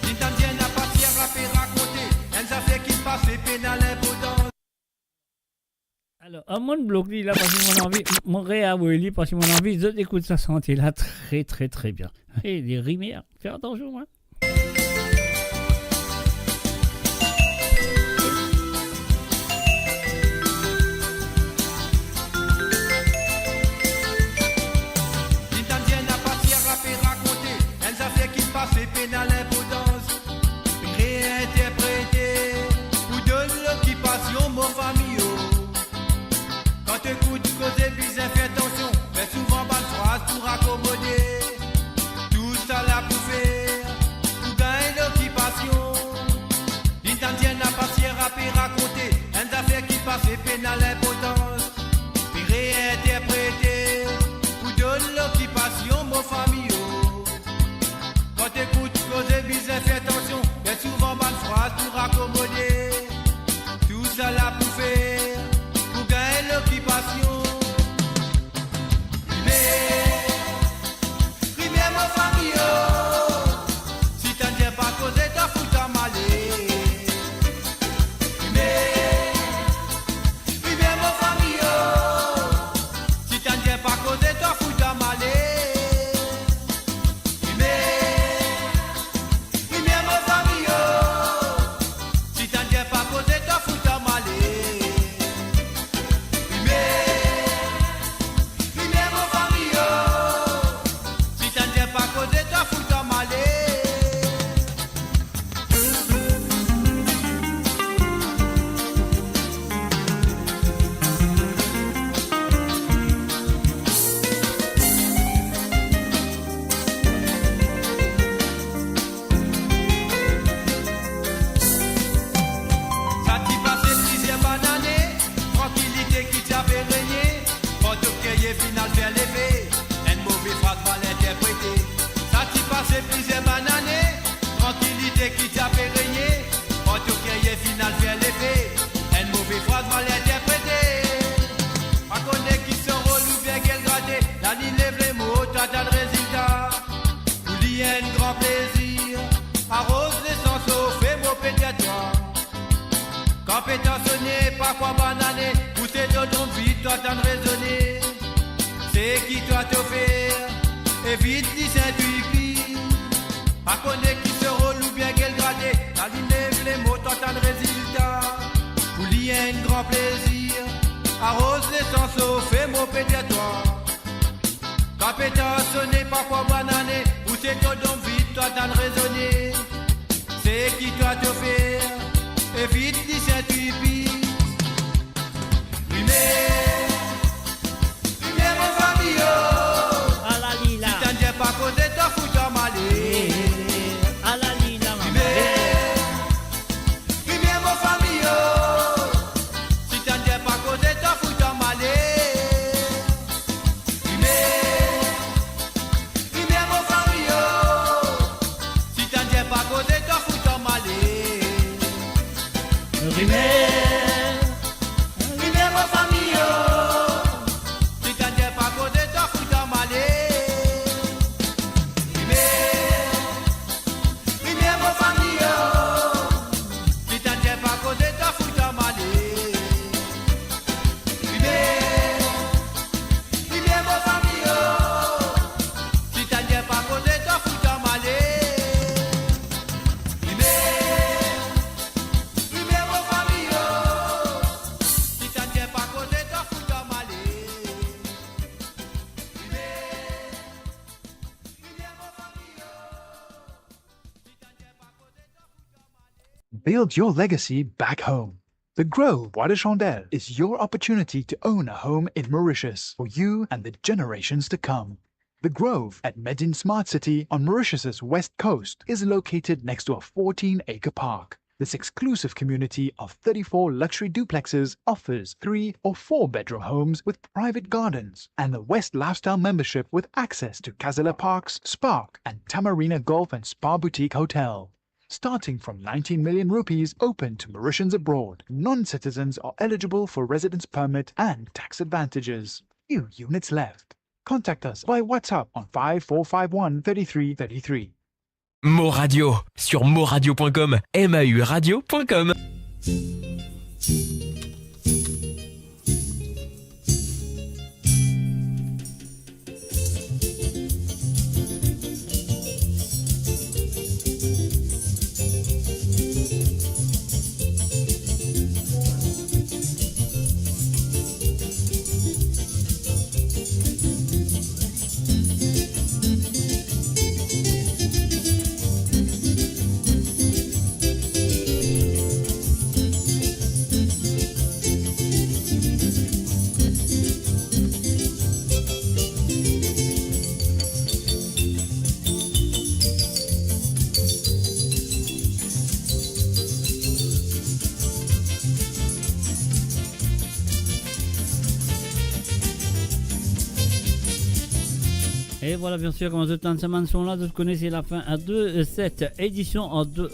Li tann dir enn lapatir, la pe rakonte enn zafer ki pase, pena linportans. Alor, ah, mo blok li la, parski mo anvi, mo reavoy li, parski mo anvi zot ekout sa sante la tre, tre, tre bien. E, li Rimer, fer atansion, hein. Li tann dir enn lapatir, la pe rakonte enn zafer ki pase, pena linportans. Reinterprete pou donn lokipasion mo fami, oh. Kan to ekout koze, bizin fer atansion, me souvan bann fraz pou akomode. Tousala pou fer, pou gagn lokipasion. Li tann dir enn lapatir, la pe rakonte enn zafer ki pase, pena linportans. Reinterprete pou donn lokipasion mo fami, oh. Kan to ekout koze, bizin fer atansion, me souvan bann fraz pou akomode. Tousala pou fer, pou gagn lokipasion. Rimer, Rimer mo fami, oh. Si tann dir pa koze, to fou to male. Rimer, Rimer mo fami, oh. Si tann dir pa koze, to fou to male. Rimer, Rimer mo fami, oh. Si tann dir pa koze, to fou to male. Rimer, Rimer mo fami, oh. Si tann dir pa koze, to fou to male. Sa ti pase plizier bann ane, trankilite ki ti ape regne, kan dokter Ye finn al fer lefe, enn move fraz mal interprete. Sa ti pase plizier bann ane, trankilite ki ti ape regne, kan dokter Ye finn al fer lefe, enn move fraz mal interprete. Pa kone ki so rol ou vergil grate, la li lev lemo, to atann rezilta. Pou li enn gran plezir, aroz lesans, fer mo peter twa. Kan petan sone, parfwa bann ane, pou se dodron vid, to atann rezone. Se Seki twa to fer, evit li sentwir pli. Pa kone ki so rol oubien gel grate, la li nev lemot, antann rezilta. Pou li enn gran plezir, aroz lesans, sofe mo pe dir twa. Kapetan sone, parfwa banane, ou se to dom vit, twa tann rezone. Seki twa to fer, evit li sentwir pli. Rimer, rimer mo fami, oh. Ala li la. Si tann dir pa koze, to fou to male. Ala li la, mama. Rimer, rimer mo fami, oh. Si tann dir pa koze, to fou to male. Rimer, rimer mo fami, oh. Si tann dir pa koze, to fou to male. Rimer, rimer mo fami, oh. Si tann dir pa koze, to fou to male. Rimer, rimer mo fami, oh. Si tann dir pa koze, to fou to male. Rimer, rimer mo fami, oh. Si tann dir pa koze, to fou to male. Rimer, rimer mo fami, oh. Si tann dir pa koze, to fou to male. Rimer, rimer mo fami, oh. Si tann dir pa koze, to fou to male. Build your legacy back home. The Grove Bois de Chandelle is your opportunity to own a home in Mauritius for you and the generations to come. The Grove at Medin Smart City on Mauritius's west coast is located next to a fourteen-acre park. This exclusive community of thirty-four luxury duplexes offers three or four bedroom homes with private gardens and the West Lifestyle membership with access to Casella Parks, Spark, and Tamarina Golf and Spa Boutique Hotel. Starting from nineteen million rupees, open to Mauritians abroad, non-citizens are eligible for residence permit and tax advantages. Few units left. Contact us by WhatsApp on five four five one thirty-three thirty-three. Mo Radio, sur mo radio point com, M A U radio point com. E vwala, bien sir, kouma zot tann sa bann son la, zot kone se lafin de, euh, set edision de,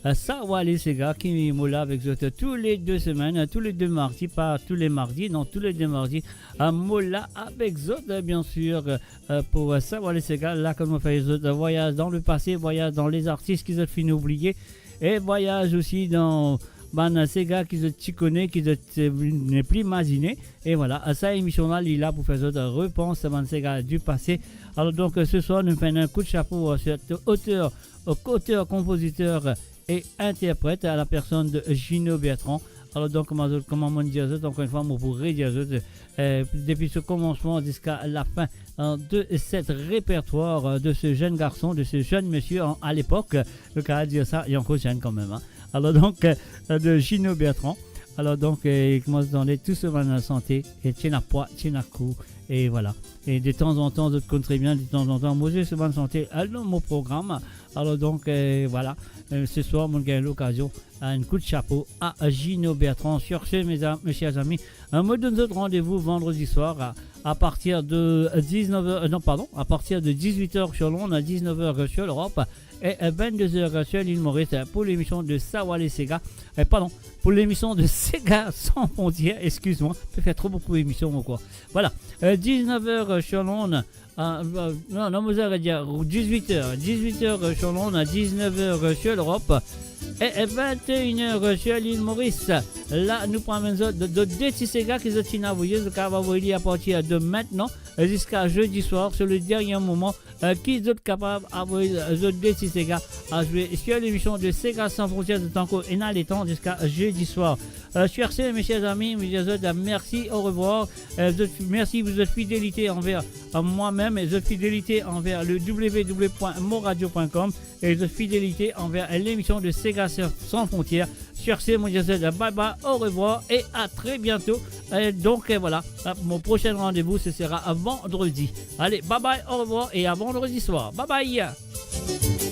euh, Sa Wale Sega ki mo la avek zot tou le de semenn, tou le de mardi, pa tou le mardi, non, tou le de mardi, euh, mo la avek zot, euh, bien sir, euh, pou, euh, Sa Wale Sega, la, kouma mo fer zot, euh, vwayaz dan lepase, vwayaz dan lezartis ki zot finn oubliye, e vwayaz osi dan bann sega ki zot ti kone, ki zot, euh, nepli imazine. E vwala, sa emision la, li la pou fer zot repans bann sega di pase. Alor donk, euh, seswar, nou fer enn kout sapo, euh, set oter, euh, oter, konpoziter e interpret, a la personn de Gino Bertrand. Alor donk, kouma zot, kouma mo dir zot, ankor enn fwa, mo pou redir zot, euh, depi so komansman ziska lafin, hein, de set repertwar, euh, de se zenn garson, de se zenn misie, hein, a lepok, euh, nou kapav dir sa, li ankor zenn kanmem, hein. Alor donk, euh, de Gino Bertrand. Alor donk, euh, kouma zot tande tou so bann sante, e ti ena pwa, ti ena kou, e vwala. E detanzantan, zot konn tre bien, detanzantan, mo zwe so bann sante, euh, dan mo program. Alor donk, euh, vwala, euh, seswar, mo gagn lokazion, euh, enn kout sapo a Gino Bertrand. Sur ce, mes am-, mes chers amis, euh, mo donn zot randevou vandredi swar a, a partir de diznef er, euh, non, pardon, a partir de dizuit er sur Londres, diznef er sur Lorop, e, euh, vennde er sur Lil Moris, euh, pou lemision de Sa Wale Sega, euh, pardon, pou lemision de Sega San Frontières, excuse-moi, je fais trop beaucoup d'émissions, moi, quoi. Voilà, euh, diznef er sur Londres, euh, euh, non, non, mo zwe dir dizuit er, dizuit er sur Londres, diznef er sur Lorop, e, e vennteen er sur Lil Moris. La nou pou amenn zot, zot de ti sega ki zot finn avoye, zot kapav avoy li apartir de mintnan, euh, ziska zedi swar, se le dernie moman, euh, ki zot kapav avoy, euh, zot de ti sega a zwe sur lemision de Sega San Frontières, zot ankor ena letan ziska zedi swar. Euh, sur ce, mes chers amis, mo dir zot, euh, mersi, orevwar. Euh, zot, mersi pou zot fidelite anver, euh, mwa mem, e zot fidelite anver le w w w point moradio point com, e zot fidelite anver lemision de Sega San Frontières. Sur ce, mo dir zot, euh, bye bye, orevwar e a tre biento. Euh, donk, euh, vwala, euh, mon prosin randevou, se sera vendredi. Ale, bye bye, orevwar e a vendredi swar. Bye bye.